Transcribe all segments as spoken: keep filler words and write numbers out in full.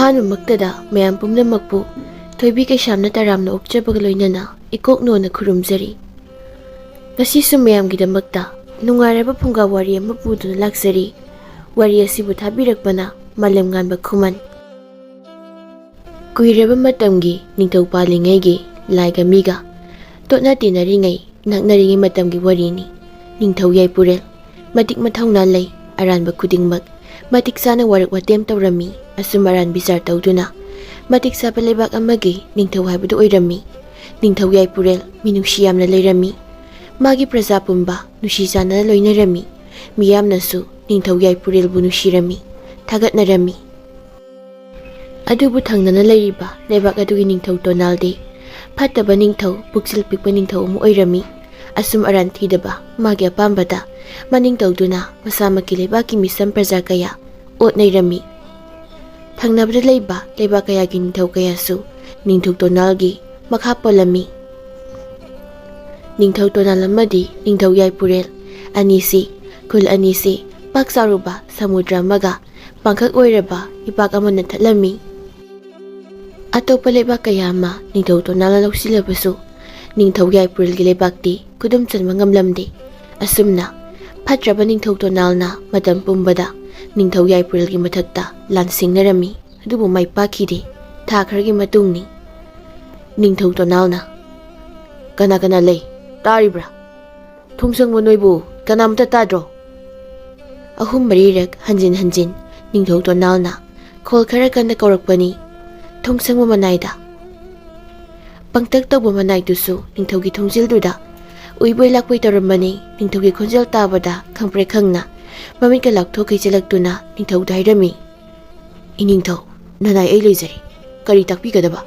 ꯑꯍꯥꯟꯕꯃꯛꯇꯗ ꯃꯌꯥꯝ ꯄꯨꯝꯅꯃꯛꯄꯨ ꯊꯣꯏꯕꯤ ꯀꯩꯁꯥꯝꯅ ꯇꯔꯥꯝꯅ ꯑꯣꯛꯆꯕꯒ ꯂꯣꯏꯅꯅ ꯏꯀꯣꯛ ꯅꯣꯟꯅ ꯈꯨꯔꯨꯝꯖꯔꯤ꯫ ꯉꯁꯤꯁꯨ ꯃꯌꯥꯝꯒꯤꯗꯃꯛꯇ ꯅꯨꯡꯉꯥꯏꯔꯕ ꯐꯨꯡꯒꯥ ꯋꯥꯔꯤ ꯑꯃ ꯄꯨꯗꯨꯅ ꯂꯥꯛꯆꯔꯤ꯫ ꯋꯥꯔꯤ ꯑꯁꯤꯕꯨ ꯊꯥꯕꯤꯔꯛꯄꯅ ꯃꯥꯂꯦꯝ ꯉꯥꯟꯕ ꯈꯨꯃꯟ꯫ ꯀꯨꯏꯔꯕ ꯃꯇꯝꯒꯤ ꯅꯤꯡꯊꯧ ꯄꯥꯜꯂꯤꯉꯩꯒꯤ ꯂꯥꯏꯒ ꯃꯤꯒ ꯇꯣꯠꯅ ꯇꯤꯟꯅꯔꯤꯉꯩ, ꯅꯛꯅꯔꯤꯉꯩ ꯃꯇꯝꯒꯤ ꯋꯥꯔꯤꯅꯤ꯫ ꯅꯤꯡꯊꯧ ꯌꯥꯏꯄꯨꯔꯦꯜ ꯃꯇꯤꯛ ꯃꯊꯧꯅꯥ ꯂꯩ, ꯑꯔꯥꯟꯕ ꯈꯨꯗꯤꯡꯃꯛ ꯃꯇꯤꯛ ꯆꯥꯅ ꯋꯥꯔꯛ ꯋꯥꯇꯦꯝ ꯇꯧꯔꯝꯃꯤ, ꯑꯆꯨꯝ ꯑꯔꯥꯟ ꯕꯤꯆꯥꯔ ꯇꯧꯗꯨꯅ ꯃꯇꯤꯛ ꯆꯥꯕ ꯂꯩꯕꯥꯛ ꯑꯃꯒꯤ ꯅꯤꯡꯊꯧ ꯍꯥꯏꯕꯗꯨ ꯑꯣꯏꯔꯝꯃꯤ꯫ ꯅꯤꯡꯊꯧ ꯌꯥꯏꯄꯨꯔꯦꯜ ꯃꯤꯅꯨꯡꯁꯤ ꯌꯥꯝꯅ ꯂꯩꯔꯝꯃꯤ꯫ ꯃꯥꯒꯤ ꯄ꯭ꯔꯖꯥ ꯄꯨꯝꯕ ꯅꯨꯡꯁꯤ ꯆꯥꯟꯅꯅ ꯂꯣꯏꯅꯔꯝꯃꯤ꯫ ꯃꯤꯌꯥꯝꯅꯁꯨ ꯅꯤꯡꯊꯧ ꯌꯥꯏꯄꯨꯔꯦꯜꯕꯨ ꯅꯨꯡꯁꯤꯔꯝꯃꯤ, ꯊꯥꯒꯠꯅꯔꯝꯃꯤ꯫ ꯑꯗꯨꯕꯨ ꯊꯪꯅꯅ ꯂꯩꯔꯤꯕ ꯂꯩꯕꯥꯛ ꯑꯗꯨꯒꯤ ꯅꯤꯡꯊꯧ ꯇꯣꯅꯥꯜꯗꯤ ꯐꯠꯇꯕ ꯅꯤꯡꯊꯧ, ꯄꯨꯛꯆꯦꯜ ꯄꯤꯛꯄ ꯅꯤꯡꯊꯧ ꯑꯃ ꯑꯣꯏꯔꯝꯃꯤ꯫ ꯑꯆꯨꯝ ꯑꯔꯥꯟ ꯊꯤꯗꯕ ꯃꯥꯒꯤ ꯑꯄꯥꯝꯕꯗ ꯃꯅꯤꯡ ꯇꯧꯗꯨꯅ ꯃꯁꯥꯃꯛꯀꯤ ꯂꯩꯕꯥꯛꯀꯤ ꯃꯤꯆꯝ ꯄ꯭ꯔꯖꯥ ꯀꯌꯥ ꯑꯣꯠ ꯅꯩꯔꯝꯃꯤ꯫ ꯊꯪꯅꯕꯗ ꯂꯩꯕ ꯂꯩꯕꯥꯛ ꯀꯌꯥꯒꯤ ꯅꯤꯡꯊꯧ ꯀꯌꯥꯁꯨ ꯅꯤꯡꯊꯧ ꯇꯣꯅꯥꯜꯒꯤ ꯃꯈꯥ ꯄꯣꯜꯂꯝꯃꯤ꯫ ꯅꯤꯡꯊꯧ ꯇꯣꯅꯥꯜ ꯑꯃꯗꯤ ꯅꯤꯡꯊꯧ ꯌꯥꯏꯄꯨꯔꯦꯜ ꯑꯅꯤꯁꯤ ꯈꯨꯜ ꯑꯅꯤꯁꯤ ꯄꯥꯛ ꯆꯥꯎꯔꯕ ꯁꯃꯨꯗ꯭ꯔ ꯑꯃꯒ ꯄꯥꯡꯈꯛ ꯑꯣꯏꯔꯕ ꯏꯄꯥꯛ ꯑꯃꯅ ꯊꯠꯂꯝꯃꯤ꯫ ꯑꯇꯣꯞꯄ ꯂꯩꯕꯥꯛ ꯀꯌꯥ ꯑꯃ ꯅꯤꯡꯊꯧ ꯇꯣꯅꯥꯜꯅ ꯂꯧꯁꯤꯜꯂꯕꯁꯨ, ꯅꯤꯡꯊꯧ ꯌꯥꯏꯄꯨꯔꯦꯜꯒꯤ ꯂꯩꯕꯥꯛꯇꯤ ꯈꯨꯗꯨꯝ ꯆꯟꯕ ꯉꯝꯂꯝꯗꯦ꯫ ꯑꯁꯨꯝꯅ ꯐꯠꯇ꯭ꯔꯕ ꯅꯤꯡꯊꯧ ꯇꯣꯅꯥꯜꯅ ꯃꯇꯝ ꯄꯨꯝꯕꯗ ꯅꯤꯡꯊꯧ ꯌꯥꯏꯄꯨꯔꯦꯜꯒꯤ ꯃꯊꯛꯇ ꯂꯥꯟ ꯁꯤꯡꯅꯔꯝꯃꯤ, ꯑꯗꯨꯕꯨ ꯃꯥꯏ ꯄꯥꯛꯈꯤꯗꯦ꯫ ꯊꯥ ꯈꯔꯒꯤ ꯃꯇꯨꯡꯅꯤ꯫ ꯅꯤꯡꯊꯧ ꯇꯣꯅꯥꯜꯅ, "ꯀꯅꯥ ꯀꯅꯥ ꯂꯩ? ꯇꯥꯔꯤꯕ꯭ꯔꯥ? ꯊꯣꯡꯁꯪꯕ ꯅꯣꯏꯕꯨ ꯀꯅꯥꯃꯠꯇ ꯇꯥꯗ꯭ꯔꯣ?" ꯑꯍꯨꯝ ꯃꯔꯤꯔꯛ ꯍꯟꯖꯤꯟ ꯍꯟꯖꯤꯟ ꯅꯤꯡꯊꯧ ꯇꯣꯅꯥꯜꯅ ꯈꯣꯜ ꯈꯔ ꯀꯟꯅ ꯀꯧꯔꯛꯄꯅꯤ꯫ ꯊꯣꯡꯁꯪꯕ ꯃꯅꯥꯏꯗ꯫ ꯄꯪꯇꯛ ꯇꯧꯕ ꯃꯅꯥꯏꯗꯨꯁꯨ ꯅꯤꯡꯊꯧꯒꯤ ꯊꯣꯡꯖꯤꯜꯗꯨꯗ ꯎꯏꯕꯣꯏ ꯂꯥꯛꯄꯣꯏ ꯇꯧꯔꯝꯕꯅꯤ꯫ ꯅꯤꯡꯊꯧꯒꯤ ꯈꯣꯟꯖꯦꯜ ꯇꯥꯕꯗ ꯈꯪꯄ꯭ꯔꯦꯛ ꯈꯪꯅ ꯃꯃꯤꯠꯀ ꯂꯥꯎꯊꯣꯛꯈꯩ ꯆꯦꯜꯂꯛꯇꯨꯅ ꯅꯤꯡꯊꯧꯗ ꯍꯥꯏꯔꯝꯃꯤ, "ꯏꯅꯤꯡꯊꯧ, ꯅꯅꯥꯏ ꯑꯩ ꯂꯩꯖꯔꯤ꯫ ꯀꯔꯤ ꯇꯥꯛꯄꯤꯒꯗꯕ?"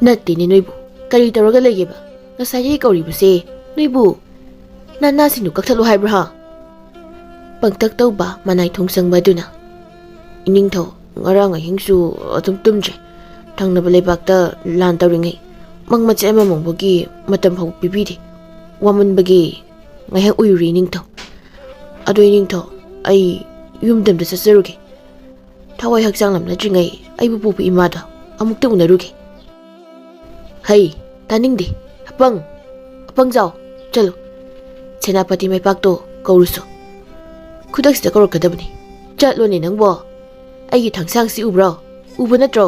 "ꯅꯠꯇꯦꯅꯦ ꯅꯣꯏꯕꯨ, ꯀꯔꯤ ꯇꯧꯔꯒ ꯂꯩꯒꯦꯕ? ꯉꯁꯥꯏꯗꯒꯤ ꯀꯧꯔꯤꯕꯁꯦ ꯅꯣꯏꯕꯨ ꯅꯅꯥꯁꯤꯡꯗꯨ ꯀꯛꯊꯠꯂꯨ ꯍꯥꯏꯕ꯭ꯔꯥ ꯍꯥ?" ꯄꯪꯇꯛ ꯇꯧꯕ ꯃꯅꯥꯏ ꯊꯣꯡꯁꯪꯕ ꯑꯗꯨꯅ, "ꯏꯅꯤꯡꯊꯧ, ꯉꯔꯥꯡ ꯑꯍꯤꯡꯁꯨ ꯑꯗꯨꯝ ꯇꯨꯝꯗ꯭ꯔꯦ꯫ ꯊꯪꯅꯕ ꯂꯩꯕꯥꯛꯇ ꯂꯥꯟ ꯇꯧꯔꯤꯉꯩ ꯃꯪ ꯃꯆꯦꯠ ꯑꯃ ꯃꯪꯕꯒꯤ ꯃꯇꯝ ꯐꯥꯎꯕ ꯄꯤꯕꯤꯗꯦ꯫ ꯋꯥꯃꯟꯕꯒꯤ ꯉꯥꯏꯍꯥꯛ ꯎꯏꯔꯨꯔꯦ ꯏꯅꯤꯡꯊꯧ꯫ ꯑꯗꯣ ꯏꯅꯤꯡꯊꯧ, ꯑꯩ ꯌꯨꯝꯗ ꯑꯝꯇ ꯆꯠꯆꯔꯨꯒꯦ꯫ ꯊꯋꯥꯏ ꯍꯛꯆꯥꯡ ꯂꯝꯅꯗ꯭ꯔꯤꯉꯩ ꯑꯩꯕꯨ ꯄꯣꯛꯄ ꯏꯃꯥꯗꯣ ꯑꯃꯨꯛꯇ ꯎꯅꯔꯨꯒꯦ꯫ ꯍꯩ, ꯇꯥꯅꯤꯡꯗꯦ꯫ ꯑꯄꯪ, ꯑꯄꯪꯖꯥꯎ, ꯆꯠꯂꯨ꯫ ꯁꯦꯅꯥꯄꯇꯤ ꯃꯩꯄꯥꯛꯇꯣ ꯀꯧꯔꯨꯁꯨ꯫ ꯈꯨꯗꯛꯁꯤꯗ ꯀꯧꯔꯛꯀꯗꯕꯅꯤ꯫ ꯆꯠꯂꯣꯅꯦ ꯅꯪꯕꯣ꯫ ꯑꯩꯒꯤ ꯊꯥꯡꯁꯥꯡꯁꯤ ꯎꯕ꯭ꯔꯣ? ꯎꯕ ꯅꯠꯇ꯭ꯔꯣ?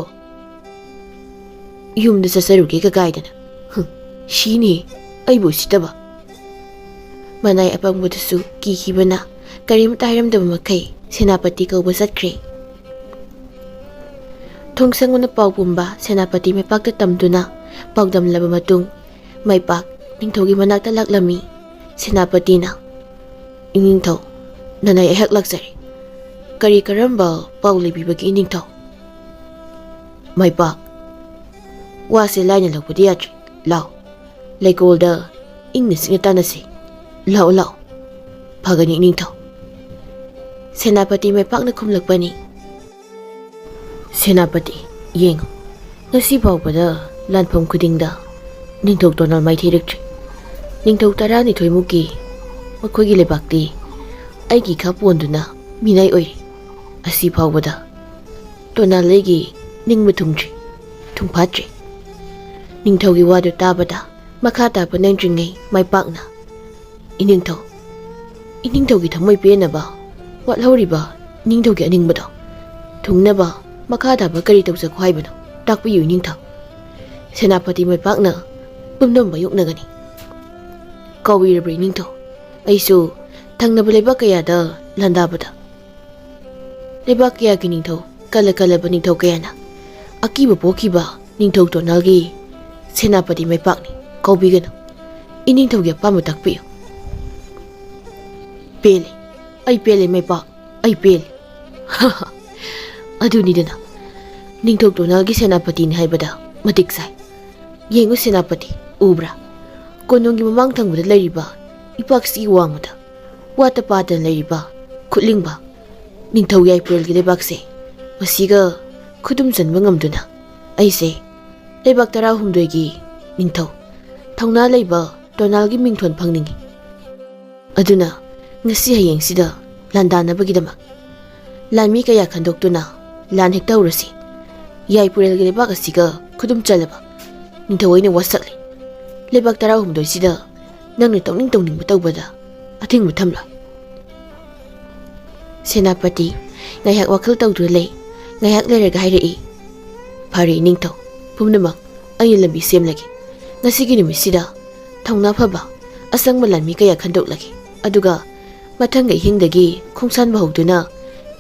ꯌꯨꯝꯗ ꯆꯠꯆꯔꯨꯒꯦ ꯀꯀꯥꯏꯗꯅ꯫ ꯍꯨꯝ, ꯁꯤꯅꯤ ꯑꯩꯕꯨ ꯎꯁꯤꯠꯇꯕ꯫ ꯃꯅꯥꯏ ꯑꯄꯪꯕꯗꯨꯁꯨ ꯀꯤꯈꯤꯕꯅ ꯀꯔꯤꯝꯇ ꯍꯥꯏꯔꯝꯗꯕ ꯃꯈꯩ ꯁꯦꯅꯥꯄꯇꯤ ꯀꯧꯕ ꯆꯠꯈ꯭ꯔꯦ꯫ ꯊꯣꯡꯁꯪꯕꯅ ꯄꯥꯎ ꯄꯨꯝꯕ ꯁꯦꯅꯥꯄꯇꯤ ꯃꯩꯄꯥꯛꯇ ꯇꯝꯗꯨꯅ ꯄꯥꯎꯗꯝꯂꯕ ꯃꯇꯨꯡ, ꯃꯩꯄꯥꯛ ꯅꯤꯡꯊꯧꯒꯤ ꯃꯅꯥꯛꯇ ꯂꯥꯛꯂꯝꯃꯤ꯫ ꯁꯦꯅꯥꯄꯇꯤꯅ, "ꯏꯅꯤꯡꯊꯧ, ꯅꯅꯥꯏ ꯑꯩꯍꯥꯛ ꯂꯥꯛꯆꯔꯦ꯫ ꯀꯔꯤ ꯀꯔꯝꯕ ꯄꯥꯎ ꯂꯩꯕꯤꯕꯒꯦ ꯏꯅꯤꯡꯊꯧ?" ꯃꯩꯄꯥꯛ, ꯋꯥꯁꯦ ꯂꯥꯏꯅ ꯂꯧꯕꯗꯤ ꯌꯥꯗ꯭ꯔꯦ꯫ ꯂꯥꯎ, ꯂꯩꯀꯣꯜꯗ ꯏꯪꯅ ꯆꯤꯛꯅ ꯇꯥꯟꯅꯁꯤ꯫ ꯂꯥꯛꯑꯣ, ꯂꯥꯛꯑꯣ꯫ ꯐꯒꯅꯤ ꯏꯅꯤꯡꯊꯧ꯫ ꯁꯦꯅꯥꯄꯇꯤ ꯃꯩꯄꯥꯛꯅ ꯈꯨꯝꯂꯛꯄꯅꯤ꯫ ꯁꯦꯅꯥꯄꯇꯤ, ꯌꯦꯡꯉꯨ, ꯉꯁꯤ ꯐꯥꯎꯕꯗ ꯂꯥꯟꯐꯝ ꯈꯨꯗꯤꯡꯗ ꯅꯤꯡꯊꯧ ꯇꯣꯅꯥꯜ ꯃꯥꯏꯊꯤꯔꯛꯇ꯭ꯔꯤ꯫ ꯅꯤꯡꯊꯧ ꯇꯔꯥꯅꯤꯊꯣꯏꯃꯨꯛꯀꯤ ꯃꯈꯣꯏꯒꯤ ꯂꯩꯕꯥꯛꯇꯤ ꯑꯩꯒꯤ ꯈꯥ ꯄꯣꯟꯗꯨꯅ ꯃꯤꯅꯥꯏ ꯑꯣꯏꯔꯤ꯫ ꯑꯁꯤ ꯐꯥꯎꯕꯗ ꯇꯣꯅꯥꯜ ꯑꯩꯒꯤ ꯅꯤꯡꯕ ꯊꯨꯡꯗ꯭ꯔꯤ, ꯊꯨꯡꯐꯥꯠꯇ꯭ꯔꯤ꯫ ꯅꯤꯡꯊꯧꯒꯤ ꯋꯥꯗꯨ ꯇꯥꯕꯗ ꯃꯈꯥ ꯇꯥꯕ ꯅꯪꯗ꯭ꯔꯤꯉꯩ ꯃꯥꯏꯄꯥꯛꯅ, "ꯏꯅꯤꯡꯊꯧ, ꯏꯅꯤꯡꯊꯧꯒꯤ ꯊꯃꯣꯏ ꯄꯦꯟꯅꯕ ꯋꯥꯠꯍꯧꯔꯤꯕ ꯏꯅꯤꯡꯊꯧꯒꯤ ꯑꯅꯤꯡꯕꯗꯣ ꯊꯨꯡꯅꯕ ꯃꯈꯥ ꯇꯥꯕ ꯀꯔꯤ ꯇꯧꯖꯈꯣ ꯍꯥꯏꯕꯅꯣ? ꯇꯥꯛꯄꯤꯌꯨ ꯏꯅꯤꯡꯊꯧ꯫ ꯁꯦꯅꯥꯄꯇꯤ ꯃꯥꯏꯄꯥꯛꯅ ꯄꯨꯝꯅꯃꯛ ꯃꯥꯌꯣꯛꯅꯒꯅꯤ꯫ ꯀꯥꯎꯕꯤꯔꯕ꯭ꯔꯥ ꯏꯅꯤꯡꯊꯧ? ꯑꯩꯁꯨ ꯊꯪꯅꯕ ꯂꯩꯕꯥꯛ ꯀꯌꯥꯗ ꯂꯥꯟꯗꯥꯕꯗ ꯂꯩꯕꯥꯛ ꯀꯌꯥꯒꯤ ꯅꯤꯡꯊꯧ, ꯀꯜꯂ ꯀꯜꯂꯕ ꯅꯤꯡꯊꯧ ꯀꯌꯥꯅ ꯑꯀꯤꯕ ꯄꯣꯛꯈꯤꯕ ꯅꯤꯡꯊꯧ ꯇꯣꯅꯥꯜꯒꯤ ꯁꯦꯅꯥꯄꯇꯤ ꯃꯥꯏꯄꯥꯛꯅꯤ꯫ ꯀꯥꯎꯕꯤꯒꯅꯨ꯫ ꯏꯅꯤꯡꯊꯧꯒꯤ ꯑꯄꯥꯝꯕ ꯇꯥꯛꯄꯤꯌꯨ꯫" "ꯄꯦꯜꯂꯦ, ꯑꯩ ꯄꯦꯜꯂꯦ ꯃꯥꯏꯄꯥꯛ, ꯑꯩ ꯄꯦꯜꯂꯦ꯫" "ꯑꯗꯨꯅꯤꯗꯅ, ꯅꯤꯡꯊꯧ ꯇꯣꯅꯥꯜꯒꯤ ꯁꯦꯅꯥꯄꯇꯤꯅꯤ ꯍꯥꯏꯕꯗ ꯃꯇꯤꯛ ꯆꯥꯏ꯫ ꯌꯦꯡꯉꯨ ꯁꯦꯅꯥꯄꯇꯤ, ꯎꯕ꯭ꯔꯥ? ꯀꯣꯅꯨꯡꯒꯤ ꯃꯃꯥꯡ ꯊꯪꯕꯗ ꯂꯩꯔꯤꯕ ꯏꯄꯥꯛꯁꯤꯒꯤ ꯋꯥꯡꯃꯗ ꯋꯥꯠꯇ ꯄꯥꯗꯅ ꯂꯩꯔꯤꯕ ꯈꯨꯠꯂꯤꯡꯕ ꯅꯤꯡꯊꯧ ꯌꯥꯏꯄ꯭ꯔꯦꯜꯒꯤ ꯂꯩꯕꯥꯛꯁꯦ, ꯃꯁꯤꯒ ꯈꯨꯗꯨꯝ ꯆꯟꯕ ꯉꯝꯗꯨꯅ ꯑꯩꯁꯦ ꯂꯩꯕꯥꯛ ꯇꯔꯥꯍꯨꯝꯗꯣꯏꯒꯤ ꯅꯤꯡꯊꯧ ꯊꯧꯅꯥ ꯂꯩꯕ ꯇꯣꯅꯥꯜꯒꯤ ꯃꯤꯡꯊꯣꯟ ꯐꯪꯅꯤꯡꯏ꯫ ꯑꯗꯨꯅ ꯉꯁꯤ ꯍꯌꯦꯡꯁꯤꯗ ꯂꯥꯟꯗꯥꯅꯕꯒꯤꯗꯃꯛ ꯂꯥꯟꯃꯤ ꯀꯌꯥ ꯈꯟꯗꯣꯛꯇꯨꯅ ꯂꯥꯟ ꯍꯦꯛꯇ ꯍꯧꯔꯁꯤ꯫ ꯌꯥꯏꯄꯨꯔꯦꯜꯒꯤ ꯂꯩꯕꯥꯛ ꯑꯁꯤꯒ ꯈꯨꯗꯨꯝ ꯆꯜꯂꯕ ꯅꯤꯡꯊꯧ ꯑꯩꯅ ꯋꯥꯁꯛꯂꯤ꯫ ꯂꯩꯕꯥꯛ ꯇꯔꯥꯍꯨꯝꯗꯣꯏꯁꯤꯗ ꯅꯪꯅ ꯇꯧꯅꯤꯡ ꯇꯧꯅꯤꯡꯕ ꯇꯧꯕꯗ ꯑꯊꯤꯡꯕ ꯊꯝꯂꯣꯏ꯫ ꯁꯦꯅꯥꯄꯇꯤ ꯉꯥꯏꯍꯥꯛ ꯋꯥꯈꯜ ꯇꯧꯗꯨꯅ ꯂꯩ꯫ ꯉꯥꯏꯍꯥꯛ ꯂꯩꯔꯒ ꯍꯥꯏꯔꯛꯏ, "ꯐꯔꯦ ꯏꯅꯤꯡꯊꯧ, ꯄꯨꯝꯅꯃꯛ ꯑꯩꯅ ꯂꯝꯕꯤ ꯁꯦꯝꯂꯒꯦ꯫ ꯉꯁꯤꯒꯤ ꯅꯨꯃꯤꯠꯁꯤꯗ ꯊꯧꯅꯥ ꯐꯕ ꯑꯁꯪꯕ ꯂꯥꯟꯃꯤ ꯀꯌꯥ ꯈꯟꯗꯣꯛꯂꯒꯦ꯫ ꯑꯗꯨꯒ ꯃꯊꯪꯒꯤ ꯑꯍꯤꯡꯗꯒꯤ ꯈꯣꯡꯁꯥꯟꯕ ꯍꯧꯗꯨꯅ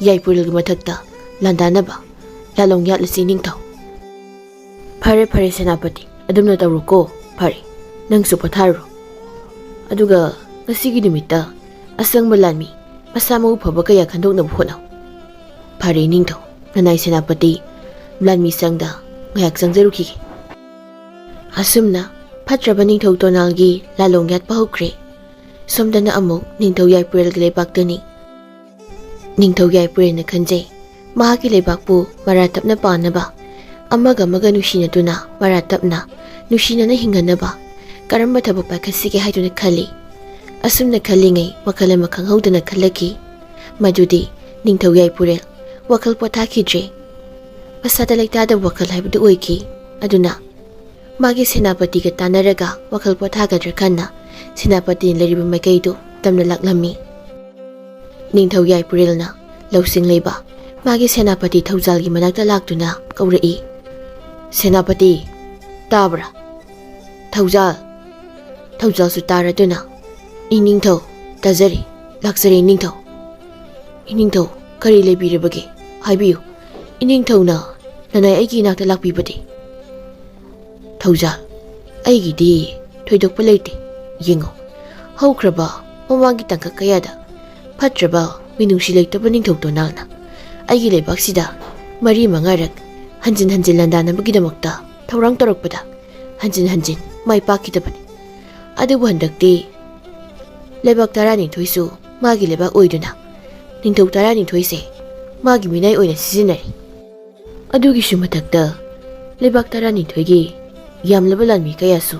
ꯌꯥꯏꯄꯨꯔꯦꯜꯒꯤ ꯃꯊꯛꯇ ꯂꯥꯟꯗꯥꯅꯕ ꯂꯥꯂꯣꯡ ꯌꯥꯠꯂꯁꯤ ꯏꯅꯤꯡꯊꯧ꯫" "ꯐꯔꯦ, ꯐꯔꯦ ꯁꯦꯅꯥꯄꯇꯤ, ꯑꯗꯨꯝꯅ ꯇꯧꯔꯣꯀꯣ꯫ ꯐꯔꯦ, ꯅꯪꯁꯨ ꯄꯣꯊꯥꯔꯣ꯫ ꯑꯗꯨꯒ ꯉꯁꯤꯒꯤ ꯅꯨꯃꯤꯠꯇ ꯑꯁꯪꯕ ꯂꯥꯟꯃꯤ ꯃꯁꯥ ꯃꯎ ꯐꯕ ꯀꯌꯥ ꯈꯟꯗꯣꯛꯅꯕ ꯍꯣꯠꯅꯧ꯫" "ꯐꯔꯦ ꯏꯅꯤꯡꯊꯧ꯫" ꯅꯅꯥꯏ ꯁꯦꯅꯥꯄꯇꯤ ꯂꯥꯟꯃꯤ ꯁꯪꯗ ꯉꯥꯏꯍꯥꯛ ꯆꯪꯖꯔꯨꯈꯤꯒꯦ꯫ ꯑꯁꯨꯝꯅ ꯐꯠꯇ꯭ꯔꯕ ꯅꯤꯡꯊꯧ ꯇꯣꯅꯥꯜꯒꯤ ꯂꯥꯂꯣꯡ ꯌꯥꯠꯄ ꯍꯧꯈ꯭ꯔꯦ꯫ ꯁꯣꯝꯗꯅ ꯑꯃꯨꯛ ꯅꯤꯡꯊꯧ ꯌꯥꯏꯄꯨꯔꯦꯜꯒꯤ ꯂꯩꯕꯥꯛꯇꯅꯤ꯫ ꯅꯤꯡꯊꯧ ꯌꯥꯏꯄꯨꯔꯦꯜꯅ ꯈꯟꯖꯩ, ꯃꯍꯥꯛꯀꯤ ꯂꯩꯕꯥꯛꯄꯨ ꯃꯔꯥ ꯇꯞꯅ ꯄꯥꯟꯅꯕ, ꯑꯃꯒ ꯑꯃꯒ ꯅꯨꯡꯁꯤꯅꯗꯨꯅ ꯃꯔꯥ ꯇꯞꯅ ꯅꯨꯡꯁꯤꯅꯅ ꯍꯤꯡꯍꯟꯅꯕ ꯀꯔꯝꯕ ꯊꯕꯛ ꯄꯥꯏꯈꯠꯁꯤꯒꯦ ꯍꯥꯏꯗꯨꯅ ꯈꯜꯂꯤ꯫ ꯑꯁꯨꯝꯅ ꯈꯜꯂꯤꯉꯩ ꯋꯥꯈꯜ ꯑꯃ ꯈꯪꯍꯧꯗꯅ ꯈꯜꯂꯛꯈꯤ꯫ ꯃꯗꯨꯗꯤ ꯅꯤꯡꯊꯧ ꯌꯥꯏꯄꯨꯔꯦꯜ ꯋꯥꯈꯜ ꯄꯣꯊꯥꯈꯤꯗ꯭ꯔꯦ꯫ ꯃꯁꯥꯗ ꯂꯩꯇꯥꯗꯕ ꯋꯥꯈꯜ ꯍꯥꯏꯕꯗꯨ ꯑꯣꯏꯈꯤ꯫ ꯑꯗꯨꯅ ꯃꯥꯒꯤ ꯁꯦꯅꯥꯄꯇꯤꯒ ꯇꯥꯟꯅꯔꯒ ꯋꯥꯈꯜ ꯄꯣꯊꯥꯒꯗ꯭ꯔꯥ ꯈꯟꯅ ꯁꯦꯅꯥꯄꯇꯤꯅ ꯂꯩꯔꯤꯕ ꯃꯥꯏꯀꯩꯗꯨ ꯇꯝꯅ ꯂꯥꯛꯂꯝꯃꯤ꯫ ꯅꯤꯡꯊꯧ ꯌꯥꯏꯄꯨꯔꯦꯜꯅ ꯂꯧꯁꯤꯡ ꯂꯩꯕ ꯃꯥꯒꯤ ꯁꯦꯅꯥꯄꯇꯤ ꯊꯧꯖꯥꯜꯒꯤ ꯃꯅꯥꯛꯇ ꯂꯥꯛꯇꯨꯅ ꯀꯧꯔꯛꯏ, "ꯁꯦꯅꯥꯄꯇꯤ, ꯇꯥꯕ꯭ꯔꯥ? ꯊꯧꯖꯥꯜ!" ꯊꯧꯖꯥꯜꯁꯨ ꯇꯥꯔꯗꯨꯅ, "ꯏꯅꯤꯡꯊꯧ, ꯇꯥꯖꯔꯤ, ꯂꯥꯛꯆꯔꯦ ꯏꯅꯤꯡꯊꯧ꯫" "ꯏꯅꯤꯡꯊꯧ, ꯀꯔꯤ ꯂꯩꯕꯤꯔꯕꯒꯦ? ꯍꯥꯏꯕꯤꯌꯨ꯫ ꯏꯅꯤꯡꯊꯧꯅ ꯅꯅꯥꯏ ꯑꯩꯒꯤ ꯏꯅꯥꯛꯇ ꯂꯥꯛꯄꯤꯕꯗꯤ?" "ꯊꯧꯖꯥꯜ, ꯑꯩꯒꯤꯗꯤ ꯊꯣꯏꯗꯣꯛꯄ ꯂꯩꯇꯦ꯫ ꯌꯦꯡꯉꯣ, ꯍꯧꯈ꯭ꯔꯕ ꯃꯃꯥꯡꯒꯤ ꯇꯥꯡꯀꯛ ꯀꯌꯥꯗ ꯐꯠꯇ꯭ꯔꯕ ꯃꯤꯅꯨꯡꯁꯤ ꯂꯩꯇꯕ ꯅꯤꯡꯊꯧ ꯇꯣꯅꯥꯜꯅ ꯑꯩꯒꯤ ꯂꯩꯕꯥꯛꯁꯤꯗ ꯃꯔꯤ ꯃꯉꯥꯔꯛ ꯍꯟꯖꯤꯟ ꯍꯟꯖꯤꯟ ꯂꯥꯟꯗꯥꯅꯕꯒꯤꯗꯃꯛꯇ ꯊꯧꯔꯥꯡ ꯇꯧꯔꯛꯄꯗ ꯍꯟꯖꯤꯟ ꯍꯟꯖꯤꯟ ꯃꯥꯏ ꯄꯥꯛꯈꯤꯗꯕꯅꯤ꯫ ꯑꯗꯨꯕꯨ ꯍꯟꯗꯛꯇꯤ ꯂꯩꯕꯥꯛ ꯇꯔꯥꯅꯤꯊꯣꯏꯁꯨ ꯃꯥꯒꯤ ꯂꯩꯕꯥꯛ ꯑꯣꯏꯗꯨꯅ ꯅꯤꯡꯊꯧ ꯇꯔꯥꯅꯤꯊꯣꯏꯁꯦ ꯃꯥꯒꯤ ꯃꯤꯅꯥꯏ ꯑꯣꯏꯅ ꯁꯤꯖꯤꯟꯅꯔꯤ꯫ ꯑꯗꯨꯒꯤꯁꯨ ꯃꯊꯛꯇ ꯂꯩꯕꯥꯛ ꯇꯔꯥꯅꯤꯊꯣꯏꯒꯤ ꯌꯥꯝꯂꯕ ꯂꯥꯟꯃꯤ ꯀꯌꯥꯁꯨ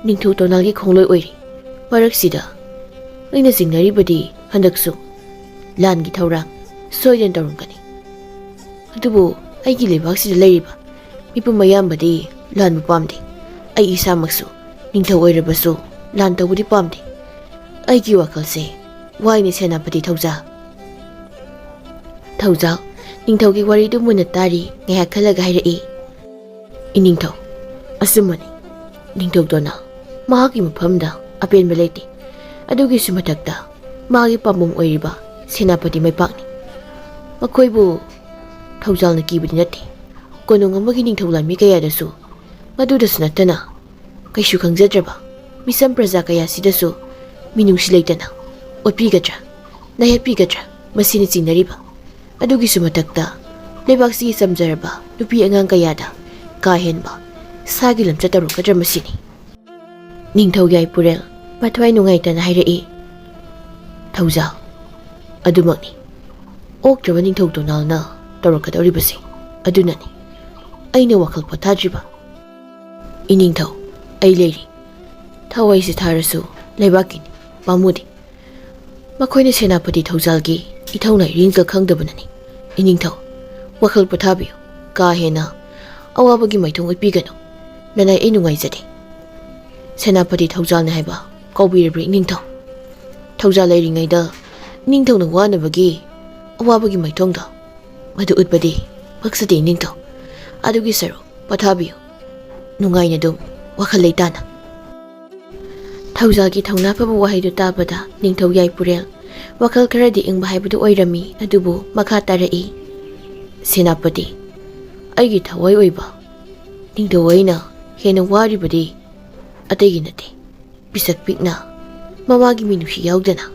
ꯅꯤꯡꯊꯧ ꯇꯣꯅꯥꯜꯒꯤ ꯈꯣꯡꯂꯣꯏ ꯑꯣꯏꯔꯤ꯫ ꯃꯔꯛꯁꯤꯗ ꯑꯩꯅ ꯆꯤꯡꯅꯔꯤꯕꯗꯤ ꯍꯟꯗꯛꯁꯨ ꯂꯥꯟꯒꯤ ꯊꯧꯔꯥꯡ ꯁꯣꯏꯗꯅ ꯇꯧꯔꯝꯒꯅꯤ꯫" ꯑꯗꯨꯕꯨ ꯑꯩꯒꯤ ꯂꯩꯕꯥꯛꯁꯤꯗ ꯂꯩꯔꯤꯕ ꯃꯤꯄꯨꯝ ꯑꯌꯥꯝꯕꯗꯤ ꯂꯥꯟꯕ ꯄꯥꯝꯗꯦ꯫ ꯑꯩ ꯏꯁꯥꯃꯛꯁꯨ ꯅꯤꯡꯊꯧ ꯑꯣꯏꯔꯕꯁꯨ ꯂꯥꯟ ꯇꯧꯕꯗꯤ ꯄꯥꯝꯗꯦ꯫ ꯑꯩꯒꯤ ꯋꯥꯈꯜꯁꯦ ꯋꯥꯏꯅꯦ ꯁꯦꯅꯥꯄꯇꯤ ꯊꯧꯖꯥꯜ꯫ ꯊꯧꯖꯥꯜ ꯅꯤꯡꯊꯧꯒꯤ ꯋꯥꯔꯤꯗꯨ ꯃꯨꯟꯅ ꯇꯥꯔꯤ꯫ ꯉꯥꯏꯍꯥꯛ ꯈꯜꯂꯒ ꯍꯥꯏꯔꯛꯏ, "ꯏꯅꯤꯡꯊꯧ, ꯑꯆꯨꯝꯕꯅꯤ꯫ ꯅꯤꯡꯊꯧ ꯗꯣꯅꯥꯜ, ꯃꯍꯥꯛꯀꯤ ꯃꯐꯝꯗ ꯑꯄꯦꯟꯕ ꯂꯩꯇꯦ꯫ ꯑꯗꯨꯒꯤꯁꯨ ꯃꯊꯛꯇ ꯃꯥꯒꯤ ꯄꯥꯝꯕꯣꯝ ꯑꯣꯏꯔꯤꯕ ꯁꯦꯅꯥꯄꯇꯤ ꯃꯥꯏꯄꯥꯛꯅꯤ꯫ ꯃꯈꯣꯏꯕꯨ ꯊꯧꯖꯥꯜꯅ ꯀꯤꯕꯗꯤ ꯅꯠꯇꯦ꯫ ꯀꯣꯅꯨꯡ ꯑꯃꯒꯤ ꯅꯤꯡꯊꯧ ꯂꯥꯟꯃꯤ ꯀꯌꯥꯗꯁꯨ, ꯃꯗꯨꯗꯁꯨ ꯅꯠꯇꯅ ꯀꯩꯁꯨ ꯈꯪꯖꯗ꯭ꯔꯕ ꯃꯤꯆꯝ ꯄ꯭ꯔꯖꯥ ꯀꯌꯥꯁꯤꯗꯁꯨ ꯃꯤꯅꯨꯡꯁꯤ ꯂꯩꯇꯅ ꯑꯣꯠꯄꯤꯒꯗ꯭ꯔꯥ, ꯅꯥꯌꯠꯄꯤꯒꯗ꯭ꯔꯥ, ꯃꯁꯤꯅ ꯆꯤꯡꯅꯔꯤꯕ꯫ ꯑꯗꯨꯒꯤꯁꯨ ꯃꯊꯛꯇ ꯂꯩꯕꯥꯛꯁꯤꯒꯤ ꯆꯝꯖꯔꯕ ꯅꯨꯄꯤ ꯑꯉꯥꯡ ꯀꯌꯥꯗ ꯀꯥ ꯍꯦꯟꯕ ꯁꯥꯒꯤ ꯂꯝꯆꯠ ꯇꯧꯔꯛꯀꯗ꯭ꯔꯥ ꯃꯁꯤꯅꯤ꯫" ꯅꯤꯡꯊꯧ ꯌꯥꯏꯄꯨꯔꯦꯜ ꯃꯊ꯭ꯋꯥꯏ ꯅꯨꯡꯉꯥꯏꯇꯅ ꯍꯥꯏꯔꯛꯏ, "ꯊꯧꯖꯥꯜ, ꯑꯗꯨꯃꯛꯅꯤ꯫ ꯑꯣꯛꯇ꯭ꯔꯕ ꯅꯤꯡꯊꯧ ꯗꯣꯅꯥꯜꯅ ꯇꯧꯔꯛꯀꯗꯧꯔꯤꯕꯁꯦ ꯑꯗꯨꯅꯅꯤ ꯑꯩꯅ ꯋꯥꯈꯜ ꯄꯣꯊꯥꯗ꯭ꯔꯤꯕ꯫ ꯏꯅꯤꯡꯊꯧ, ꯑꯩ ꯂꯩꯔꯤ꯫ ꯊꯋꯥꯏꯁꯤ ꯊꯥꯔꯁꯨ ꯂꯩꯕꯥꯛꯀꯤꯅꯤ, ꯄꯥꯝꯃꯨꯗꯦ꯫ ꯃꯈꯣꯏꯅ ꯁꯦꯅꯥꯄꯇꯤ ꯊꯧꯖꯥꯜꯒꯤ ꯏꯊꯧꯅꯥ ꯏꯔꯤꯡꯖꯦꯜ ꯈꯪꯗꯕꯅꯅꯤ꯫ ꯏꯅꯤꯡꯊꯧ, ꯋꯥꯈꯜ ꯄꯣꯊꯥꯕꯤꯌꯨ꯫ ꯀꯥ ꯍꯦꯟꯅ ꯑꯋꯥꯕꯒꯤ ꯃꯥꯏꯊꯣꯡ ꯎꯠꯄꯤꯒꯅꯨ꯫ ꯅꯅꯥꯏ ꯑꯩ ꯅꯨꯡꯉꯥꯏꯖꯗꯦ꯫ ꯁꯦꯅꯥꯄꯇꯤ ꯊꯧꯖꯥꯜꯅꯤ ꯍꯥꯏꯕ ꯀꯥꯎꯕꯤꯔꯕ꯭ꯔꯥ ꯏꯅꯤꯡꯊꯧ? ꯊꯧꯖꯥꯜ ꯂꯩꯔꯤꯉꯩꯗ ꯏꯅꯤꯡꯊꯧꯅ ꯋꯥꯅꯕꯒꯤ ꯑꯋꯥꯕꯒꯤ ꯃꯥꯏꯊꯣꯡꯗꯣ ꯃꯗꯨ ꯎꯠꯄꯗꯤ ꯄꯛꯆꯗꯦ ꯏꯅꯤꯡꯊꯧ꯫ ꯑꯗꯨꯒꯤ ꯁꯔꯨꯛ ꯄꯣꯊꯥꯕꯤꯌꯨ꯫ ꯅꯨꯡꯉꯥꯏꯅ ꯑꯗꯨꯝ ꯋꯥꯈꯜ ꯂꯩꯇꯥꯅ꯫" ꯊꯧꯖꯥꯜꯒꯤ ꯊꯧꯅꯥ ꯐꯕ ꯋꯥꯍꯩꯗꯨ ꯇꯥꯕꯗ ꯅꯤꯡꯊꯧ ꯌꯥꯏꯄꯨꯔꯦꯜ ꯋꯥꯈꯜ ꯈꯔꯗꯤ ꯏꯪꯕ ꯍꯥꯏꯕꯗꯨ ꯑꯣꯏꯔꯝꯃꯤ꯫ ꯑꯗꯨꯕꯨ ꯃꯈꯥ ꯇꯥꯔꯛꯏ, "ꯁꯦꯅꯥꯄꯇꯤ, ꯑꯩꯒꯤ ꯊꯋꯥꯏ ꯑꯣꯏꯕ ꯅꯤꯡꯊꯧ ꯑꯩꯅ ꯍꯦꯟꯅ ꯋꯥꯔꯤꯕꯗꯤ ꯑꯇꯩꯒꯤ ꯅꯠꯇꯦ꯫ ꯄꯤꯁꯛ ꯄꯤꯛꯅ ꯃꯃꯥꯒꯤ ꯃꯤꯅꯨꯡꯁꯤ ꯌꯥꯎꯗꯅ,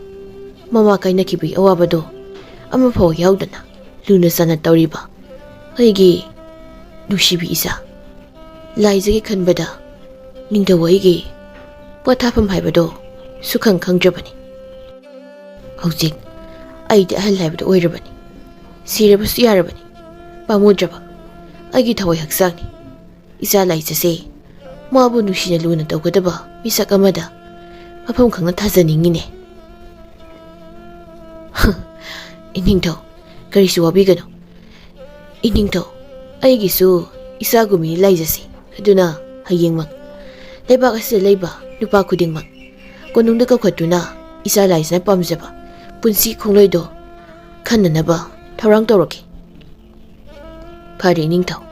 ꯃꯃꯥ ꯀꯥꯏꯅꯈꯤꯕꯒꯤ ꯑꯋꯥꯕꯗꯣ ꯑꯃꯐꯥꯎ ꯌꯥꯎꯗꯅ ꯂꯨꯅ ꯆꯥꯟꯅ ꯇꯧꯔꯤꯕ ꯑꯩꯒꯤ ꯅꯨꯡꯁꯤꯕꯤ ꯏꯆꯥ꯫ ꯂꯥꯏꯖꯒꯤ ꯈꯟꯕꯗ ꯅꯤꯡꯊꯧ ꯑꯩꯒꯤ ꯄꯣꯊꯥꯐꯝ ꯍꯥꯏꯕꯗꯣ ꯁꯨꯈꯪ ꯈꯪꯗ꯭ꯔꯕꯅꯤ꯫ ꯍꯧꯖꯤꯛ ꯑꯩꯗꯤ ꯑꯍꯜ ꯍꯥꯏꯕꯗꯨ ꯑꯣꯏꯔꯕꯅꯤ꯫ ꯁꯤꯔꯕꯁꯨ ꯌꯥꯔꯕꯅꯤ꯫ ꯄꯥꯝꯃꯨꯗ꯭ꯔꯕ ꯑꯩꯒꯤ ꯊꯋꯥꯏ ꯍꯛꯆꯥꯡꯅꯤ꯫ ꯏꯆꯥ ꯂꯥꯏꯖꯁꯦ ꯃꯥꯕꯨ ꯅꯨꯡꯁꯤꯅ ꯂꯨꯅ ꯇꯧꯒꯗꯕ ꯃꯤꯁꯛ ꯑꯃꯗ ꯃꯐꯝ ꯈꯪꯅ ꯊꯥꯖꯅꯤꯡꯉꯤꯅꯦ꯫" "ꯏꯅꯤꯡꯊꯧ, ꯀꯔꯤꯁꯨ ꯋꯥꯕꯤꯒꯅꯨ꯫ "ꯏꯅꯤꯡꯊꯧ, ꯑꯩꯒꯤꯁꯨ ꯏꯆꯥꯒꯨꯝꯕꯤ ꯂꯩꯖꯁꯤ꯫ ꯑꯗꯨꯅ ꯍꯌꯦꯡꯃꯛ ꯂꯩꯕꯥꯛ ꯑꯁꯤꯗ ꯂꯩꯕ ꯅꯨꯄꯥ ꯈꯨꯗꯤꯡꯃꯛ ꯀꯣꯅꯨꯡꯗ ꯀꯧꯈꯠꯇꯨꯅ ꯏꯆꯥ ꯂꯥꯏꯖꯅ ꯄꯥꯝꯖꯕ ꯄꯨꯟꯁꯤ ꯈꯣꯡꯂꯣꯏꯗꯣ ꯈꯟꯅꯅꯕ ꯊꯧꯔꯥꯡ ꯇꯧꯔꯛꯀꯦ꯫" "ꯐꯔꯦ ꯏꯅꯤꯡꯊꯧ,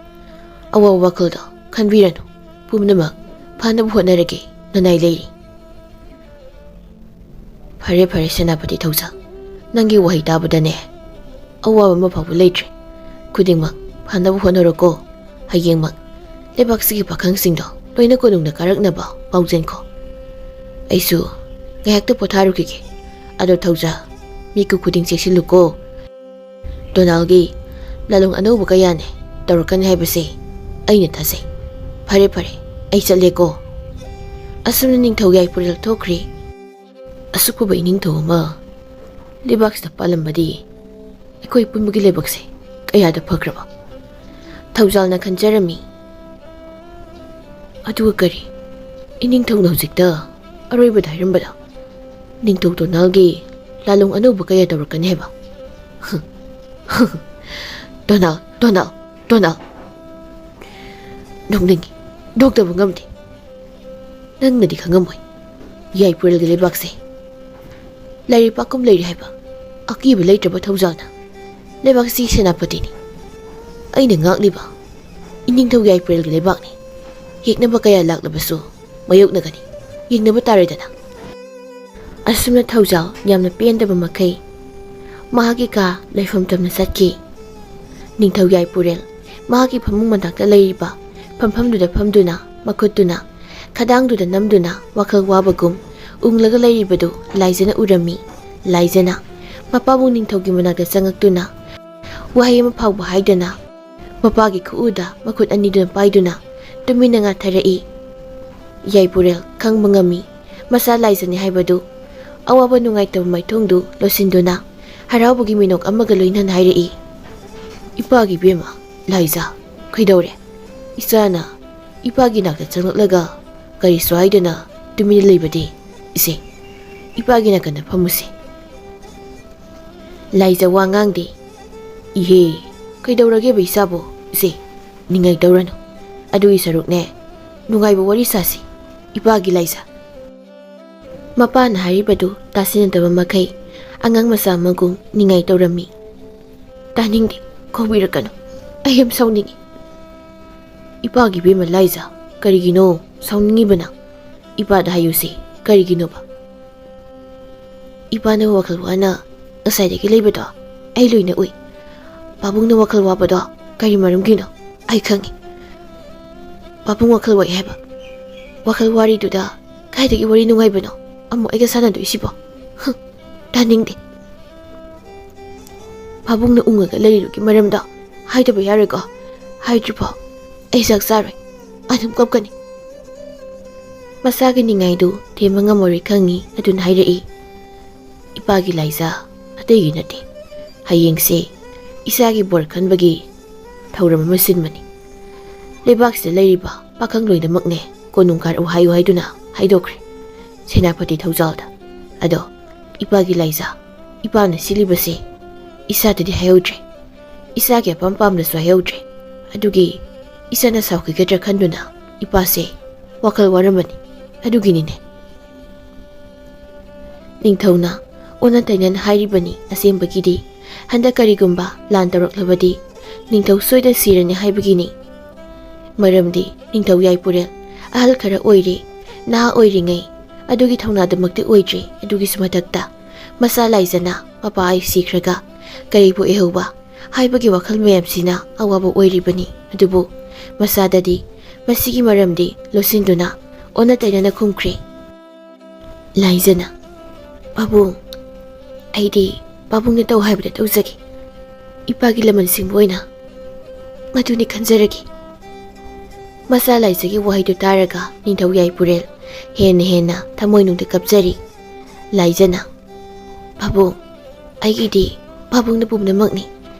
ꯑꯋꯥꯕ ꯋꯥꯈꯜꯗꯣ ꯈꯟꯕꯤꯔꯅꯨ, ꯄꯨꯝꯅꯃꯛ ꯐꯅꯕ ꯍꯣꯠꯅꯔꯒꯦ, ꯅꯅꯥꯏ ꯂꯩꯔꯤ꯫" "ꯐꯔꯦ ꯐꯔꯦ ꯁꯦꯅꯥꯄꯇꯤ ꯊꯧꯖꯥꯜ, ꯅꯪꯒꯤ ꯋꯥꯍꯩ ꯇꯥꯕꯗꯅꯦ ꯑꯋꯥꯕ ꯑꯃ ꯐꯥꯎꯕ ꯂꯩꯇ꯭ꯔꯦ꯫ ꯈꯨꯗꯤꯡꯃꯛ ꯐꯅꯕ ꯍꯣꯠꯅꯔꯣꯀꯣ꯫ ꯍꯌꯦꯡꯃꯛ ꯂꯩꯕꯥꯛꯁꯤꯒꯤ ꯄꯥꯈꯪꯁꯤꯡꯗꯣ ꯂꯣꯏꯅ ꯀꯣꯅꯨꯡꯗ ꯀꯥꯔꯛꯅꯕ ꯄꯥꯎꯖꯦꯟꯈꯣ꯫ ꯑꯩꯁꯨ ꯉꯥꯏꯍꯥꯛꯇ ꯄꯣꯊꯥꯔꯨꯈꯤꯒꯦ꯫ ꯑꯗꯣ ꯊꯧꯖꯥꯜ, ꯃꯤꯀꯨꯞ ꯈꯨꯗꯤꯡ ꯆꯦꯛꯁꯤꯜꯂꯨꯀꯣ꯫ ꯗꯣꯅꯥꯜꯒꯤ ꯂꯥꯂꯣꯡ ꯑꯅꯧꯕ ꯀꯌꯥꯅꯦ ꯇꯧꯔꯛꯀꯅꯤ ꯍꯥꯏꯕꯁꯦ ꯑꯩꯅ ꯊꯥꯖꯩ꯫ ꯐꯔꯦ ꯐꯔꯦ, ꯑꯩ ꯆꯠꯂꯦꯀꯣ꯫" ꯑꯁꯨꯝꯅ ꯅꯤꯡꯊꯧ ꯌꯥꯏꯐꯔꯦꯜ ꯊꯣꯛꯈ꯭ꯔꯦ꯫ ꯑꯁꯨꯛ ꯐꯕ ꯏꯅꯤꯡꯊꯧ ꯑꯃ ꯂꯩꯕꯥꯛꯁꯤꯗ ꯄꯥꯜꯂꯝꯕꯗꯤ ꯑꯩꯈꯣꯏ ꯄꯨꯝꯕꯒꯤ ꯂꯥꯏꯕꯛꯁꯦ ꯀꯌꯥꯗ ꯐꯈ꯭ꯔꯕ꯫ ꯊꯧꯖꯥꯜꯅ ꯈꯟꯖꯔꯝꯃꯤ꯫ ꯑꯗꯨꯒ ꯀꯔꯤ? ꯏꯅꯤꯡꯊꯧꯅ ꯍꯧꯖꯤꯛꯇ ꯑꯔꯣꯏꯕꯗ ꯍꯥꯏꯔꯝꯕꯗ ꯅꯤꯡꯊꯧ ꯗꯣꯅꯥꯜꯒꯤ ꯂꯥꯂꯣꯡ ꯑꯅꯧꯕ ꯀꯌꯥ ꯇꯧꯔꯛꯀꯅꯤ ꯍꯥꯏꯕ꯫ ꯗꯣꯅꯥꯜ, ꯗꯣꯅꯥꯜ, ꯗꯣꯅꯥꯜ꯫ ꯅꯣꯛꯅꯤꯡꯉꯤ, ꯅꯣꯛꯇꯕ ꯉꯝꯗꯦ꯫ ꯅꯪꯅꯗꯤ ꯈꯪꯉꯝꯃꯣꯏ, ꯌꯥꯏꯄꯨꯔꯦꯜꯒꯤ ꯂꯩꯕꯥꯛꯁꯦ ꯂꯥꯏꯔꯩ ꯄꯥꯛꯀꯨꯝ ꯂꯩꯔꯦ ꯍꯥꯏꯕ꯫ ꯑꯀꯤꯕ ꯂꯩꯇ꯭ꯔꯕ ꯊꯧꯖꯥꯜꯅ ꯂꯩꯕꯥꯛꯁꯤ ꯁꯦꯅꯥꯄꯇꯤꯅꯤ꯫ ꯑꯩꯅ ꯉꯥꯛꯂꯤꯕ ꯏꯅꯤꯡꯊꯧ ꯌꯥꯏꯄꯨꯔꯦꯜꯒꯤ ꯂꯩꯕꯥꯛꯅꯤ꯫ ꯌꯦꯛꯅꯕ ꯀꯌꯥ ꯂꯥꯛꯂꯕꯁꯨ ꯃꯥꯌꯣꯛꯅꯒꯅꯤ꯫ ꯌꯦꯡꯅꯕ ꯇꯥꯔꯦꯗꯅ꯫ ꯑꯁꯨꯝꯅ ꯊꯧꯖꯥꯜ ꯌꯥꯝꯅ ꯄꯦꯟꯗꯕ ꯃꯈꯩ ꯃꯍꯥꯛꯀꯤ ꯀꯥ ꯂꯩꯐꯝ ꯇꯝꯅ ꯆꯠꯈꯤ꯫ ꯅꯤꯡꯊꯧ ꯌꯥꯏꯄꯨꯔꯦꯜ ꯃꯍꯥꯛꯀꯤ ꯐꯃꯨꯡ ꯃꯅꯥꯛꯇ ꯂꯩꯔꯤꯕ ꯐꯝꯐꯝꯗꯨꯗ ꯐꯝꯗꯨꯅ, ꯃꯈꯨꯠꯇꯨꯅ ꯈꯗꯥꯡꯗꯨꯗ ꯅꯝꯗꯨꯅ ꯋꯥꯈꯜ ꯋꯥꯕꯒꯨꯝ ꯎꯪꯂꯒ ꯂꯩꯔꯤꯕꯗꯨ ꯂꯥꯏꯖꯅ ꯎꯔꯝꯃꯤ꯫ ꯂꯥꯏꯖꯅ ꯃꯄꯥꯕꯨꯡ ꯅꯤꯡꯊꯧꯒꯤ ꯃꯅꯥꯛꯇ ꯆꯪꯉꯛꯇꯨꯅ ꯋꯥꯍꯩ ꯑꯃ ꯐꯥꯎꯕ ꯍꯥꯏꯗꯅ ꯃꯄꯥꯒꯤ ꯈꯨꯎꯗ ꯃꯈꯨꯠ ꯑꯅꯤꯗꯨꯅ ꯄꯥꯏꯗꯨꯅ ꯇꯨꯃꯤꯟꯅ ꯉꯥꯊꯔꯛꯏ꯫ ꯌꯥꯏꯄꯨꯔꯦꯜ ꯈꯪꯕ ꯉꯝꯃꯤ ꯃꯆꯥ ꯂꯥꯏꯖꯅꯤ ꯍꯥꯏꯕꯗꯨ꯫ ꯑꯋꯥꯕ ꯅꯨꯡꯉꯥꯏꯇꯕ ꯃꯥꯏꯊꯣꯡꯗꯨ ꯂꯣꯠꯁꯤꯟꯗꯨꯅ ꯍꯔꯥꯎꯕꯒꯤ ꯃꯤꯅꯣꯛ ꯑꯃꯒ ꯂꯣꯏꯅꯅ ꯍꯥꯏꯔꯛꯏ, "ꯏꯄꯥꯒꯤ ꯏꯕꯦꯝꯃ, ꯂꯥꯏꯖ, ꯀꯩꯗꯧꯔꯦ? ꯏꯆꯥꯅ ꯏꯄꯥꯒꯤ ꯅꯥꯛꯇ ꯆꯪꯂꯛꯂꯒ ꯀꯔꯤꯁꯨ ꯍꯥꯏꯗꯅ ꯇꯨꯃꯤꯟꯅ ꯂꯩꯕꯗꯤ? ꯏꯆꯦ, ꯏꯄꯥꯒꯤ ꯅꯥꯀꯟꯗ ꯐꯝꯃꯨꯁꯦ꯫" ꯂꯥꯏꯖ ꯋꯥ ꯉꯥꯡꯗꯦ꯫ "ꯏꯍꯦ, "ꯀꯩꯗꯧꯔꯒꯦꯕ ꯏꯆꯥꯕꯨ? ꯏꯆꯦ, ꯅꯤꯡꯉꯥꯏ ꯇꯧꯔꯅꯨ꯫ ꯑꯗꯨꯒꯤ ꯁꯔꯨꯛꯅꯦ, ꯅꯨꯡꯉꯥꯏꯕ ꯋꯥꯔꯤ ꯁꯥꯁꯤ, ꯏꯄꯥꯒꯤ ꯂꯥꯏꯖꯥ꯫" ꯃꯄꯥꯅ ꯍꯥꯏꯔꯤꯕꯗꯨ ꯇꯥꯁꯤꯟꯅꯗꯕ ꯃꯈꯩ ꯑꯉꯥꯡ ꯃꯆꯥ ꯑꯃꯒꯨꯝ ꯅꯤꯡꯉꯥꯏ ꯇꯧꯔꯝꯃꯤ꯫ "ꯇꯥꯅꯤꯡꯗꯦ, ꯀꯧꯕꯤꯔꯛꯀꯅꯨ꯫ ꯑꯩ ꯌꯥꯝ ꯁꯥꯎꯅꯤꯡꯉꯤ꯫" "ꯏꯄꯥꯒꯤ ꯏꯕꯦꯝꯃ ꯂꯥꯏꯖꯥ, ꯀꯔꯤꯒꯤꯅꯣ ꯁꯥꯎꯅꯤꯡꯉꯤꯕꯅ? ꯏꯄꯥꯗ ꯍꯥꯏꯌꯨꯁꯦ, ꯀꯔꯤꯒꯤꯅꯣꯕ?" "ꯏꯄꯥꯅ ꯋꯥꯈꯜ ꯋꯥꯅ ꯉꯁꯥꯏꯗꯒꯤ ꯂꯩꯕꯗꯣ ꯑꯩ ꯂꯣꯏꯅ ꯎꯏ꯫ ꯄꯥꯕꯨꯡꯅ ꯋꯥꯈꯜ ꯋꯥꯕꯗꯣ ꯀꯔꯤ ꯃꯔꯝꯒꯤꯅꯣ ꯑꯩ ꯈꯪꯉꯤ꯫" "ꯄꯥꯕꯨꯡ ꯋꯥꯈꯜ ꯋꯥꯏ ꯍꯥꯏꯕ? ꯋꯥꯈꯜ ꯋꯥꯔꯤꯗꯨꯗ ꯀꯥꯏꯗꯒꯤ ꯋꯥꯔꯤ ꯅꯨꯡꯉꯥꯏꯕꯅꯣ ꯑꯃꯨꯛ ꯑꯩꯒ ꯁꯥꯟꯅꯗꯣꯏꯁꯤꯕꯣ? ꯍꯨꯝ, ꯇꯥꯅꯤꯡꯗꯦ꯫" "ꯄꯥꯕꯨꯡꯅ ꯎꯪꯉꯒ ꯂꯩꯔꯤꯗꯨꯒꯤ ꯃꯔꯝꯗꯣ ꯍꯥꯏꯗꯕ ꯌꯥꯔꯣꯏꯀꯣ? ꯍꯥꯏꯗ꯭ꯔꯤꯐꯥꯎ ꯑꯩ ꯆꯥꯛ ꯆꯥꯔꯣꯏ꯫ ꯑꯗꯨꯝ ꯀꯞꯀꯅꯤ꯫" ꯃꯆꯥꯒꯤ ꯅꯤꯡꯉꯥꯏꯗꯨ ꯊꯦꯝꯕ ꯉꯝꯃꯔꯣꯏ ꯈꯪꯉꯤ, ꯑꯗꯨꯅ ꯍꯥꯏꯔꯛꯏ, "ꯏꯄꯥꯒꯤ ꯂꯥꯏꯖꯥ, ꯑꯇꯩꯒꯤ ꯅꯠꯇꯦ꯫ ꯍꯌꯦꯡꯁꯦ ꯏꯆꯥꯒꯤ ꯕꯣꯔ ꯈꯟꯕꯒꯤ ꯊꯧꯔꯝ ꯑꯃ ꯁꯤꯟꯕꯅꯤ꯫ ꯂꯩꯕꯥꯛꯁꯤꯗ ꯂꯩꯔꯤꯕ ꯄꯥꯈꯪ ꯂꯣꯏꯅꯃꯛꯅꯦ ꯀꯣꯅꯨꯡ ꯀꯥꯔꯛꯎ ꯍꯥꯏꯌꯨ ꯍꯥꯏꯗꯨꯅ ꯍꯥꯏꯗꯣꯛꯈ꯭ꯔꯦ ꯁꯦꯅꯥꯄꯇꯤ ꯊꯧꯖꯥꯜꯗ꯫ ꯑꯗꯣ ꯏꯄꯥꯒꯤ ꯂꯥꯏꯖꯥ, ꯏꯄꯥꯅ ꯁꯤꯜꯂꯤꯕꯁꯦ ꯏꯆꯥꯗꯗꯤ ꯍꯥꯏꯍꯧꯗ꯭ꯔꯦ꯫ ꯏꯆꯥꯒꯤ ꯑꯄꯥꯝ ꯄꯥꯝꯗꯁꯨ ꯍꯥꯏꯍꯧꯗ꯭ꯔꯦ꯫ ꯑꯗꯨꯒꯤ ꯏꯆꯥꯅ ꯁꯥꯎꯈꯤꯒꯗ꯭ꯔꯥ ꯈꯟꯗꯨꯅ ꯏꯄꯥꯁꯦ ꯋꯥꯈꯜ ꯋꯥꯔꯝꯕꯅꯤ꯫ ꯑꯗꯨꯒꯤꯅꯤꯅꯦ꯫" ꯅꯤꯡꯊꯧꯅ ꯑꯣꯟꯅ ꯇꯩꯅꯅ ꯍꯥꯏꯔꯤꯕꯅꯤ꯫ ꯑꯁꯦꯡꯕꯒꯤꯗꯤ ꯍꯟꯗꯛ ꯀꯔꯤꯒꯨꯝꯕ ꯂꯥꯟ ꯇꯧꯔꯛꯂꯕꯗꯤ ꯅꯤꯡꯊꯧ ꯁꯣꯏꯗꯅ ꯁꯤꯔꯅꯤ ꯍꯥꯏꯕꯒꯤꯅꯤ꯫ ꯃꯔꯝꯗꯤ ꯅꯤꯡꯊꯧ ꯌꯥꯏꯄꯨꯔꯦꯜ ꯑꯍꯜ ꯈꯔ ꯑꯣꯏꯔꯦ, ꯅꯍꯥ ꯑꯣꯏꯔꯤꯉꯩ ꯑꯗꯨꯒꯤ ꯊꯧꯅꯥꯗꯨꯃꯛꯇꯤ ꯑꯣꯏꯗ꯭ꯔꯦ꯫ ꯑꯗꯨꯒꯤꯁꯨ ꯃꯊꯛꯇ ꯃꯆꯥ ꯂꯥꯏꯖꯅ ꯃꯄꯥ ꯑꯩ ꯁꯤꯈ꯭ꯔꯒ ꯀꯔꯤꯕꯨ ꯑꯣꯏꯍꯧꯕ ꯍꯥꯏꯕꯒꯤ ꯋꯥꯈꯜ ꯃꯌꯥꯝꯁꯤꯅ ꯑꯋꯥꯕ ꯑꯣꯏꯔꯤꯕꯅꯤ꯫ ꯑꯗꯨꯕꯨ ꯃꯆꯥꯗꯗꯤ ꯃꯁꯤꯒꯤ ꯃꯔꯝꯗꯤ ꯂꯣꯠꯁꯤꯟꯗꯨꯅ ꯑꯣꯟꯅ ꯇꯩꯅꯅ ꯈꯨꯝꯈ꯭ꯔꯦ꯫ ꯂꯥꯏꯖꯅ, "ꯄꯥꯕꯨꯡ, ꯑꯩꯗꯤ ꯄꯥꯕꯨꯡꯅ ꯇꯧ ꯍꯥꯏꯕꯗ ꯇꯧꯖꯒꯦ꯫ ꯏꯄꯥꯒꯤ ꯂꯃꯟ ꯁꯤꯡꯕ ꯑꯣꯏꯅ ꯃꯗꯨꯅꯤ ꯈꯟꯖꯔꯒꯦ꯫" ꯃꯆꯥ ꯂꯥꯏꯖꯒꯤ ꯋꯥꯍꯩꯗꯨ ꯇꯥꯔꯒ ꯅꯤꯡꯊꯧ ꯌꯥꯏꯄꯨꯔꯦꯜ ꯍꯦꯟꯅ ꯍꯦꯟꯅ ꯊꯃꯣꯏꯅꯨꯡꯗ ꯀꯞꯆꯔꯤ꯫ ꯂꯥꯏꯖꯅ, "ꯄꯥꯕꯨꯡ, ꯑꯩꯒꯤꯗꯤ ꯄꯥꯕꯨꯡꯅ ꯄꯨꯝꯅꯃꯛꯅꯤ꯫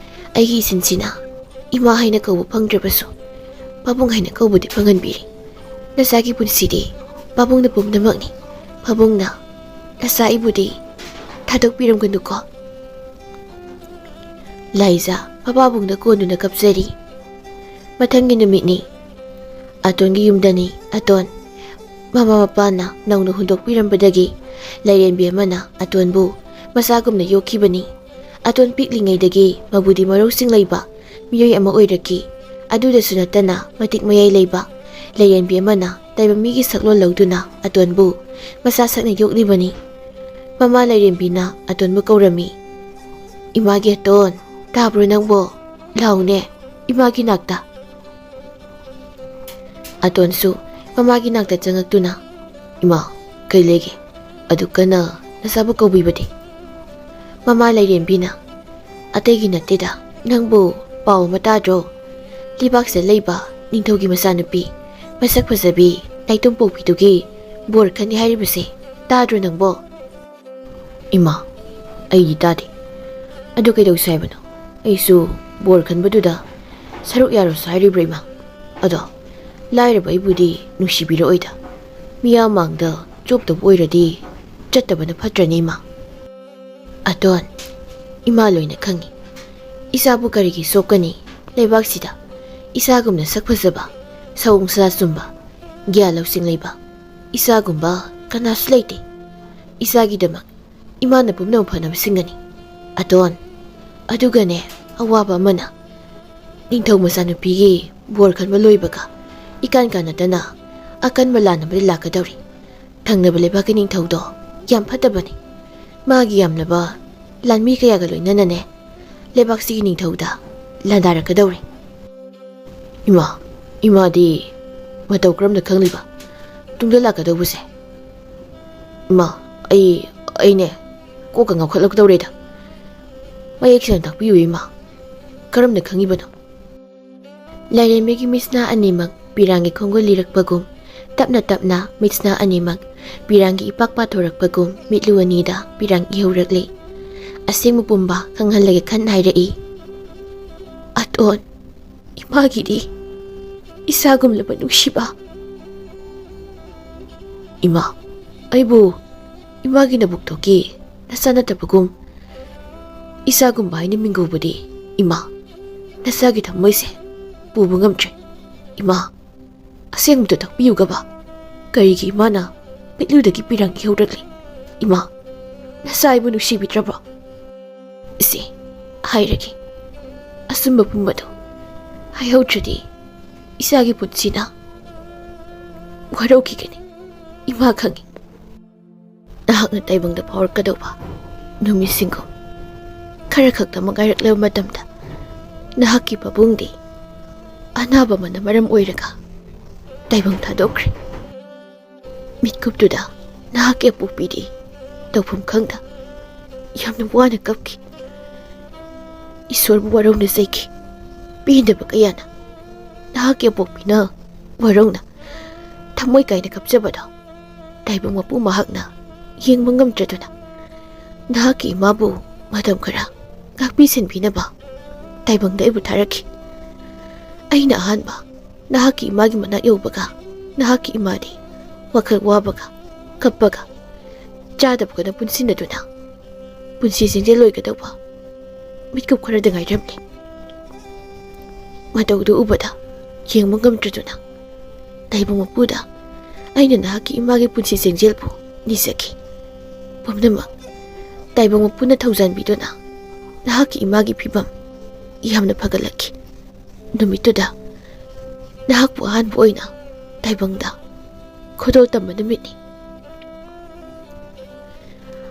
ꯑꯩꯒꯤ ꯏꯆꯤꯟꯁꯤꯅ ꯏꯃꯥ ꯍꯥꯏꯅ ꯀꯧꯕ ꯐꯪꯗ꯭ꯔꯕꯁꯨ ꯄꯥꯕꯨꯡ ꯍꯥꯏꯅ ꯀꯧꯕꯗꯤ ꯐꯪꯍꯟꯕꯤꯔꯤ꯫ ꯅꯆꯥꯒꯤ ꯄꯨꯟꯁꯤꯗꯤ ꯄꯥꯕꯨꯡꯅ ꯄꯨꯝꯅꯃꯛꯅꯤ꯫ ꯄꯥꯕꯨꯡꯅ ꯅꯆꯥ ꯑꯩꯕꯨꯗꯤ ꯊꯥꯗꯣꯛꯄꯤꯔꯝꯒꯅꯨꯀꯣ꯫" ꯂꯥꯏꯖ ꯃꯄꯥꯕꯨꯡꯗ ꯀꯣꯟꯗꯨꯅ ꯀꯞꯆꯔꯤ꯫ ꯃꯊꯪꯒꯤ ꯅꯨꯃꯤꯠꯅꯤ꯫ ꯑꯇꯣꯟꯒꯤ ꯌꯨꯝꯗꯅꯤ꯫ ꯑꯇꯣꯟ ꯃꯃꯥ ꯃꯄꯥꯅ ꯅꯧꯅ ꯍꯨꯟꯗꯣꯛꯄꯤꯔꯝꯕꯗꯒꯤ ꯂꯥꯏꯔꯦꯝꯕꯤ ꯑꯃꯅ ꯑꯇꯣꯟꯕꯨ ꯃꯆꯥꯒꯨꯝꯅ ꯌꯣꯛꯈꯤꯕꯅꯤ꯫ ꯑꯇꯣꯟ ꯄꯤꯛꯂꯤꯉꯩꯗꯒꯤ ꯃꯕꯨꯗꯤ ꯃꯔꯧꯁꯤꯡ ꯂꯩꯕ ꯃꯤꯑꯣꯏ ꯑꯃ ꯑꯣꯏꯔꯛꯈꯤ꯫ ꯑꯗꯨꯗꯁꯨ ꯅꯠꯇꯅ ꯃꯇꯤꯛ ꯃꯌꯥꯏ ꯂꯩꯕ ꯂꯥꯏꯔꯦꯝꯕꯤ ꯑꯃꯅ ꯇꯥꯏꯕꯪ ꯃꯤꯒꯤ ꯁꯛꯂꯣꯟ ꯂꯧꯗꯨꯅ ꯑꯇꯣꯟꯕꯨ ꯃꯆꯥ ꯁꯛꯅ ꯌꯣꯛꯂꯤꯕꯅꯤ꯫ ꯃꯃꯥ ꯂꯥꯏꯔꯦꯝꯕꯤꯅ ꯑꯇꯣꯟꯕꯨ ꯀꯧꯔꯝꯃꯤ꯫ "ꯏꯃꯥꯒꯤ ꯑꯇꯣꯟ, ꯇꯥꯕ꯭ꯔꯣ ꯅꯪꯕꯣ? ꯂꯥꯎꯅꯦ, ꯏꯃꯥꯒꯤ ꯅꯥꯛꯇ꯫" ꯑꯇꯣꯟꯁꯨ ꯃꯃꯥꯒꯤ ꯅꯥꯛꯇ ꯆꯪꯉꯛꯇꯨꯅ, "ꯏꯃꯥ, ꯀꯩ ꯂꯩꯒꯦ? ꯑꯗꯨ ꯀꯟꯅ ꯅꯆꯥꯕꯨ ꯀꯧꯕꯤꯕꯗꯤ?" ꯃꯃꯥ ꯂꯥꯏꯔꯦꯝꯕꯤꯅ, "ꯑꯇꯩꯒꯤ ꯅꯠꯇꯦꯗ, ꯅꯪꯕꯨ ꯄꯥꯎ ꯑꯃ ꯇꯥꯗ꯭ꯔꯣ? ꯂꯩꯕꯥꯛꯁꯤꯗ ꯂꯩꯕ ꯅꯤꯡꯊꯧꯒꯤ ꯃꯆꯥꯅꯨꯄꯤ ꯃꯁꯛ ꯐꯖꯕꯤ ꯅꯥꯏꯇꯣꯝꯄꯣꯛꯄꯤꯗꯨꯒꯤ ꯕꯣꯔ ꯈꯟꯅꯤ ꯍꯥꯏꯔꯤꯕꯁꯦ ꯇꯥꯗ꯭ꯔꯣ ꯅꯪꯕꯣ?" "ꯏꯃꯥ, ꯑꯩꯗꯤ ꯇꯥꯗꯦ꯫ ꯑꯗꯨ ꯀꯩꯗꯧꯁꯦ ꯍꯥꯏꯕꯅꯣ? ꯑꯩꯁꯨ ꯕꯣꯔ ꯈꯟꯕꯗꯨꯗ ꯁꯔꯨꯛ ꯌꯥꯔꯣꯁꯨ ꯍꯥꯏꯔꯤꯕ꯭ꯔꯥ, ꯏꯃꯥ? ꯑꯗꯣ ꯂꯥꯏꯔꯕ ꯑꯩꯕꯨꯗꯤ ꯅꯨꯡꯁꯤꯕꯤꯔꯛꯑꯣꯏꯗ꯫ ꯃꯤꯌꯥꯝ ꯃꯥꯡꯗ ꯆꯣꯞꯇꯕ ꯑꯣꯏꯔꯗꯤ ꯆꯠꯇꯕꯅ ꯐꯠꯇ꯭ꯔꯅꯦ, ꯏꯃꯥ?" "ꯑꯇꯣꯟ, ꯏꯃꯥ ꯂꯣꯏꯅ ꯈꯪꯉꯤ꯫ ꯏꯆꯥꯕꯨ ꯀꯔꯤꯒꯤ ꯆꯣꯞꯀꯅꯤ? ꯂꯩꯕꯥꯛꯁꯤꯗ ꯏꯆꯥꯒꯨꯝꯅ ꯁꯛ ꯐꯖꯕ, ꯁꯑꯣꯡ ꯁꯥꯗꯥ ꯆꯨꯝꯕ, ꯒ꯭ꯌꯥꯟ ꯂꯧꯁꯤꯡ ꯂꯩꯕ ꯏꯆꯥꯒꯨꯝꯕ ꯀꯅꯥꯁꯨ ꯂꯩꯇꯦ꯫ ꯏꯆꯥꯒꯤꯗꯃꯛ ꯏꯃꯥꯅ ꯄꯨꯝꯅꯃꯛ ꯐꯅꯕ ꯁꯤꯟꯒꯅꯤ, ꯑꯇꯣꯟ꯫ ꯑꯗꯨꯒꯅꯦ, ꯑꯋꯥꯕ ꯑꯃꯅ, ꯅꯤꯡꯊꯧ ꯃꯆꯥꯅꯨꯄꯤꯒꯤ ꯕꯣꯔ ꯈꯟꯕ ꯂꯣꯏꯕꯒ ꯏꯀꯥꯟ ꯀꯥꯟꯅꯗꯅ ꯑꯀꯟꯕ ꯂꯥꯟ ꯑꯃꯗꯤ ꯂꯥꯛꯀꯗꯧꯔꯤ꯫ ꯊꯪꯅꯕ ꯂꯩꯕꯥꯛꯀꯤ ꯅꯤꯡꯊꯧꯗꯣ ꯌꯥꯝ ꯐꯠꯇꯕꯅꯤ꯫ ꯃꯥꯒꯤ ꯌꯥꯝꯂꯕ ꯂꯥꯟꯃꯤ ꯀꯌꯥꯒ ꯂꯣꯏꯅꯅꯅꯦ, ꯂꯩꯕꯥꯛꯁꯤꯒꯤ ꯅꯤꯡꯊꯧꯗ ꯂꯥꯟꯗꯥꯔꯛꯀꯗꯧꯔꯤ꯫" "ꯏꯃꯥ, ꯏꯃꯥꯗꯤ ꯃꯇꯧ ꯀꯔꯝꯅ ꯈꯪꯂꯤꯕ ꯇꯨꯡꯗ ꯂꯥꯛꯀꯗꯧꯕꯁꯦ? ꯏꯃꯥ, ꯑꯩ, ꯑꯩꯅꯦ, ꯀꯣꯛꯀ ꯉꯥꯎꯈꯠꯂꯛꯇꯧꯔꯦꯗ꯫ ꯃꯌꯦꯛ ꯁꯦꯡꯅ ꯇꯥꯛꯄꯤꯌꯨ, ꯏꯃꯥ꯫ ꯀꯔꯝꯅ ꯈꯪꯉꯤꯕꯅꯣ?" ꯂꯥꯏꯔꯦꯝꯕꯤꯒꯤ ꯃꯤꯠꯁꯅꯥ ꯑꯅꯤꯃꯛ ꯄꯤꯔꯥꯡꯒꯤ ꯈꯣꯡꯒꯨꯜ ꯂꯤꯔꯛꯄꯒꯨꯝ, ꯇꯞꯅ ꯇꯞꯅ ꯃꯤꯠꯁꯅꯥ ꯑꯅꯤꯃꯛ ꯄꯤꯔꯥꯡꯒꯤ ꯏꯄꯥꯛ ꯄꯥꯊꯣꯔꯛꯄꯒꯨꯝ ꯃꯤꯠꯂꯨ ꯑꯅꯤꯗ ꯄꯤꯔꯥꯡ ꯏꯍꯧꯔꯛꯂꯤ꯫ ꯑꯁꯦꯡꯕ ꯄꯨꯝꯕ ꯈꯪꯍꯜꯂꯒꯦ ꯈꯟ ꯍꯥꯏꯔꯛꯏ꯫ "ꯑꯇꯣꯟ, ꯏꯃꯥꯒꯤꯗꯤ ꯏꯁꯥꯒꯨꯝꯂꯕ ꯅꯨꯡꯁꯤꯕ꯫" "ꯏꯃꯥ, ꯑꯩꯕꯨ ꯏꯃꯥꯒꯤ ꯅꯕꯨꯛꯇꯨꯒꯤ ꯅꯆꯥ ꯅꯠꯇꯕꯒꯨꯝ ꯏꯆꯥꯒꯨꯝꯕ ꯍꯥꯏꯅ ꯃꯤꯡꯒꯧꯕꯗꯤ, ꯏꯃꯥ, ꯅꯁꯥꯒꯤ ꯊꯃꯣꯏꯁꯦ ꯄꯨꯕ ꯉꯝꯗ꯭ꯔꯦ꯫ ꯏꯃꯥ, ꯑꯁꯦꯡꯕꯗꯣ ꯇꯥꯛꯄꯤꯌꯨꯒꯕ꯫ ꯀꯔꯤꯒꯤ ꯏꯃꯥꯅ ꯃꯤꯠꯂꯨꯗꯒꯤ ꯄꯤꯔꯥꯡ ꯏꯍꯧꯔꯛꯂꯤ? ꯏꯃꯥ, ꯅꯁꯥ ꯑꯩꯕꯨ ꯅꯨꯡꯁꯤꯕꯤꯗ꯭ꯔꯕꯣ? ꯏꯆꯦ, ꯍꯥꯏꯔꯒꯦ꯫ ꯑꯆꯨꯝꯕ ꯄꯨꯝꯕꯗꯣ ꯍꯥꯏꯍꯧꯗ꯭ꯔꯗꯤ ꯏꯆꯥꯒꯤ ꯄꯨꯟꯁꯤꯅ ꯋꯥꯔꯧꯈꯤꯒꯅꯤ꯫ ꯏꯃꯥ ꯈꯪꯏ꯫ ꯅꯍꯥꯛꯅ ꯇꯥꯏꯕꯪꯗ ꯐꯥꯎꯔꯛꯀꯗꯧꯕ ꯅꯨꯃꯤꯠꯁꯤꯡꯒꯨꯝ ꯈꯔ ꯈꯛꯇꯃꯛ ꯉꯥꯏꯔꯛꯂꯕ ꯃꯇꯝꯗ, ꯅꯍꯥꯛꯀꯤ ꯄꯥꯕꯨꯡꯗꯤ ꯑꯅꯥꯕ ꯑꯃꯅ ꯃꯔꯝ ꯑꯣꯏꯔꯒ ꯇꯥꯏꯕꯪ ꯊꯥꯗꯣꯛꯈ꯭ꯔꯦ꯫ ꯃꯤꯠꯀꯨꯞꯇꯨꯗ ꯅꯍꯥꯛꯀꯤ ꯑꯄꯣꯛꯄꯤꯗꯤ ꯇꯧꯐꯝ ꯈꯪꯗ ꯌꯥꯝꯅ ꯋꯥꯅ ꯀꯞꯈꯤ꯫ ꯏꯁꯣꯔꯕꯨ ꯋꯥꯔꯧꯅꯖꯩꯈꯤ꯫ ꯄꯦꯟꯗꯕ ꯀꯌꯥꯅ ꯅꯍꯥꯛꯀꯤ ꯑꯄꯣꯛꯄꯤꯅ ꯋꯥꯔꯧꯅ ꯊꯃꯣꯏ ꯀꯥꯏꯅ ꯀꯞꯆꯕꯗꯣ ꯇꯥꯏꯕꯪ ꯃꯄꯨ ꯃꯍꯥꯛꯅ ꯌꯦꯡꯕ ꯉꯝꯗ꯭ꯔꯗꯨꯅ, ꯅꯍꯥꯛꯀꯤ ꯏꯃꯥꯕꯨ ꯃꯇꯝ ꯈꯔ ꯉꯥꯛꯄꯤ ꯁꯦꯟꯕꯤꯅꯕ ꯇꯥꯏꯕꯪꯗ ꯑꯩꯕꯨ ꯊꯥꯔꯛꯈꯤ꯫ ꯑꯩꯅ ꯑꯍꯥꯟꯕ ꯅꯍꯥꯛꯀꯤ ꯏꯃꯥꯒꯤ ꯃꯅꯥꯛ ꯌꯧꯕꯒ, ꯅꯍꯥꯛꯀꯤ ꯏꯃꯥꯗꯤ ꯋꯥꯈꯜ ꯋꯥꯕꯒ, ꯀꯞꯄꯒ, ꯆꯥꯗꯕꯒꯅ ꯄꯨꯟꯁꯤꯟꯅꯗꯨꯅ ꯄꯨꯟꯁꯤ ꯆꯦꯟꯖꯦꯜ ꯂꯣꯏꯒꯗꯧꯕ ꯃꯤꯠꯀꯨꯞ ꯈꯔꯗ ꯉꯥꯏꯔꯝꯂꯦ꯫ ꯃꯇꯧꯗꯨ ꯎꯕꯗ ꯌꯦꯡꯕ ꯉꯝꯗ꯭ꯔꯗꯨꯅ ꯇꯥꯏꯕꯪ ꯃꯄꯨꯗ ꯑꯩꯅ ꯅꯍꯥꯛꯀꯤ ꯏꯃꯥꯒꯤ ꯄꯨꯟꯁꯤ ꯆꯦꯟꯖꯦꯜꯕꯨ ꯅꯤꯖꯈꯤ꯫ ꯄꯨꯝꯅꯃꯛ ꯇꯥꯏꯕꯪ ꯃꯄꯨꯅ ꯊꯧꯖꯥꯟꯕꯤꯗꯨꯅ ꯅꯍꯥꯛꯀꯤ ꯏꯃꯥꯒꯤ ꯐꯤꯕꯝ ꯌꯥꯝꯅ ꯐꯒꯠꯂꯛꯈꯤ꯫ ꯅꯨꯃꯤꯠꯇꯨꯗ ꯅꯍꯥꯛꯄꯨ ꯑꯍꯥꯟꯕ ꯑꯣꯏꯅ ꯇꯥꯏꯕꯪꯗ ꯈꯨꯗꯣꯜ ꯇꯝꯕ ꯅꯨꯃꯤꯠꯅꯤ꯫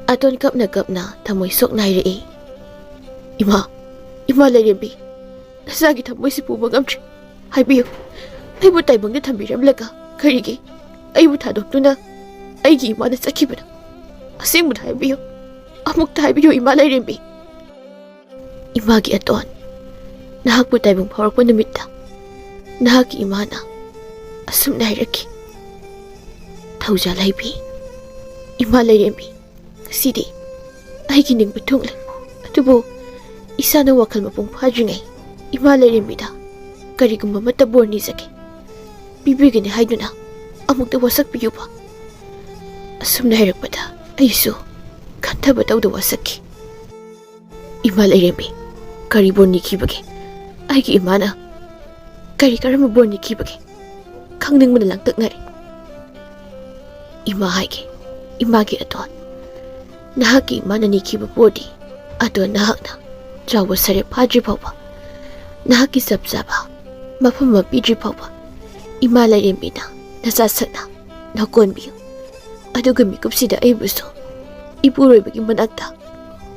ꯑꯇꯣꯟ ꯀꯞꯅ ꯀꯞꯅ ꯊꯃꯣꯏ ꯁꯣꯛꯅ ꯍꯥꯏꯔꯛꯏ, "ꯏꯃꯥ, ꯏꯃꯥ ꯂꯥꯏꯔꯦꯝꯕꯤ, ꯅꯆꯥꯒꯤ ꯊꯃꯣꯏꯁꯤ ꯄꯨꯕ ꯉꯝꯗ꯭ꯔꯦ꯫ ꯍꯥꯏꯕꯤꯌꯨ, ꯑꯩꯕꯨ ꯇꯥꯏꯕꯪꯗ ꯊꯝꯕꯤꯔꯝꯂꯒ ꯀꯔꯤꯒꯤ ꯑꯩꯕꯨ ꯊꯥꯗꯣꯛꯇꯨꯅ ꯑꯩꯒꯤ ꯏꯃꯥꯅ ꯆꯠꯈꯤꯕꯅꯣ? ꯑꯁꯦꯡꯕꯗ ꯍꯥꯏꯕꯤꯌꯨ, ꯑꯃꯨꯛꯇ ꯍꯥꯏꯕꯤꯌꯨ, ꯏꯃꯥ ꯂꯥꯏꯔꯦꯝꯕꯤ꯫" ꯏꯃꯥꯒꯤ ꯑꯇꯣꯟ, ꯅꯍꯥꯛꯄꯨ ꯇꯥꯏꯕꯪ ꯐꯥꯎꯔꯛꯄ ꯅꯨꯃꯤꯠꯇ ꯅꯍꯥꯛꯀꯤ ꯏꯃꯥꯅ ꯑꯁꯨꯝꯅ ꯍꯥꯏꯔꯛꯈꯤ, "ꯊꯧꯖꯥꯜ ꯍꯩꯕꯤ, ꯏꯃꯥ ꯂꯥꯏꯔꯦꯝꯕꯤ, ꯉꯁꯤꯗꯤ ꯑꯩꯒꯤ ꯅꯤꯡꯕ ꯊꯨꯡꯂꯦ꯫ ꯑꯗꯨꯕꯨ ꯏꯁꯥꯅ ꯋꯥꯈꯜ ꯃꯄꯨꯡ ꯐꯥꯗ꯭ꯔꯤꯉꯩ ꯏꯃꯥ ꯂꯥꯏꯔꯦꯝꯕꯤꯗ ꯀꯔꯤꯒꯨꯝꯕ ꯑꯃꯠꯇ ꯕꯣꯔ ꯅꯤꯖꯒꯦ꯫ ꯄꯤꯕꯤꯒꯅꯤ ꯍꯥꯏꯗꯨꯅ ꯑꯃꯨꯛꯇ ꯋꯥꯁꯛꯄꯤꯌꯨꯕ꯫" ꯑꯁꯨꯝꯅ ꯍꯥꯏꯔꯛꯄꯗ ꯑꯩꯁꯨ ꯈꯟꯊꯕ ꯇꯧꯗ ꯋꯥꯁꯛꯈꯤ꯫ "ꯏꯃꯥ ꯂꯥꯏꯔꯦꯝꯕꯤ, ꯀꯔꯤ ꯕꯣꯔ ꯅꯤꯈꯤꯕꯒꯦ? ꯑꯩꯒꯤ ꯏꯃꯥꯅ ꯀꯔꯤ ꯀꯔꯝꯕ ꯕꯣꯔ ꯅꯤꯈꯤꯕꯒꯦ ꯈꯪꯅꯤꯡꯕꯅ ꯂꯥꯡꯇꯛꯅꯔꯦ꯫ ꯏꯃꯥ ꯍꯥꯏꯒꯦ, ꯏꯃꯥꯒꯤ ꯑꯇꯣꯟ, ꯅꯍꯥꯛꯀꯤ ꯏꯃꯥꯅ ꯅꯤꯈꯤꯕ ꯕꯣꯔꯗꯤ ꯑꯗꯣ ꯅꯍꯥꯛꯅ ꯆꯥꯎꯕ ꯁꯔꯦꯞ ꯐꯥꯗ꯭ꯔꯤ ꯐꯥꯎꯕ, ꯅꯍꯥꯛꯀꯤ ꯆꯞ ꯆꯥꯕ ꯃꯐꯝ ꯑꯃ ꯄꯤꯗ꯭ꯔꯤ ꯐꯥꯎꯕ, ꯏꯃꯥ ꯂꯥꯏꯔꯦꯝꯕꯤꯅ ꯅꯆꯥ ꯁꯛꯅ ꯅꯀꯣꯟꯕꯤꯌꯨ꯫ ꯑꯗꯨꯒ ꯃꯤꯀꯨꯞꯁꯤꯗ ꯑꯩꯕꯨꯁꯨ ꯏꯄꯨꯔꯣꯏꯕꯒꯤ ꯃꯅꯥꯛꯇ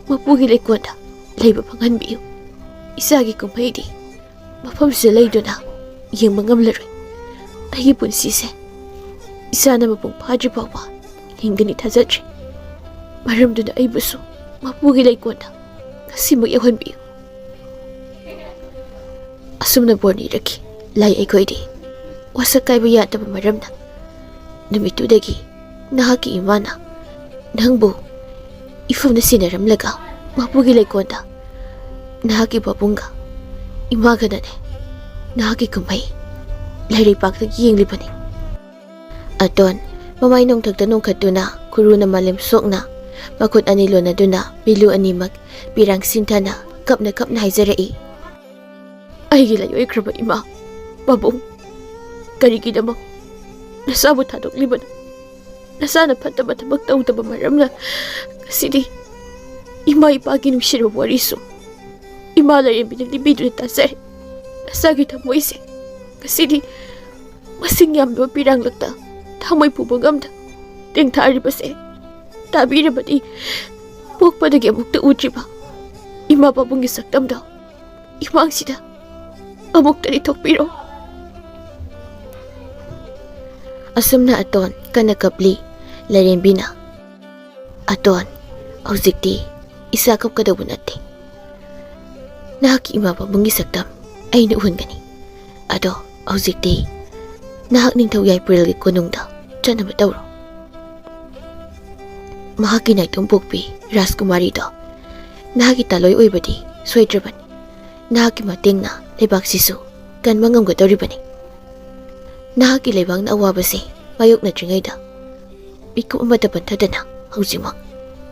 ꯃꯄꯨꯒꯤ ꯂꯩꯀꯣꯜꯗ ꯂꯩꯕ ꯐꯪꯍꯟꯕꯤꯌꯨ꯫ ꯏꯆꯥꯒꯤ ꯀꯨꯝꯍꯩꯗꯤ ꯃꯐꯝꯁꯤꯗ ꯂꯩꯗꯨꯅ ꯌꯦꯡꯕ ꯉꯝꯂꯔꯣꯏ꯫ ꯑꯩꯒꯤ ꯄꯨꯟꯁꯤꯁꯦ ꯏꯆꯥꯅ ꯃꯄꯨꯡ ꯐꯥꯗ꯭ꯔꯤ ꯐꯥꯎꯕ ꯍꯤꯡꯒꯅꯤ ꯊꯥꯖꯗ꯭ꯔꯤ꯫ ꯃꯔꯝꯗꯨꯅ ꯑꯩꯕꯨꯁꯨ ꯃꯄꯨꯒꯤ ꯂꯩꯀꯣꯜꯗ ꯉꯁꯤꯃꯛ ꯌꯧꯍꯟꯕꯤꯌꯨ꯫ ꯑꯁꯨꯝꯅ ꯕꯣꯔ ꯅꯤꯔꯛꯈꯤ꯫ ꯂꯥꯏ ꯑꯩꯈꯣꯏꯗꯤ ꯋꯥꯁꯛ ꯀꯥꯏꯕ ꯌꯥꯗꯕ ꯃꯔꯝꯅ ꯅꯨꯃꯤꯠꯇꯨꯗꯒꯤ ꯅꯍꯥꯛꯀꯤ ꯏꯃꯥꯅ ꯅꯪꯕꯨ ꯏꯐꯝꯗ ꯁꯤꯟꯅꯔꯝꯂꯒ ꯃꯄꯨꯒꯤ ꯂꯩꯀꯣꯜꯗ ꯅꯍꯥꯛꯀꯤ ꯄꯥꯕꯨꯡꯒ ꯏꯃꯥꯒꯅꯅꯦ ꯅꯍꯥꯛꯀꯤ ꯀꯨꯝꯍꯩ ꯂꯩꯔꯩꯄꯥꯛꯇꯒꯤ ꯌꯦꯡꯂꯤꯕꯅꯤ꯫ ꯑꯇꯣꯟ ꯃꯃꯥꯏ ꯅꯣꯡꯊꯛꯇ ꯅꯣꯡꯈꯠꯇꯨꯅ ꯈꯨꯔꯨꯅ ꯃꯥꯂꯦꯝ ꯁꯣꯛꯅ ꯃꯈꯨꯠ ꯑꯅꯤ ꯂꯣꯟꯅꯗꯨꯅ ꯄꯤꯂꯨ ꯑꯅꯤꯃꯛ ꯄꯤꯔꯥꯡ ꯁꯤꯟꯊꯅ ꯀꯞꯅ ꯀꯞꯅ ꯍꯥꯏꯖꯔꯛꯏ꯫ ꯑꯩꯒꯤ ꯂꯩꯑꯣꯏꯈ꯭ꯔꯕ ꯏꯃꯥ, ꯄꯥꯕꯨꯡ, ꯀꯔꯤꯒꯤꯗꯃꯛ ꯅꯆꯥꯕꯨ ꯊꯥꯗꯣꯛꯂꯤꯕꯅꯣ? ꯅꯆꯥꯅ ꯐꯠꯇꯕ ꯊꯕꯛ ꯇꯧꯗꯕ ꯃꯔꯝꯅ ꯉꯁꯤꯗꯤ ꯏꯃꯥ ꯏꯄꯥꯒꯤ ꯅꯨꯡꯁꯤꯔꯕ ꯋꯥꯔꯤꯁꯨ ꯏꯃꯥ ꯂꯥꯏꯔꯦꯝꯕꯤꯅ ꯂꯤꯕꯤꯗꯨꯅ ꯇꯥꯖꯔꯦ꯫ ꯅꯆꯥꯒꯤ ꯊꯃꯣꯏꯁꯦ ꯉꯁꯤꯗꯤ ꯃꯁꯤꯡ ꯌꯥꯝꯂꯕ ꯄꯤꯔꯥꯡꯂꯛꯇ ꯊꯃꯣꯏ ꯄꯨꯕ ꯉꯝꯗ ꯇꯦꯡꯊꯥꯔꯤꯕꯁꯦ ꯇꯥꯕꯤꯔꯕꯗꯤ ꯄꯣꯛꯄꯗꯒꯤ ꯑꯃꯨꯛꯇ ꯎꯗ꯭ꯔꯤꯕ ꯏꯃꯥ ꯄꯥꯕꯨꯡꯒꯤ ꯁꯛꯇꯝꯗꯣ ꯏꯃꯥꯡꯁꯤꯗ ꯑꯃꯨꯛꯇꯗꯤ ꯊꯣꯛꯄꯤꯔꯣ꯫ ꯑꯁꯨꯝꯅ ꯑꯇꯣꯟ ꯀꯟꯅ ꯀꯞꯂꯤ꯫ ꯂꯥꯏꯔꯦꯝꯕꯤꯅ, "ꯑꯇꯣꯟ, ꯍꯧꯖꯤꯛꯇꯤ ꯏꯆꯥ ꯀꯞꯀꯗꯧꯕ ꯅꯠꯇꯦ꯫ ꯅꯍꯥꯛꯀꯤ ꯏꯃꯥ ꯄꯥꯕꯨꯡꯒꯤ ꯁꯛꯇꯝ ꯑꯩꯅ ꯎꯍꯟꯒꯅꯤ꯫ ꯑꯗꯣ ꯍꯧꯖꯤꯛꯇꯤ ꯅꯍꯥꯛ ꯅꯤꯡꯊꯧ ꯌꯥꯏꯄꯔꯦꯜꯒꯤ ꯀꯣꯅꯨꯡꯗ ꯆꯠꯅꯕ ꯇꯧꯔꯣ꯫ ꯃꯍꯥꯛꯀꯤ ꯅꯥꯏꯇꯣꯝ ꯄꯣꯛꯄꯤ ꯔꯥꯖꯀꯨꯃꯥꯔꯤꯗꯣ ꯅꯍꯥꯛꯀꯤ ꯇꯥꯂꯣꯏ ꯑꯣꯏꯕꯗꯤ ꯁꯣꯏꯗ꯭ꯔꯕꯅꯤ꯫ ꯅꯍꯥꯛꯀꯤ ꯃꯇꯦꯡꯅ ꯂꯩꯕꯥꯛꯁꯤꯁꯨ ꯀꯟꯕ ꯉꯝꯒꯗꯧꯔꯤꯕꯅꯤ꯫ ꯅꯍꯥꯛꯀꯤ ꯂꯩꯕꯥꯛꯅ ꯑꯋꯥꯕꯁꯦ ꯃꯥꯌꯣꯛꯅꯗ꯭ꯔꯤꯉꯩꯗ ꯃꯤꯀꯨꯞ ꯑꯃꯇ ꯄꯟꯊꯗꯅ ꯍꯧꯖꯤꯛꯃꯛ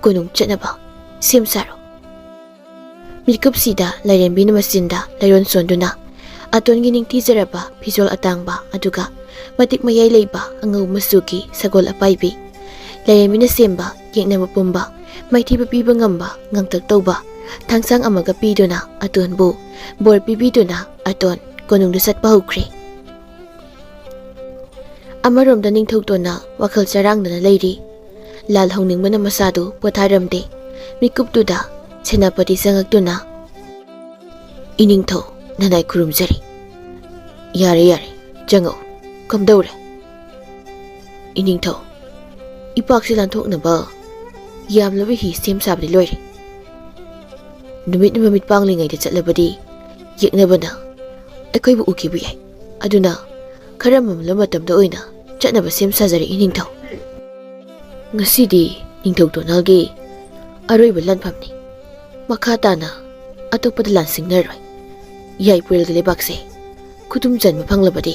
ꯀꯣꯅꯨꯡ ꯆꯠꯅꯕ ꯁꯦꯝ ꯁꯥꯔꯣ"꯫ ꯃꯤꯀꯨꯞꯁꯤꯗ ꯂꯥꯏꯔꯦꯝꯕꯤꯅ ꯃꯆꯤꯟꯗ ꯂꯩꯔꯣꯟ ꯁꯣꯟꯗꯨꯅ ꯑꯇꯣꯟꯒꯤ ꯅꯤꯡꯊꯤꯖꯔꯕ ꯐꯤꯖꯣꯜ ꯑꯇꯥꯡꯕ, ꯑꯗꯨꯒ ꯃꯇꯤꯛ ꯃꯌꯥꯏ ꯂꯩꯕ ꯑꯉꯧꯕ ꯃꯆꯨꯒꯤ ꯁꯒꯣꯜ ꯑꯄꯥꯏꯕꯤ, ꯂꯥꯏꯔꯦꯝꯕꯤꯅ ꯁꯦꯝꯕ ꯌꯦꯛꯅꯕ ꯄꯨꯝꯕ ꯃꯥꯏꯊꯤꯕ ꯄꯤꯕ ꯉꯝꯕ ꯉꯥꯡꯇꯛ ꯇꯧꯕ ꯊꯥꯡꯁꯥꯡ ꯑꯃꯒ ꯄꯤꯗꯨꯅ ꯑꯇꯣꯟꯕꯨ ꯕꯣꯔ ꯄꯤꯕꯤꯗꯨꯅ ꯑꯇꯣꯟ ꯀꯣꯅꯨꯡꯗ ꯆꯠꯄ ꯍꯧꯈ꯭ꯔꯦ꯫ ꯑꯃꯔꯣꯝꯗ ꯅꯤꯡꯊꯧꯇꯣꯟꯅ ꯋꯥꯈꯜ ꯆꯔꯥꯡꯗꯅ ꯂꯩꯔꯤ꯫ ꯂꯥꯜ ꯍꯧꯅꯤꯡꯕꯅ ꯃꯁꯥꯗꯨ ꯄꯣꯊꯥꯔꯝꯗꯦ꯫ ꯃꯤꯀꯨꯞꯇꯨꯗ ꯁꯦꯅꯥꯄꯇꯤ ꯆꯪꯉꯛꯇꯨꯅ, "ꯏꯅꯤꯡꯊꯧ, ꯅꯅꯥꯏ ꯈꯨꯔꯨꯝꯖꯔꯤ꯫ ꯌꯥꯔꯦ, ꯌꯥꯔꯦ, ꯆꯪꯉꯛꯎ꯫ ꯀꯝꯗꯧꯔꯦ?" "ꯏꯅꯤꯡꯊꯧ, ꯏꯄꯥꯛꯁꯤ ꯂꯥꯟꯊꯣꯛꯅꯕ ꯌꯥꯝꯂꯕ ꯍꯤ ꯁꯦꯝ ꯁꯥꯕꯗꯤ ꯂꯣꯏꯔꯦ꯫ ꯅꯨꯃꯤꯠꯅ ꯃꯃꯤꯠ ꯄꯥꯡꯂꯤꯉꯩꯗ ꯆꯠꯂꯕꯗꯤ ꯌꯦꯛꯅꯕꯅ ꯑꯩꯈꯣꯏꯕꯨ ꯎꯈꯤꯕ ꯌꯥꯏ꯫ ꯑꯗꯨꯅ ꯈꯔ ꯃꯝꯂꯕ ꯃꯇꯝꯗ ꯑꯣꯏꯅ ꯆꯠꯅꯕ ꯁꯦꯝ ꯁꯥꯖꯔꯛꯏ, ꯅꯤꯡꯊꯧ꯫ ꯉꯁꯤꯗꯤ ꯅꯤꯡꯊꯧ ꯇꯣꯅꯥꯜꯒꯤ ꯑꯔꯣꯏꯕ ꯂꯥꯟꯐꯝꯅꯤ꯫ ꯃꯈꯥ ꯇꯥꯅ ꯑꯇꯣꯞꯄꯗ ꯂꯥꯟꯁꯤꯡꯅꯔꯣꯏ꯫ ꯌꯥꯏꯄꯨꯔꯦꯜꯒꯤ ꯂꯩꯕꯥꯛꯁꯦ ꯈꯨꯗꯨꯝ ꯆꯟꯕ ꯐꯪꯂꯕꯗꯤ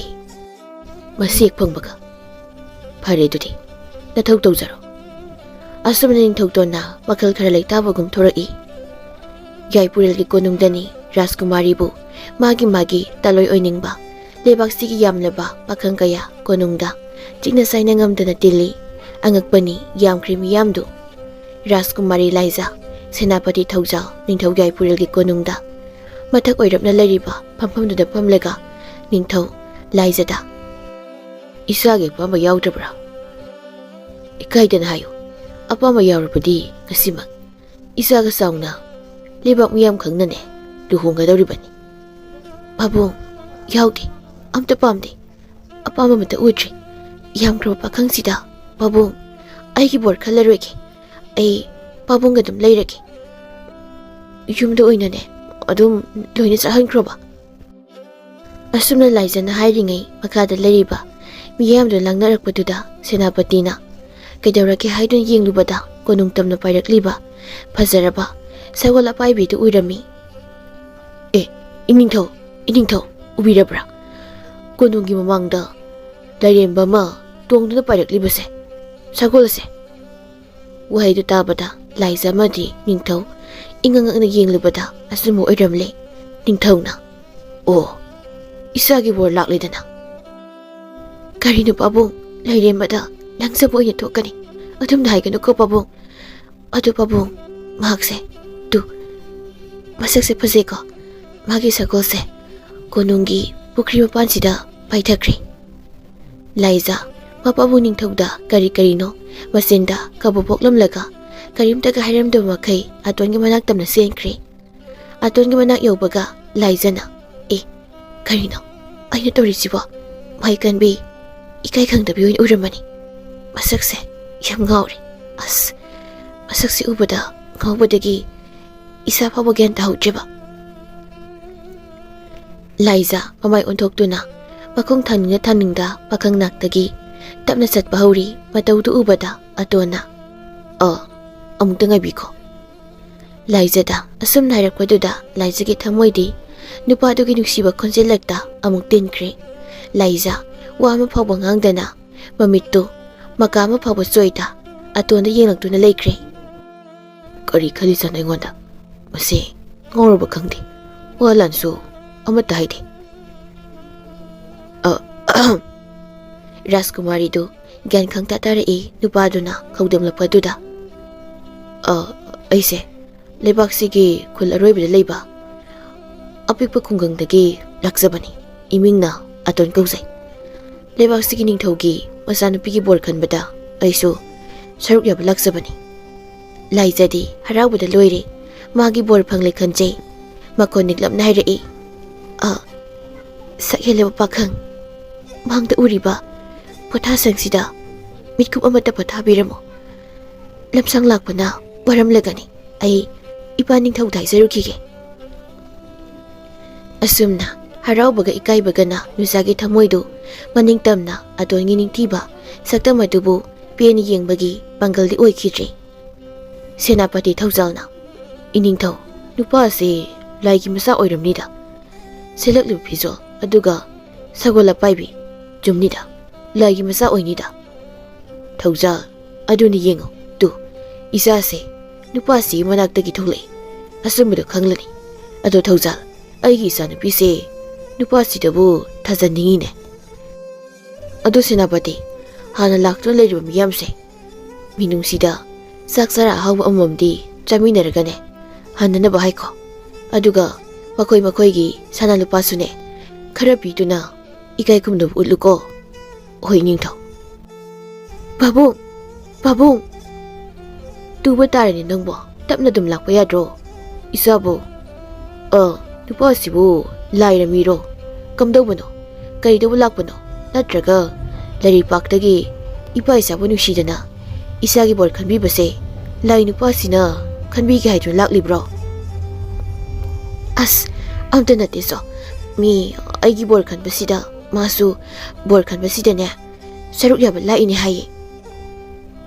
ꯃꯁꯤ ꯍꯦꯛ ꯐꯪꯕꯒ ꯐꯔꯦ꯫ ꯑꯗꯨꯗꯤ ꯅꯊꯧ ꯇꯧꯖꯔꯣ꯫" ꯑꯁꯨꯝꯅ ꯅꯤꯡꯊꯧꯇꯣꯟꯅ ꯋꯥꯈꯜ ꯈꯔ ꯂꯩꯇꯥꯕꯒꯨꯝ ꯊꯣꯔꯛꯏ꯫ ꯌꯥꯏꯄꯨꯔꯦꯜꯒꯤ ꯀꯣꯅꯨꯡꯗꯅꯤ ꯔꯥꯖꯀꯨꯃꯥꯔꯤꯕꯨ ꯃꯥꯒꯤ ꯃꯥꯒꯤ ꯇꯥꯂꯣꯏ ꯑꯣꯏꯅꯤꯡꯕ, ꯂꯩꯕꯥꯛꯁꯤꯒꯤ ꯌꯥꯝꯂꯕ ꯄꯥꯈꯪ ꯀꯌꯥ ꯀꯣꯅꯨꯡꯗ ꯆꯤꯛꯅ ꯆꯥꯏꯅ ꯉꯝꯗꯅ ꯇꯤꯜꯂꯤ꯫ ꯑꯉꯛꯄꯅꯤ ꯌꯥꯝꯈ꯭ꯔꯦ ꯃꯤꯌꯥꯝꯗꯨ꯫ ꯔꯥꯖꯀꯨꯃꯥꯔꯤ ꯂꯥꯏꯖ, ꯁꯦꯅꯥꯄꯇꯤ ꯊꯧꯖꯥꯜ, ꯅꯤꯡꯊꯧ ꯌꯥꯏꯄꯨꯔꯦꯜꯒꯤ ꯀꯣꯅꯨꯡꯗ ꯃꯊꯛ ꯑꯣꯏꯔꯞꯅ ꯂꯩꯔꯤꯕ ꯐꯝꯐꯝꯗꯨꯗ ꯐꯝꯂꯒ ꯅꯤꯡꯊꯧ ꯂꯥꯏꯖꯗ, "ꯏꯁꯥꯒꯤ ꯑꯄꯥꯝꯕ ꯌꯥꯎꯗ꯭ꯔꯕ꯭ꯔꯥ? ꯏꯀꯥꯏꯗꯅ ꯍꯥꯏꯌꯨ꯫ ꯑꯄꯥꯝꯕ ꯌꯥꯎꯔꯕꯗꯤ ꯉꯁꯤꯃꯛ ꯏꯆꯥꯒ ꯆꯥꯎꯅ ꯂꯩꯕꯥꯛ ꯃꯤꯌꯥꯝ ꯈꯪꯅꯅꯦ ꯂꯨꯍꯣꯡꯒꯗꯧꯔꯤꯕꯅꯤ꯫" "ꯄꯥꯕꯨꯡ, ꯌꯥꯎꯗꯦ꯫ ꯑꯝꯇ ꯄꯥꯝꯗꯦ꯫ ꯑꯄꯥꯝꯕ ꯑꯃꯠꯇ ꯎꯗ꯭ꯔꯤ꯫ ꯌꯥꯝꯈ꯭ꯔꯕ ꯄꯥꯈꯪꯁꯤꯗ, ꯄꯥꯕꯨꯡ, ꯑꯩꯒꯤ ꯕꯣꯔ ꯈꯜꯂꯔꯣꯏꯒꯦ꯫ ꯑꯩ ꯄꯥꯕꯨꯡꯒ ꯑꯗꯨꯝ ꯂꯩꯔꯒꯦ꯫ ꯌꯨꯝꯗ ꯑꯣꯏꯅꯅꯦ ꯑꯗꯨꯝ ꯂꯣꯏꯅ ꯆꯠꯍꯟꯈ꯭ꯔꯣꯕ꯫" ꯑꯁꯨꯝꯅ ꯂꯥꯏꯖꯅ ꯍꯥꯏꯔꯤꯉꯩ, ꯃꯈꯥꯗ ꯂꯩꯔꯤꯕ ꯃꯤꯌꯥꯝꯗꯨ ꯂꯥꯡꯅꯔꯛꯄꯗꯨꯗ ꯁꯦꯅꯥꯄꯇꯤꯅ, "ꯀꯩꯗꯧꯔꯒꯦ?" ꯍꯥꯏꯗꯨꯅ ꯌꯦꯡꯂꯨꯕꯗ ꯀꯣꯅꯨꯡ ꯇꯝꯅ ꯄꯥꯏꯔꯛꯂꯤꯕ ꯐꯖꯔꯕ ꯁꯒꯣꯜ ꯑꯄꯥꯏꯕꯤꯗꯨ ꯎꯔꯝꯃꯤ꯫ "ꯑꯦ, ꯏꯅꯤꯡꯊꯧ, ꯏꯅꯤꯡꯊꯧ, ꯎꯕꯤꯔꯕ꯭ꯔꯥ? ꯀꯣꯅꯨꯡꯒꯤ ꯃꯃꯥꯡꯗ ꯂꯥꯏꯔꯦꯝꯕ ꯑꯃ ꯇꯣꯡꯗꯨꯅ ꯄꯥꯏꯔꯛꯂꯤꯕꯁꯦ, ꯁꯒꯣꯜ ꯑꯁꯦ!" ꯋꯥꯍꯩꯗꯨ ꯇꯥꯕꯗ ꯂꯥꯏꯖ ꯑꯃꯗꯤ ꯅꯤꯡꯊꯧ ꯏꯉꯛ ꯉꯛꯅ ꯌꯦꯡꯂꯨꯕꯗ ꯑꯆꯨꯝꯕ ꯑꯣꯏꯔꯝꯂꯦ꯫ ꯅꯤꯡꯊꯧꯅ, "ꯑꯣ, ꯏꯆꯥꯒꯤ ꯕꯣꯔ ꯂꯥꯛꯂꯦꯗꯅ꯫ ꯀꯔꯤꯅꯣ ꯄꯥꯕꯨꯡ, ꯂꯩꯔꯦꯝꯕꯗ ꯂꯪꯖꯕ ꯑꯣꯏꯅ ꯊꯣꯛꯀꯅꯤ꯫ ꯑꯗꯨꯝꯅ ꯍꯥꯏꯒꯅꯨꯀꯣ ꯄꯥꯕꯨꯡ꯫ ꯑꯗꯨ ꯄꯥꯕꯨꯡ, ꯃꯍꯥꯛꯁꯦ, ꯇꯨ, ꯃꯁꯛꯁꯦ ꯐꯖꯩꯀꯣ꯫ ꯃꯥꯒꯤ ꯁꯒꯣꯜꯁꯦ ꯀꯣꯅꯨꯡꯒꯤ ꯄꯨꯈ꯭ꯔꯤ ꯃꯄꯥꯟꯁꯤꯗ ꯄꯥꯏꯊꯈ꯭ꯔꯦ꯫" ꯂꯥꯏꯖꯥ ꯃꯄꯥꯕꯨꯡ ꯅꯤꯡꯊꯧꯗ ꯀꯔꯤ ꯀꯔꯤꯅꯣ ꯃꯆꯤꯟꯗ ꯀꯕꯣꯛ ꯄꯣꯛꯂꯝꯂꯒ ꯀꯔꯤꯝꯇꯒ ꯍꯥꯏꯔꯝꯗꯕ ꯃꯈꯩ ꯑꯇꯣꯟꯒꯤ ꯃꯅꯥꯛ ꯇꯝꯅ ꯆꯦꯟꯈ꯭ꯔꯦ꯫ ꯑꯇꯣꯟꯒꯤ ꯃꯅꯥꯛ ꯌꯧꯕꯒ ꯂꯥꯏꯖꯥꯅ, "ꯑꯦ, ꯀꯔꯤꯅꯣ ꯑꯩꯅ ꯇꯧꯔꯤꯁꯤꯕꯣ? ꯃꯥꯏꯀꯟꯕꯤ ꯏꯀꯥꯏ ꯈꯪꯗꯕꯤ ꯑꯣꯏꯅ ꯎꯔꯝꯃꯅꯤ꯫ ꯃꯁꯛꯁꯦ ꯌꯥꯝ ꯉꯥꯎꯔꯦ꯫ ꯑꯁ, ꯃꯁꯛꯁꯦ ꯎꯕꯗ ꯉꯥꯎꯕꯗꯒꯤ ꯏꯁꯥ ꯐꯥꯎꯕ ꯒ꯭ꯌꯥꯟ ꯇꯥꯍꯧꯗ꯭ꯔꯦꯕ꯫" ꯂꯥꯏꯖꯥ ꯃꯃꯥꯏ ꯑꯣꯟꯊꯣꯛꯇꯨꯅ ꯃꯈꯣꯡ ꯊꯥꯡꯅꯤꯡꯅ ꯊꯥꯡꯅꯤꯡꯗ ꯄꯥꯈꯪ ꯅꯥꯛꯇꯒꯤ ꯇꯞꯅ ꯆꯠꯄ ꯍꯧꯔꯤ꯫ ꯃꯇꯧꯗꯨ ꯎꯕꯗ ꯑꯇꯣꯟꯅ, "ꯑ, ꯑꯃꯨꯛꯇ ꯉꯥꯏꯕꯤꯈꯣ꯫" ꯂꯥꯏꯖꯥꯗ ꯑꯁꯨꯝꯅ ꯍꯥꯏꯔꯛꯄꯗꯨꯗ ꯂꯥꯏꯖꯥꯒꯤ ꯊꯃꯣꯏꯗꯤ ꯅꯨꯄꯥꯗꯨꯒꯤ ꯅꯨꯡꯁꯤꯕ ꯈꯣꯟꯖꯦꯜꯂꯛꯇ ꯑꯃꯨꯛ ꯇꯤꯟꯈ꯭ꯔꯦ꯫ ꯂꯥꯏꯖꯥ ꯋꯥ ꯑꯃ ꯐꯥꯎꯕ ꯉꯥꯡꯗꯅ ꯃꯃꯤꯠꯇꯨ ꯃꯀꯥ ꯑꯃ ꯐꯥꯎꯕ ꯆꯣꯏꯗ ꯑꯇꯣꯟꯗ ꯌꯦꯡꯂꯛꯇꯨꯅ ꯂꯩꯈ꯭ꯔꯦ꯫ "ꯀꯔꯤ ꯈꯜꯂꯤꯖꯥꯠꯅꯣ ꯑꯩꯉꯣꯟꯗ? ꯃꯁꯤ ꯉꯥꯎꯔꯕ ꯈꯪꯗꯦ꯫ ꯋꯥ ꯂꯥꯟꯁꯨ ꯑꯃꯠꯇ ꯍꯥꯏꯗꯦ꯫" ꯑ, ꯑꯍꯝ꯫ ꯔꯥꯖꯀꯨꯃꯥꯔꯤꯗꯨ ꯒ꯭ꯌꯥꯟ ꯈꯪꯇꯥ ꯇꯥꯔꯛꯏ ꯅꯨꯄꯥꯗꯨꯅ ꯈꯧꯗꯝꯂꯛꯄꯗꯨꯗ꯫ "ꯑ, ꯑꯩꯁꯦ ꯂꯩꯕꯥꯛꯁꯤꯒꯤ ꯈꯨꯜ ꯑꯔꯣꯏꯕꯗ ꯂꯩꯕ ꯑꯄꯤꯛꯄ ꯈꯨꯡꯒꯪꯗꯒꯤ ꯂꯥꯛꯆꯕꯅꯤ꯫ ꯏꯃꯤꯡꯅ ꯑꯇꯣꯟ ꯀꯧꯖꯩ꯫ ꯂꯩꯕꯥꯛꯁꯤꯒꯤ ꯅꯤꯡꯊꯧꯒꯤ ꯃꯆꯥꯅꯨꯄꯤꯒꯤ ꯕꯣꯔ ꯈꯟꯕꯗ ꯑꯩꯁꯨ ꯁꯔꯨꯛ ꯌꯥꯕ ꯂꯥꯛꯆꯕꯅꯤ꯫" ꯂꯥꯏꯖꯥꯗꯤ ꯍꯔꯥꯎꯕꯗ ꯂꯣꯏꯔꯦ꯫ ꯃꯥꯒꯤ ꯕꯣꯔ ꯐꯪꯂꯦ ꯈꯟꯖꯩ꯫ ꯃꯈꯣꯟ ꯅꯤꯛꯂꯞꯅ ꯍꯥꯏꯔꯛꯏ, "ꯑ, ꯁꯛ ꯍꯦꯜꯂꯕ ꯄꯥꯈꯪ, ꯃꯥꯡꯗ ꯎꯔꯤꯕ ꯄꯣꯊꯥꯁꯪꯁꯤꯗ ꯃꯤꯠꯀꯨꯞ ꯑꯃꯠꯇ ꯄꯣꯊꯥꯕꯤꯔꯝꯃꯨ꯫ ꯂꯝꯁꯥꯡ ꯂꯥꯛꯄꯅ ꯋꯥꯔꯝꯂꯒꯅꯤ꯫ ꯑꯩ ꯏꯄꯥ ꯅꯤꯡꯊꯧꯗ ꯍꯥꯏꯖꯔꯨꯈꯤꯒꯦ꯫" ꯑꯁꯨꯝꯅ ꯍꯔꯥꯎꯕꯒ ꯏꯀꯥꯏꯕꯒꯅ ꯅꯨꯆꯥꯒꯤ ꯊꯃꯣꯏꯗꯨ ꯃꯅꯤꯡ ꯇꯝꯅ ꯑꯇꯣꯟꯒꯤ ꯅꯤꯡꯊꯤꯕ ꯁꯛꯇꯝ ꯑꯗꯨꯕꯨ ꯄꯦꯟꯅ ꯌꯦꯡꯕꯒꯤ ꯄꯥꯡꯒꯜꯗꯤ ꯑꯣꯏꯈꯤꯗ꯭ꯔꯦ꯫ ꯁꯦꯅꯥꯄꯇꯤ ꯊꯧꯖꯥꯜꯅ, "ꯏꯅꯤꯡꯊꯧ, ꯅꯨꯄꯥ ꯑꯁꯤ ꯂꯥꯏꯒꯤ ꯃꯆꯥ ꯑꯣꯏꯔꯝꯅꯤꯗ꯫ ꯁꯦꯠꯂꯛꯂꯤꯕ ꯐꯤꯖꯣꯜ ꯑꯗꯨꯒ ꯁꯒꯣꯜ ꯑꯄꯥꯏꯕꯤ, ꯆꯨꯝꯅꯤꯗ, ꯂꯥꯏꯒꯤ ꯃꯆꯥ ꯑꯣꯏꯅꯤꯗ꯫ ꯊꯧꯖꯥꯜ, ꯑꯗꯨꯅꯤ ꯌꯦꯡꯉꯨ, ꯇꯨ, ꯏꯆꯥꯁꯦ ꯅꯨꯄꯥꯁꯤꯒꯤ ꯃꯅꯥꯛꯇꯒꯤ ꯊꯣꯛꯂꯛꯏ꯫ ꯑꯆꯨꯝꯕꯗꯣ ꯈꯪꯂꯅꯤ꯫ ꯑꯗꯣ ꯊꯧꯖꯥꯜ, ꯑꯩꯒꯤ ꯏꯆꯥꯅꯨꯄꯤꯁꯦ ꯅꯨꯄꯥꯁꯤꯗꯕꯨ ꯊꯥꯖꯅꯤꯡꯉꯤꯅꯦ꯫ ꯑꯗꯣ ꯁꯦꯅꯥꯄꯇꯤ, ꯍꯥꯟꯅ ꯂꯥꯛꯇꯨꯅ ꯂꯩꯔꯤꯕ ꯃꯤꯌꯥꯝꯁꯦ, ꯃꯤꯅꯨꯡꯁꯤꯗ ꯆꯥꯛ ꯆꯔꯥ ꯑꯍꯥꯎꯕ ꯑꯃꯃꯝꯗꯤ ꯆꯥꯃꯤꯟꯅꯔꯒꯅꯦ ꯍꯟꯅꯅꯕ ꯍꯥꯏꯈꯣ꯫ ꯑꯗꯨꯒ ꯃꯈꯣꯏ ꯃꯈꯣꯏꯒꯤ ꯁꯅꯥ ꯂꯨꯄꯥꯁꯨꯅꯦ ꯈꯔ ꯄꯤꯗꯨꯅ ꯏꯀꯥꯏ ꯈꯨꯝꯅꯕ ꯎꯠꯂꯨꯀꯣ꯫ ꯍꯣꯏ, ꯅꯤꯡꯊꯧ꯫ ꯄꯥꯕꯨꯡ! ꯄꯥꯕꯨꯡ! ꯇꯨꯕ ꯇꯥꯔꯦꯅꯦ ꯅꯪꯕꯣ, ꯇꯞꯅ ꯑꯗꯨꯝ ꯂꯥꯛꯄ ꯌꯥꯗ꯭ꯔꯣ? ꯏꯆꯥꯕꯨ꯫ ꯑ, ꯅꯨꯄꯥꯁꯤꯕꯨ ꯂꯥꯏꯔ ꯃꯤꯔꯣ? ꯀꯝꯗꯧꯕꯅꯣ? ꯀꯔꯤꯗꯧꯕ ꯂꯥꯛꯄꯅꯣ? ꯅꯠꯇ꯭ꯔꯒ ꯂꯩꯔꯩꯄꯥꯛꯇꯒꯤ ꯏꯄꯥ ꯏꯆꯥꯕꯨ ꯅꯨꯡꯁꯤꯗꯅ ꯏꯆꯥꯒꯤ ꯕꯣꯔ ꯈꯟꯕꯤꯕꯁꯦ ꯂꯥꯏ ꯅꯨꯄꯥꯁꯤꯅ ꯈꯟꯕꯤꯒꯦ ꯍꯥꯏꯗꯨꯅ ꯂꯥꯛꯂꯤꯕ꯭ꯔꯣ? ꯑꯁ, ꯑꯝꯇ ꯅꯠꯇꯦ ꯁꯣ꯫ ꯃꯤ ꯑꯩꯒꯤ ꯕꯣꯔ ꯈꯟꯕꯁꯤꯗ, ꯃꯥꯁꯨ ꯕꯣꯔ ꯈꯟꯕꯁꯤꯗꯅꯦ ꯁꯔꯨꯛ ꯌꯥꯕ ꯂꯥꯛꯏꯅꯦ ꯍꯥꯏꯌꯦ꯫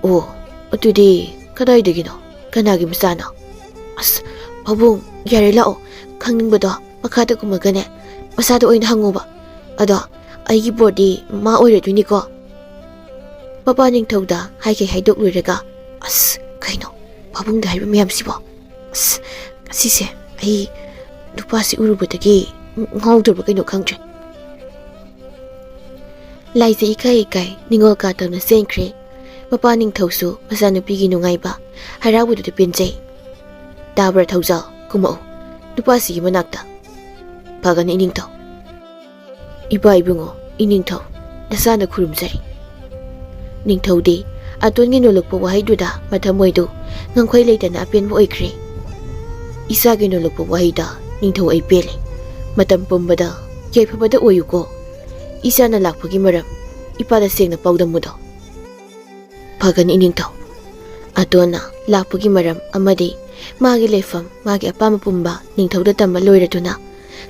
ꯑꯣ, ꯑꯗꯨꯗꯤ ꯀꯗꯥꯏꯗꯒꯤꯅꯣ? ꯀꯅꯥꯒꯤ ꯃꯆꯥꯅꯣ? ꯑꯁ, ꯄꯥꯕꯨꯡ, ꯌꯥꯔꯦ, ꯂꯥꯛꯑꯣ꯫ ꯈꯪꯅꯤꯡꯕꯗꯣ ꯃꯈꯥꯗ ꯀꯨꯝꯃꯒꯅꯦ ꯃꯁꯥꯗ ꯑꯣꯏꯅ ꯍꯪꯉꯨꯕ꯫ ꯑꯗꯣ ꯑꯩꯒꯤ ꯕꯣꯔꯗꯤ ꯃꯥ ꯑꯣꯏꯔꯗꯣꯏꯅꯤꯀꯣ꯫ ꯃꯄꯥ ꯅꯤꯡꯊꯧꯗ ꯍꯥꯏꯈꯩ ꯍꯥꯏꯗꯣꯛꯂꯨꯔꯒ, ꯑꯁ, ꯀꯩꯅꯣ ꯄꯥꯕꯨꯡꯗ ꯍꯥꯏꯕ ꯃꯌꯥꯝꯁꯤꯕꯣ? ꯑꯁ, ꯉꯁꯤꯁꯦ ꯑꯩ ꯅꯨꯄꯥꯁꯤ ꯎꯔꯨꯕꯗꯒꯤ ꯉꯥꯎꯗ꯭ꯔꯕ ꯀꯩꯅꯣ ꯈꯪꯗ꯭ꯔꯦ꯫ ꯂꯥꯏꯖ ꯏꯀꯥꯏ ꯏꯀꯥꯏ ꯅꯤꯡꯉꯣꯜ ꯀꯥ ꯇꯧꯅ ꯆꯦꯟꯈ꯭ꯔꯦ꯫ ꯃꯄꯥ ꯅꯤꯡꯊꯧꯁꯨ ꯃꯆꯥꯅꯨꯄꯤꯒꯤ ꯅꯨꯡꯉꯥꯏꯕ ꯍꯔꯥꯎꯕꯗꯨꯗ ꯄꯦꯟꯖꯩ꯫ ꯇꯥꯕ꯭ꯔꯥ ꯊꯧꯖꯥꯜ, ꯀꯨꯝꯃꯛꯎ ꯅꯨꯄꯥꯁꯤꯒꯤ ꯃꯅꯥꯛꯇ꯫ ꯐꯒꯅꯤ ꯏꯅꯤꯡꯊꯧ꯫ ꯏꯄꯥ ꯏꯕꯨꯡꯉꯣ, ꯏꯅꯤꯡꯊꯧ, ꯅꯁꯥꯅ ꯈꯨꯔꯨꯝꯖꯔꯤ꯫ ꯅꯤꯡꯊꯧꯗꯤ ꯑꯇꯣꯟꯒꯤ ꯅꯣꯜꯂꯛꯄ ꯋꯥꯍꯩꯗꯨꯗ ꯃꯊꯃꯣꯏꯗꯨ ꯉꯝꯈꯩ ꯂꯩꯇꯅ ꯑꯄꯦꯟꯕ ꯑꯣꯏꯈ꯭ꯔꯦ꯫ ꯏꯆꯥꯒꯤ ꯅꯣꯜꯂꯛꯄ ꯋꯥꯍꯩꯗ ꯅꯤꯡꯊꯧ ꯑꯩ ꯄꯦꯜꯂꯦ꯫ ꯃꯇꯝ ꯄꯨꯝꯕꯗ ꯌꯥꯏꯐꯕꯗ ꯑꯣꯏꯌꯨꯀꯣ꯫ ꯏꯆꯥꯅ ꯂꯥꯛꯄꯒꯤ ꯃꯔꯝ ꯏꯄꯥꯗ ꯁꯦꯡꯅ ꯄꯥꯎꯗꯝꯃꯨꯗꯣ꯫ ꯐꯒꯅꯤ ꯏꯅꯤꯡꯊꯧ꯫ ꯑꯇꯣꯟꯅ ꯂꯥꯛꯄꯒꯤ ꯃꯔꯝ ꯑꯃꯗꯤ ꯃꯥꯒꯤ ꯂꯩꯐꯝ, ꯃꯥꯒꯤ ꯑꯄꯥꯝꯕ ꯄꯨꯝꯕ ꯅꯤꯡꯊꯧꯗ ꯇꯝꯕ ꯂꯣꯏꯔꯗꯨꯅ,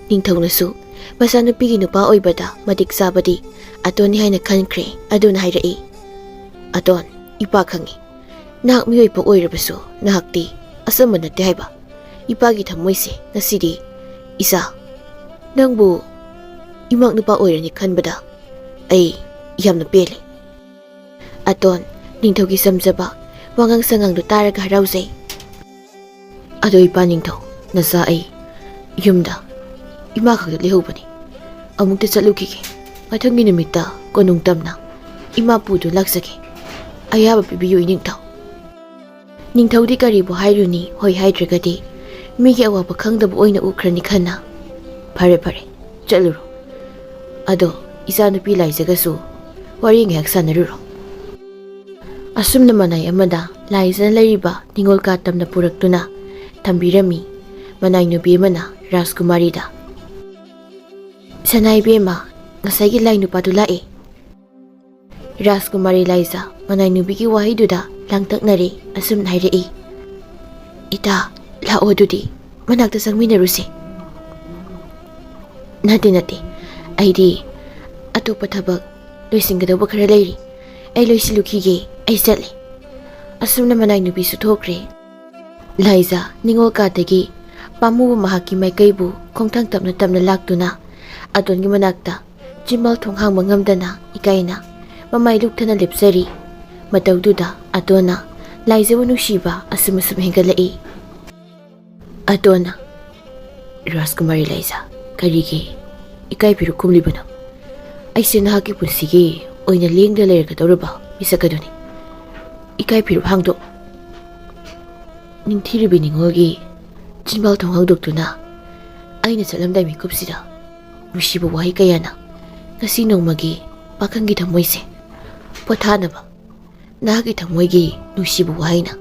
ꯅꯤꯡꯊꯧꯅꯁꯨ ꯃꯆꯥꯅꯨꯄꯤꯒꯤ ꯅꯨꯄꯥ ꯑꯣꯏꯕꯗ ꯃꯇꯤꯛ ꯆꯥꯕꯗꯤ ꯑꯇꯣꯟꯅꯤ ꯍꯥꯏꯅ ꯈꯟꯈ꯭ꯔꯦ꯫ ꯑꯗꯨꯅ ꯍꯥꯏꯔꯛꯏ, "ꯑꯇꯣꯟ, ꯏꯄꯥ ꯈꯪꯏ꯫ ꯅꯍꯥꯛ ꯃꯤꯑꯣꯏ ꯄꯣꯛ ꯑꯣꯏꯔꯕꯁꯨ ꯅꯍꯥꯛꯇꯤ ꯑꯆꯝꯕ ꯅꯠꯇꯦ ꯍꯥꯏꯕ꯫ ꯏꯄꯥꯒꯤ ꯊꯃꯣꯏꯁꯦ ꯉꯁꯤꯗꯤ, ꯏꯆꯥ, ꯅꯪꯕꯨ ꯏꯃꯥꯛ ꯅꯨꯄꯥ ꯑꯣꯏꯔꯅꯤ ꯈꯟꯕꯗ ꯑꯩ ꯌꯥꯝꯅ ꯄꯦꯜꯂꯤ꯫" ꯑꯇꯣꯟ, ꯅꯤꯡꯊꯧꯒꯤ ꯆꯝꯖꯕ ꯋꯥꯉꯥꯡ ꯁꯉꯥꯡꯗꯨ ꯇꯥꯔꯒ ꯍꯔꯥꯎꯖꯩ꯫ "ꯑꯗꯣ ꯏꯄꯥ ꯅꯤꯡꯊꯧ, ꯅꯆꯥ ꯑꯩ ꯌꯨꯝꯗ ꯏꯃꯥ ꯈꯛꯇ ꯂꯩꯍꯧꯕꯅꯤ꯫ ꯑꯃꯨꯛꯇ ꯆꯠꯂꯨꯈꯤꯒꯦ꯫ ꯃꯊꯪꯒꯤ ꯅꯨꯃꯤꯠꯇ ꯀꯣꯅꯨꯡ ꯇꯝꯅ ꯏꯃꯥ ꯄꯨꯗꯨꯅ ꯂꯥꯛꯆꯒꯦ꯫ ꯑꯌꯥꯕ ꯄꯤꯕꯤꯌꯨ ꯏꯅꯤꯡꯊꯧ꯫" ꯅꯤꯡꯊꯧꯗꯤ ꯀꯔꯤꯕꯨ ꯍꯥꯏꯔꯨꯅꯤ, ꯍꯣꯏ ꯍꯥꯏꯗ꯭ꯔꯒꯗꯤ ꯃꯤꯒꯤ ꯑꯋꯥꯕ ꯈꯪꯗꯕ ꯑꯣꯏꯅ ꯎꯈ꯭ꯔꯅꯤ ꯈꯟꯅ, "ꯐꯔꯦ ꯐꯔꯦ, ꯆꯠꯂꯨꯔꯣ꯫ ꯑꯗꯣ ꯏꯆꯥꯅꯨꯄꯤ ꯂꯥꯏꯖꯒꯁꯨ ꯋꯥꯔꯤ ꯉꯥꯏꯍꯥꯛ ꯁꯥꯟꯅꯔꯨꯔꯣ꯫" ꯑꯁꯨꯝꯅ ꯃꯅꯥꯏ ꯑꯃꯗ ꯂꯥꯏꯖꯅ ꯂꯩꯔꯤꯕ ꯅꯤꯉꯣꯜ ꯀꯥ ꯇꯝꯅ ꯄꯨꯔꯛꯇꯨꯅ ꯊꯝꯕꯤꯔꯝꯃꯤ꯫ ꯃꯅꯥꯏ ꯅꯨꯄꯤ ꯑꯃꯅ ꯔꯥꯖꯀꯨꯃꯥꯔꯤꯗ, "ꯁꯅꯥ ꯏꯕꯦꯝꯃ, ꯉꯁꯥꯏꯒꯤ ꯂꯥꯏ ꯅꯨꯄꯥꯗꯨ ꯂꯥꯛꯑꯦ꯫" ꯔꯥꯖꯀꯨꯃꯥꯔꯤ ꯂꯥꯏꯖ ꯃꯅꯥꯏ ꯅꯨꯄꯤꯒꯤ ꯋꯥꯍꯩꯗꯨꯗ ꯂꯥꯡꯇꯛꯅꯔꯦ꯫ ꯑꯁꯨꯝꯅ ꯍꯥꯏꯔꯛꯏ, "ꯏꯇꯥ, ꯂꯥꯛꯑꯣ ꯑꯗꯨꯗꯤ, ꯃꯅꯥꯛꯇ ꯆꯪꯃꯤꯟꯅꯔꯨꯁꯦ꯫" "ꯅꯠꯇꯦ, ꯅꯠꯇꯦ, ꯑꯩꯗꯤ ꯑꯇꯣꯞꯄ ꯊꯕꯛ ꯂꯣꯏꯁꯤꯟꯒꯗꯧꯕ ꯈꯔ ꯂꯩꯔꯤ꯫ ꯑꯩ ꯂꯣꯏꯁꯤꯜꯂꯨꯈꯤꯒꯦ, ꯑꯩ ꯆꯠꯂꯦ꯫" ꯑꯁꯨꯝꯅ ꯃꯅꯥꯏ ꯅꯨꯄꯤꯁꯨ ꯊꯣꯛꯈ꯭ꯔꯦ꯫ ꯂꯥꯏꯖ ꯅꯤꯉꯣꯜ ꯀꯥꯗꯒꯤ ꯄꯥꯝꯃꯨꯕ ꯃꯍꯥꯛꯀꯤ ꯃꯥꯏꯀꯩꯕꯨ ꯈꯣꯡꯊꯥꯡ ꯇꯞꯅ ꯇꯞꯅ ꯂꯥꯛꯇꯨꯅ ꯑꯗꯣꯟꯒꯤ ꯃꯅꯥꯛꯇ ꯆꯤꯝꯕꯥꯜ ꯊꯣꯡ ꯍꯥꯡꯕ ꯉꯝꯗꯅ ꯏꯀꯥꯏꯅ ꯃꯃꯥꯏ ꯂꯨꯛꯊꯅ ꯂꯦꯞꯆꯔꯤ꯫ ꯃꯇꯧꯗꯨꯗ ꯑꯗꯣꯟꯅ ꯂꯥꯏꯖꯕꯨ ꯅꯨꯡꯁꯤꯕ ꯑꯁꯨꯝ ꯑꯁꯨꯝ ꯍꯦꯟꯒꯠꯂꯛꯏ꯫ ꯑꯗꯣꯟꯅ, "ꯔꯥꯖꯀꯨꯃꯥꯔꯤ ꯂꯥꯏꯖ, ꯀꯔꯤꯒꯤ ꯏꯀꯥꯏ ꯐꯤꯔꯨꯛ ꯈꯨꯝꯂꯤꯕꯅꯣ? ꯑꯩꯁꯦ ꯅꯍꯥꯛꯀꯤ ꯄꯨꯟꯁꯤꯒꯤ ꯑꯣꯏꯅ ꯂꯦꯡꯗ ꯂꯩꯔꯒꯗꯧꯔꯕ ꯃꯤꯁꯛ ꯑꯗꯨꯅꯤ꯫ ꯏꯀꯥꯏ ꯐꯤꯔꯨꯛ ꯍꯥꯡꯗꯣꯛ꯫" ꯅꯤꯡꯊꯤꯔꯕꯤ ꯅꯤꯉꯣꯜꯒꯤ ꯆꯤꯟꯕꯥꯜ ꯊꯣꯡ ꯍꯥꯡꯗꯣꯛꯇꯨꯅ ꯑꯩꯅ ꯆꯠꯂꯝꯗꯥꯏ ꯃꯤꯀꯨꯞꯁꯤꯗ ꯅꯨꯡꯁꯤꯕ ꯋꯥꯍꯩ ꯀꯌꯥꯅ ꯉꯁꯤ ꯅꯣꯡꯃꯒꯤ ꯄꯥꯈꯪꯒꯤ ꯊꯃꯣꯏꯁꯦ ꯄꯣꯊꯥꯅꯕ, ꯅꯍꯥꯛꯀꯤ ꯊꯃꯣꯏꯒꯤ ꯅꯨꯡꯁꯤꯕ ꯋꯥꯍꯩꯅ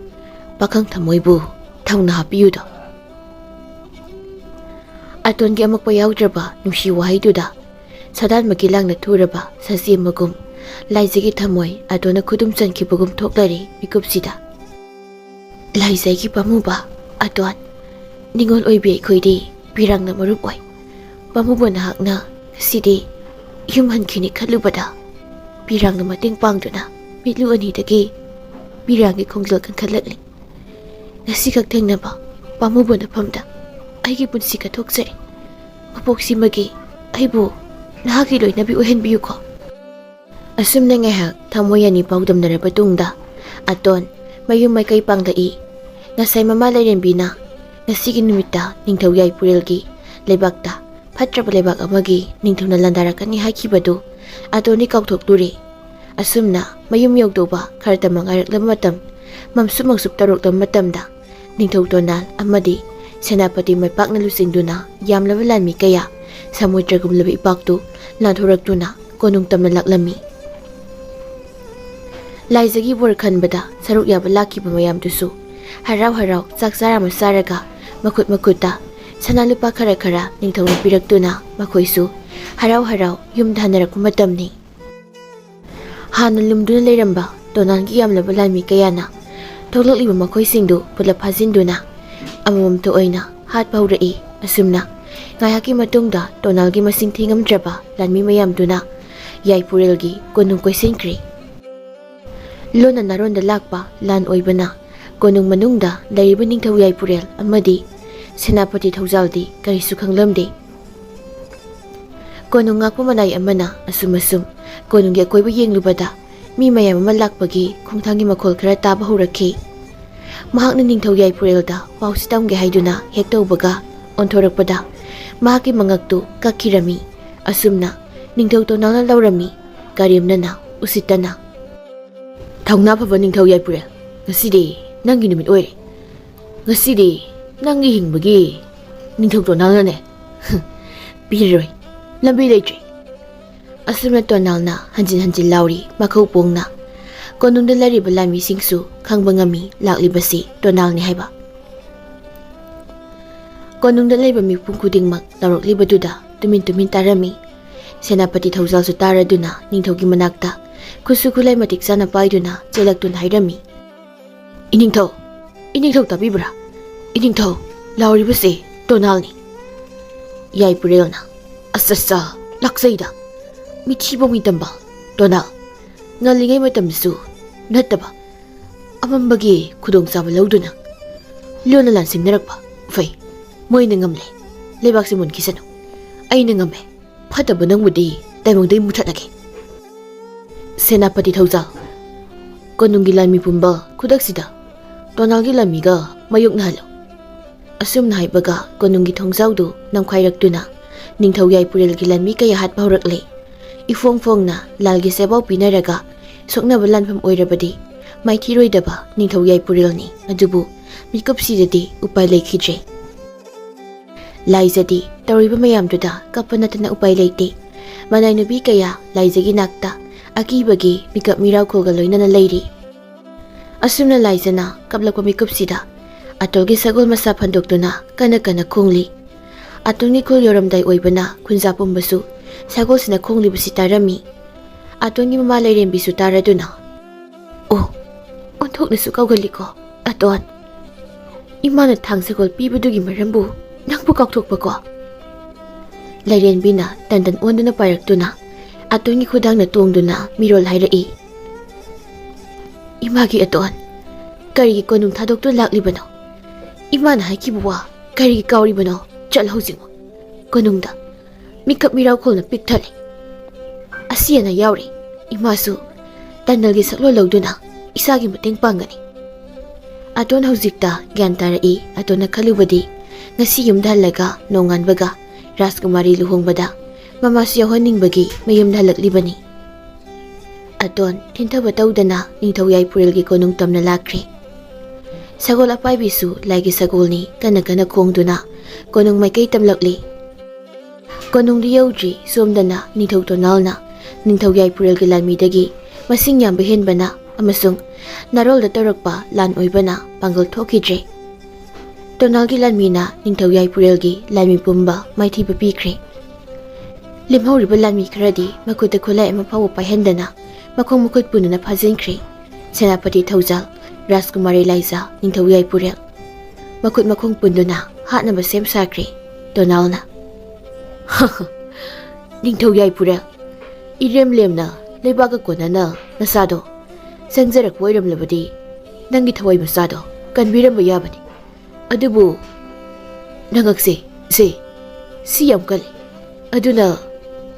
ꯄꯥꯈꯪ ꯊꯃꯣꯏꯕꯨ ꯊꯧꯅ ꯍꯥꯞꯄꯤꯌꯨꯗꯣ꯫ ꯑꯇꯣꯟꯒꯤ ꯑꯃꯛꯄ ꯌꯥꯎꯗ꯭ꯔꯕ ꯅꯨꯡꯁꯤ ꯋꯥꯍꯩꯗꯨꯗ ꯁꯗꯥꯟꯃꯛꯀꯤ ꯂꯥꯡꯅ ꯊꯨꯔꯕ ꯁꯖꯤ ꯑꯃꯒꯨꯝ ꯂꯥꯏꯖꯒꯤ ꯊꯃꯣꯏ ꯑꯇꯣꯟꯅ ꯈꯨꯗꯨꯝ ꯆꯟꯈꯤꯕꯒꯨꯝ ꯊꯣꯛꯂꯔꯦ ꯃꯤꯀꯨꯞꯁꯤꯗ꯫ "ꯂꯥꯏꯖꯒꯤ ꯄꯥꯝꯃꯨꯕ ꯑꯇꯣꯟ, ꯅꯤꯉꯣꯜ ꯑꯣꯏꯕꯤ ꯑꯩꯈꯣꯏꯗꯤ ꯄꯤꯔꯥꯡꯅ ꯃꯔꯨꯞ ꯑꯣꯏ꯫ ꯄꯥꯝꯃꯨꯕ ꯅꯍꯥꯛꯅ ꯉꯁꯤꯗꯤ ꯌꯨꯝ ꯍꯟꯈꯤꯅꯤ ꯈꯜꯂꯨꯕꯗ ꯄꯤꯔꯥꯡꯅ ꯃꯇꯦꯡ ꯄꯥꯡꯗꯨꯅ ꯃꯤꯠꯂꯨ ꯑꯅꯤꯗꯒꯤ ꯄꯤꯔꯥꯡꯒꯤ ꯈꯣꯡꯖꯦꯜ ꯀꯟꯈꯠꯂꯛꯂꯤ꯫ ꯉꯁꯤꯈꯛ ꯊꯦꯡꯅꯕ ꯄꯥꯝꯃꯨꯕ ꯅꯐꯝꯗ ꯑꯩꯒꯤ ꯄꯨꯟꯁꯤ ꯀꯠꯊꯣꯛꯆꯔꯤ꯫ ꯃꯄꯣꯛꯁꯤꯃꯒꯤ ꯑꯩꯕꯨ ꯅꯍꯥꯛꯀꯤ ꯂꯣꯏꯅꯕꯤ ꯑꯣꯏꯍꯟꯕꯤꯌꯨꯀꯣ꯫" ꯑꯁꯨꯝꯅ ꯉꯥꯏꯍꯥꯛ ꯊꯃꯣꯏ ꯑꯅꯤ ꯄꯥꯎꯗꯝꯅꯔꯕ ꯇꯨꯡꯗ ꯑꯇꯣꯟ ꯃꯌꯨꯝ ꯃꯥꯏꯀꯩ ꯄꯥꯡꯂꯛꯏ꯫ ꯉꯁꯥꯏ ꯃꯃꯥ ꯂꯥꯏꯔꯦꯝꯕꯤꯅ ꯉꯁꯤꯒꯤ ꯅꯨꯃꯤꯠꯇ ꯅꯤꯡꯊꯧ ꯌꯥꯏꯄꯨꯔꯦꯜꯒꯤ ꯂꯩꯕꯥꯛꯇ ꯐꯠꯇ꯭ꯔꯕ ꯂꯩꯕꯥꯛ ꯑꯃꯒꯤ ꯅꯤꯡꯊꯧꯅ ꯂꯥꯟꯗꯥꯔꯛꯀꯅꯤ ꯍꯥꯏꯈꯤꯕꯗꯨ ꯑꯇꯣꯟꯗꯤ ꯀꯥꯎꯊꯣꯛꯂꯨꯔꯦ꯫ ꯑꯁꯨꯝꯅ ꯃꯌꯨꯝ ꯌꯧꯗꯧꯕ ꯈꯔꯇꯃꯛ ꯉꯥꯏꯔꯛꯂꯕ ꯃꯇꯝ, ꯃꯝꯁꯨꯞ ꯃꯝꯁꯨꯞ ꯇꯧꯔꯛꯂꯕ ꯃꯇꯝꯗ, ꯅꯤꯡꯊꯧ ꯇꯣꯅꯥꯜ ꯑꯃꯗꯤ ꯁꯦꯅꯥꯄꯇꯤ ꯃꯥꯏ ꯄꯥꯛꯅ ꯂꯨꯆꯤꯡꯗꯨꯅ ꯌꯥꯝꯂꯕ ꯂꯥꯟꯃꯤ ꯀꯌꯥ ꯁꯃꯨꯗ꯭ꯔꯒꯨꯝꯂꯕ ꯏꯄꯥꯛꯇꯨ ꯂꯥꯟꯊꯣꯔꯛꯇꯨꯅ ꯀꯣꯅꯨꯡ ꯇꯝꯅ ꯂꯥꯛꯂꯝꯃꯤ꯫ ꯂꯥꯏꯖꯒꯤ ꯕꯣꯔ ꯈꯟꯕꯗ ꯁꯔꯨꯛ ꯌꯥꯕ ꯂꯥꯛꯈꯤꯕ ꯃꯌꯥꯝꯗꯨꯁꯨ ꯍꯔꯥꯎ ꯍꯔꯥꯎ ꯆꯥꯛ ꯆꯥꯔ ꯑꯃ ꯆꯥꯔꯒ ꯃꯈꯨꯠ ꯃꯈꯨꯠꯇ ꯁꯅꯥ ꯂꯨꯄꯥ ꯈꯔ ꯈꯔ ꯅꯤꯡꯊꯧꯅ ꯄꯤꯔꯛꯇꯨꯅ ꯃꯈꯣꯏꯁꯨ ꯍꯔꯥꯎ ꯍꯔꯥꯎ ꯌꯨꯝꯗ ꯍꯟꯅꯔꯛꯄ ꯃꯇꯝꯅꯤ꯫ ꯍꯥꯟꯅ ꯂꯨꯝꯗꯨꯅ ꯂꯩꯔꯝꯕ ꯇꯣꯅꯥꯜꯒꯤ ꯌꯥꯝꯂꯕ ꯂꯥꯟꯃꯤ ꯀꯌꯥꯅ ꯊꯣꯛꯂꯛꯂꯤꯕ ꯃꯈꯣꯏꯁꯤꯡꯗꯨ ꯄꯨꯂꯞ ꯐꯥꯖꯤꯟꯗꯨꯅ ꯑꯃꯃꯝꯇ ꯑꯣꯏꯅ ꯍꯥꯠꯄ ꯍꯧꯔꯛꯏ꯫ ꯑꯁꯨꯝꯅ ꯉꯥꯏꯍꯥꯛꯀꯤ ꯃꯇꯨꯡꯗ ꯇꯣꯅꯥꯜꯒꯤ ꯃꯁꯤꯡ ꯊꯤꯉꯝꯗ꯭ꯔꯕ ꯂꯥꯟꯃꯤ ꯃꯌꯥꯝꯗꯨꯅ ꯌꯥꯏꯄꯨꯔꯦꯜꯒꯤ ꯀꯣꯅꯨꯡ ꯀꯣꯏꯁꯤꯟꯈ꯭ꯔꯦ꯫ ꯂꯣꯟꯅ ꯅꯥꯔꯣꯟꯗ ꯂꯥꯛꯄ ꯂꯥꯟ ꯑꯣꯏꯕꯅ ꯀꯣꯅꯨꯡ ꯃꯅꯨꯡꯗ ꯂꯩꯔꯤꯕ ꯅꯤꯡꯊꯧ ꯌꯥꯏꯄꯨꯔꯦꯜ ꯑꯃꯗꯤ ꯁꯦꯅꯥꯄꯇꯤ ꯊꯧꯖꯥꯜꯗꯤ ꯀꯔꯤꯁꯨ ꯈꯪꯂꯝꯗꯦ꯫ ꯀꯣꯅꯨꯡ ꯉꯥꯛꯄ ꯃꯅꯥꯏ ꯑꯃꯅ ꯑꯁꯨꯝ ꯑꯁꯨꯝ ꯀꯣꯅꯨꯡꯒꯤ ꯑꯀꯣꯏꯕ ꯌꯦꯡꯂꯨꯕꯗ ꯃꯤ ꯃꯌꯥꯝ ꯑꯃ ꯂꯥꯛꯄꯒꯤ ꯈꯣꯡꯊꯥꯡꯒꯤ ꯃꯈꯣꯜ ꯈꯔ ꯇꯥꯕ ꯍꯧꯔꯛꯈꯤ꯫ ꯃꯍꯥꯛꯅ ꯅꯤꯡꯊꯧ ꯌꯥꯏꯄꯨꯔꯦꯜꯗ ꯄꯥꯎꯁꯤ ꯇꯝꯒꯦ ꯍꯥꯏꯗꯨꯅ ꯍꯦꯛ ꯇꯧꯕꯒ ꯑꯣꯟꯊꯣꯔꯛꯄꯗ ꯃꯍꯥꯛꯀꯤ ꯃꯉꯛꯇꯨ ꯀꯛꯈꯤꯔꯝꯃꯤ꯫ ꯑꯁꯨꯝꯅ ꯅꯤꯡꯊꯧ ꯇꯣꯅꯥꯜꯅ ꯂꯧꯔꯝꯃꯤ꯫ ꯀꯔꯦꯝꯅꯅ, ꯎꯁꯤꯠꯇꯅ, "ꯊꯧꯅꯥ ꯐꯕ ꯅꯤꯡꯊꯧ ꯌꯥꯏꯄꯨꯔꯦꯜ, ꯉꯁꯤꯗꯤ ꯅꯪꯒꯤ ꯅꯨꯃꯤꯠ ꯑꯣꯏꯔꯦ꯫ ꯉꯁꯤꯗꯤ ꯅꯪꯒꯤ ꯍꯤꯡꯕꯒꯤ ꯅꯤꯡꯊꯧ ꯇꯣꯅꯥꯜꯅꯅꯦ ꯄꯤꯔꯔꯣꯏ, ꯂꯝꯕꯤ ꯂꯩꯇ꯭ꯔꯦ"꯫ ꯑꯁꯨꯝꯅ ꯇꯣꯅꯥꯜꯅ ꯍꯟꯖꯤꯟ ꯍꯟꯖꯤꯟ ꯂꯥꯎꯔꯤ꯫ ꯃꯈꯧ ꯄꯣꯡꯅ ꯀꯣꯅꯨꯡꯗ ꯂꯩꯔꯤꯕ ꯂꯥꯟꯃꯤꯁꯤꯡꯁꯨ ꯈꯪꯕ ꯉꯝꯃꯤ ꯂꯥꯛꯂꯤꯕꯁꯤ ꯇꯣꯅꯥꯜꯅꯤ ꯍꯥꯏꯕ꯫ ꯀꯣꯅꯨꯡꯗ ꯂꯩꯕ ꯃꯤꯄꯨꯝ ꯈꯨꯗꯤꯡꯃꯛ ꯂꯥꯎꯔꯛꯂꯤꯕꯗꯨꯗ ꯇꯨꯃꯤꯟ ꯇꯨꯃꯤꯟ ꯇꯥꯔꯝꯃꯤ꯫ ꯁꯦꯅꯥꯄꯇꯤ ꯊꯧꯖꯥꯜꯁꯨ ꯇꯥꯔꯗꯨꯅ ꯅꯤꯡꯊꯧꯒꯤ ꯃꯅꯥꯛꯇ ꯈꯨꯠꯁꯨ ꯈꯨꯠꯂꯥꯏ ꯃꯇꯤꯛ ꯆꯥꯅ ꯄꯥꯏꯗꯨꯅ ꯆꯦꯜꯂꯛꯇꯨꯅ ꯍꯥꯏꯔꯝꯃꯤ, "ꯏꯅꯤꯡꯊꯧ, ꯏꯅꯤꯡꯊꯧ ꯇꯥꯕꯤꯕ꯭ꯔꯥ? ꯏꯅꯤꯡꯊꯧ, ꯂꯥꯎꯔꯤꯕꯁꯦ ꯇꯣꯅꯥꯜꯅꯤ"꯫ ꯌꯥꯏꯄꯨꯔꯦꯜꯅ, "ꯑꯁ ꯑꯁ, ꯂꯥꯛꯆꯩꯗ, ꯃꯤꯊꯤꯕ ꯃꯤꯇꯝꯕ ꯇꯣꯅꯥꯜ, ꯉꯜꯂꯤꯉꯩ ꯃꯇꯝꯗꯁꯨ ꯅꯠꯇꯕ ꯑꯃꯝꯕꯒꯤ ꯈꯨꯗꯣꯡꯆꯥꯕ ꯂꯧꯗꯨꯅ ꯂꯣꯟꯅ ꯂꯥꯟꯁꯤꯡꯅꯔꯛꯄ꯫ ꯐꯩ, ꯃꯣꯏꯅ ꯉꯝꯂꯦ, ꯂꯩꯕꯥꯛꯁꯤ ꯃꯨꯟꯈꯤꯁꯅꯨ꯫ ꯑꯩꯅ ꯉꯝꯃꯦ, ꯐꯠꯇꯕ ꯅꯪꯕꯨꯗꯤ ꯇꯥꯏꯕꯪꯗꯒꯤ ꯃꯨꯊꯠꯂꯒꯦ"꯫ ꯁꯦꯅꯥꯄꯇꯤ ꯊꯧꯖꯥꯜ, ꯀꯣꯅꯨꯡꯒꯤ ꯂꯥꯟꯃꯤ ꯄꯨꯝꯕ ꯈꯨꯗꯛꯁꯤꯗ ꯇꯣꯅꯥꯜꯒꯤ ꯂꯥꯟꯃꯤꯒ ꯃꯥꯌꯣꯛꯅꯍꯜꯂꯨ꯫ ꯑꯁꯨꯝꯅ ꯍꯥꯏꯕꯒ ꯀꯣꯅꯨꯡꯒꯤ ꯊꯣꯡꯖꯥꯎꯗꯨ ꯅꯝꯈꯥꯏꯔꯛꯇꯨꯅ ꯅꯤꯡꯊꯧ ꯌꯥꯏꯄꯨꯔꯦꯜꯒꯤ ꯂꯥꯟꯃꯤ ꯀꯌꯥ ꯍꯥꯠꯄ ꯍꯧꯔꯛꯂꯦ꯫ ꯏꯐꯣꯡ ꯐꯣꯡꯅ ꯂꯥꯜꯒꯤ ꯁꯦꯕꯥꯎ ꯄꯤꯅꯔꯒ ꯁꯣꯛꯅꯕ ꯂꯥꯟꯐꯝ ꯑꯣꯏꯔꯕꯗꯤ ꯃꯥꯏꯊꯤꯔꯣꯏꯗꯕ ꯅꯤꯡꯊꯧ ꯌꯥꯏꯄꯨꯔꯦꯜꯅꯤ꯫ ꯑꯗꯨꯕꯨ ꯃꯤꯀꯨꯞꯁꯤꯗꯗꯤ ꯎꯄꯥꯏ ꯂꯩꯈꯤꯗ꯭ꯔꯦ꯫ ꯂꯥꯏꯖꯗꯤ ꯇꯧꯔꯤꯕ ꯃꯌꯥꯝꯗꯨꯗ ꯀꯞꯄ ꯅꯠꯇꯅ ꯎꯄꯥꯏ ꯂꯩꯇꯦ꯫ ꯃꯅꯥꯏ ꯅꯨꯄꯤ ꯀꯌꯥ ꯂꯥꯏꯖꯒꯤ ꯅꯥꯛꯇ ꯑꯀꯤꯕꯒꯤ ꯃꯤꯀꯞ ꯃꯤꯔꯥꯎꯈꯣꯜꯒ ꯂꯣꯏꯅꯅ ꯂꯩꯔꯤ꯫ ꯑꯁꯨꯝꯅ ꯂꯥꯏꯖꯅ ꯀꯞꯂꯛꯄ ꯃꯤꯀꯨꯞꯁꯤꯗ ꯑꯇꯣꯜꯒꯤ ꯁꯒꯣꯜ ꯃꯁꯥ ꯐꯟꯗꯣꯛꯇꯨꯅ ꯀꯟꯅ ꯀꯟꯅ ꯈꯣꯡꯂꯤ꯫ ꯑꯇꯣꯜꯒꯤ ꯈꯨꯜ ꯌꯧꯔꯝꯗꯥꯏ ꯑꯣꯏꯕꯅ ꯈꯨꯟꯖꯥ ꯄꯨꯝꯕꯁꯨ ꯁꯒꯣꯜꯁꯤꯅ ꯈꯣꯡꯂꯤꯕꯁꯤ ꯇꯥꯔꯝꯃꯤ꯫ ꯑꯇꯣꯜꯒꯤ ꯃꯃꯥ ꯂꯥꯏꯔꯦꯝꯕꯤꯁꯨ ꯇꯥꯔꯗꯨꯅ, "ꯑꯣ, ꯑꯣꯟꯊꯣꯛꯅꯁꯨ ꯀꯥꯎꯒꯜꯂꯤꯀꯣ, ꯑꯇꯣꯟ꯫ ꯏꯃꯥꯅ ꯊꯥꯡ ꯁꯒꯣꯜ ꯄꯤꯕꯗꯨꯒꯤ ꯃꯔꯝꯕꯨ ꯅꯪꯕꯨ ꯀꯥꯎꯊꯣꯛꯄꯀꯣ?" ꯂꯥꯏꯔꯦꯝꯕꯤꯅ ꯇꯟꯗꯟ ꯑꯣꯟꯗꯨꯅ ꯄꯥꯏꯔꯛꯇꯨꯅ ꯑꯇꯣꯟꯒꯤ ꯈꯨꯗꯥꯡꯅ ꯇꯣꯡꯗꯨꯅ ꯃꯤꯔꯣꯜ ꯍꯥꯏꯔꯛꯏ꯫ "ꯏꯃꯥꯒꯤ ꯑꯇꯣꯟ, ꯀꯔꯤꯒꯤ ꯀꯣꯅꯨꯡ ꯊꯥꯗꯣꯛꯇꯨꯅ ꯂꯥꯛꯂꯤꯕꯅꯣ? ꯏꯃꯥꯅ ꯍꯥꯏꯈꯤꯕ ꯋꯥ ꯀꯔꯤꯒꯤ ꯀꯥꯎꯔꯤꯕꯅꯣ? ꯆꯠꯂꯣ ꯍꯧꯖꯤꯛꯃꯛ ꯀꯣꯅꯨꯡꯗ꯫ ꯃꯤꯀꯞ ꯃꯤꯔꯥꯎꯈꯣꯜꯅ ꯄꯤꯛ ꯊꯜꯂꯦ꯫ ꯑꯁꯤ ꯑꯅꯥ ꯌꯥꯎꯔꯦ꯫ ꯏꯃꯥꯁꯨ ꯇꯅꯦꯜꯒꯤ ꯁꯛꯂꯣꯟ ꯂꯧꯗꯨꯅ ꯏꯁꯥꯒꯤ ꯃꯇꯦꯡ ꯄꯥꯡꯒꯅꯤ꯫" ꯑꯇꯣꯟ ꯍꯧꯖꯤꯛꯇ ꯒ꯭ꯌꯥꯟ ꯇꯥꯔꯛꯏ꯫ ꯑꯇꯣꯟꯅ ꯈꯜꯂꯨꯕꯗꯤ ꯉꯁꯤ ꯌꯨꯝꯗ ꯍꯜꯂꯒ ꯅꯣꯡꯉꯥꯟꯕꯒ ꯔꯥꯖꯀꯨꯃꯥꯔꯤ ꯂꯨꯍꯣꯡꯕꯗ ꯃꯃꯥꯁꯨ ꯌꯥꯎꯍꯟꯅꯤꯡꯕꯒꯤ ꯃꯌꯨꯝꯗ ꯍꯜꯂꯛꯂꯤꯕꯅꯤ꯫ ꯑꯇꯣꯟ ꯊꯤꯟꯊꯕ ꯇꯧꯗꯅ ꯅꯤꯡꯊꯧ ꯌꯥꯏꯄꯨꯔꯦꯜꯒꯤ ꯀꯣꯅꯨꯡ ꯇꯝꯅ ꯂꯥꯛꯈ꯭ꯔꯦ꯫ ꯁꯒꯣꯜ ꯑꯄꯥꯏꯕꯤꯁꯨ ꯂꯥꯏꯒꯤ ꯁꯒꯣꯜꯅꯤ, ꯀꯟꯅ ꯀꯟꯅ ꯈꯣꯡꯗꯨꯅ ꯀꯣꯅꯨꯡ ꯃꯥꯏꯀꯩ ꯇꯝꯂꯛꯂꯤ꯫ ꯀꯣꯅꯨꯡꯗꯤ ꯌꯧꯗ꯭ꯔꯤ ꯁꯣꯝꯗꯅ ꯅꯤꯡꯊꯧ ꯇꯣꯅꯥꯜꯅ ꯅꯤꯡꯊꯧ ꯌꯥꯏꯄꯨꯔꯦꯜꯒꯤ ꯂꯥꯟꯃꯤꯗꯒꯤ ꯃꯁꯤꯡ ꯌꯥꯝꯕ ꯍꯦꯟꯕꯅ ꯑꯃꯁꯨꯡ ꯅꯥꯔꯣꯜꯗ ꯇꯧꯔꯛꯄ ꯂꯥꯟ ꯑꯣꯏꯕꯅ ꯄꯥꯡꯒꯜ ꯊꯣꯛꯈꯤꯗ꯭ꯔꯦ꯫ ꯇꯣꯅꯥꯜꯒꯤ ꯂꯥꯟꯃꯤꯅ ꯅꯤꯡꯊꯧ ꯌꯥꯏꯄꯨꯔꯦꯜꯒꯤ ꯂꯥꯟꯃꯤ ꯄꯨꯝꯕ ꯃꯥꯏꯊꯤꯕ ꯄꯤꯈ꯭ꯔꯦ꯫ ꯂꯦꯝꯍꯧꯔꯤꯕ ꯂꯥꯟꯃꯤ ꯈꯔꯗꯤ ꯃꯈꯨꯠꯇ ꯈꯨꯠꯂꯥꯏ ꯑꯃ ꯐꯥꯎꯕ ꯄꯥꯏꯍꯟꯗꯅ ꯃꯈꯣꯡ ꯃꯈꯨꯠ ꯄꯨꯟꯗꯨꯅ ꯐꯥꯖꯤꯟꯈ꯭ꯔꯦ꯫ ꯁꯦꯅꯥꯄꯇꯤ ꯊꯧꯖꯥꯜ, ꯔꯥꯖꯀꯨꯃꯥꯔꯤ ꯂꯥꯏꯖꯥ, ꯅꯤꯡꯊꯧ ꯌꯥꯏꯄꯨꯔꯦꯜ ꯃꯈꯨꯠ ꯃꯈꯣꯡ ꯄꯨꯟꯗꯨꯅ ꯍꯥꯠꯅꯕ ꯁꯦꯝ ꯁꯥꯈ꯭ꯔꯦ꯫ ꯇꯣꯅꯥꯜꯅ, "ꯅꯤꯡꯊꯧ ꯌꯥꯏꯄꯨꯔꯦꯜ, ꯏꯔꯦꯝ ꯂꯦꯝꯅ ꯂꯩꯕꯥꯛꯀ ꯀꯣꯟꯅꯅ ꯅꯁꯥꯗꯣ ꯆꯪꯖꯔꯛꯄ ꯑꯣꯏꯔꯝꯂꯕꯗꯤ ꯅꯪꯒꯤ ꯊꯋꯥꯏ ꯃꯆꯥꯗꯣ ꯀꯟꯕꯤꯔꯝꯕ ꯌꯥꯕꯅꯤ꯫ ꯑꯗꯨꯕꯨ ꯅꯉꯛꯁꯦ, ꯁꯦ, ꯁꯤ ꯌꯥꯝ ꯀꯜꯂꯤ꯫ ꯑꯗꯨꯅ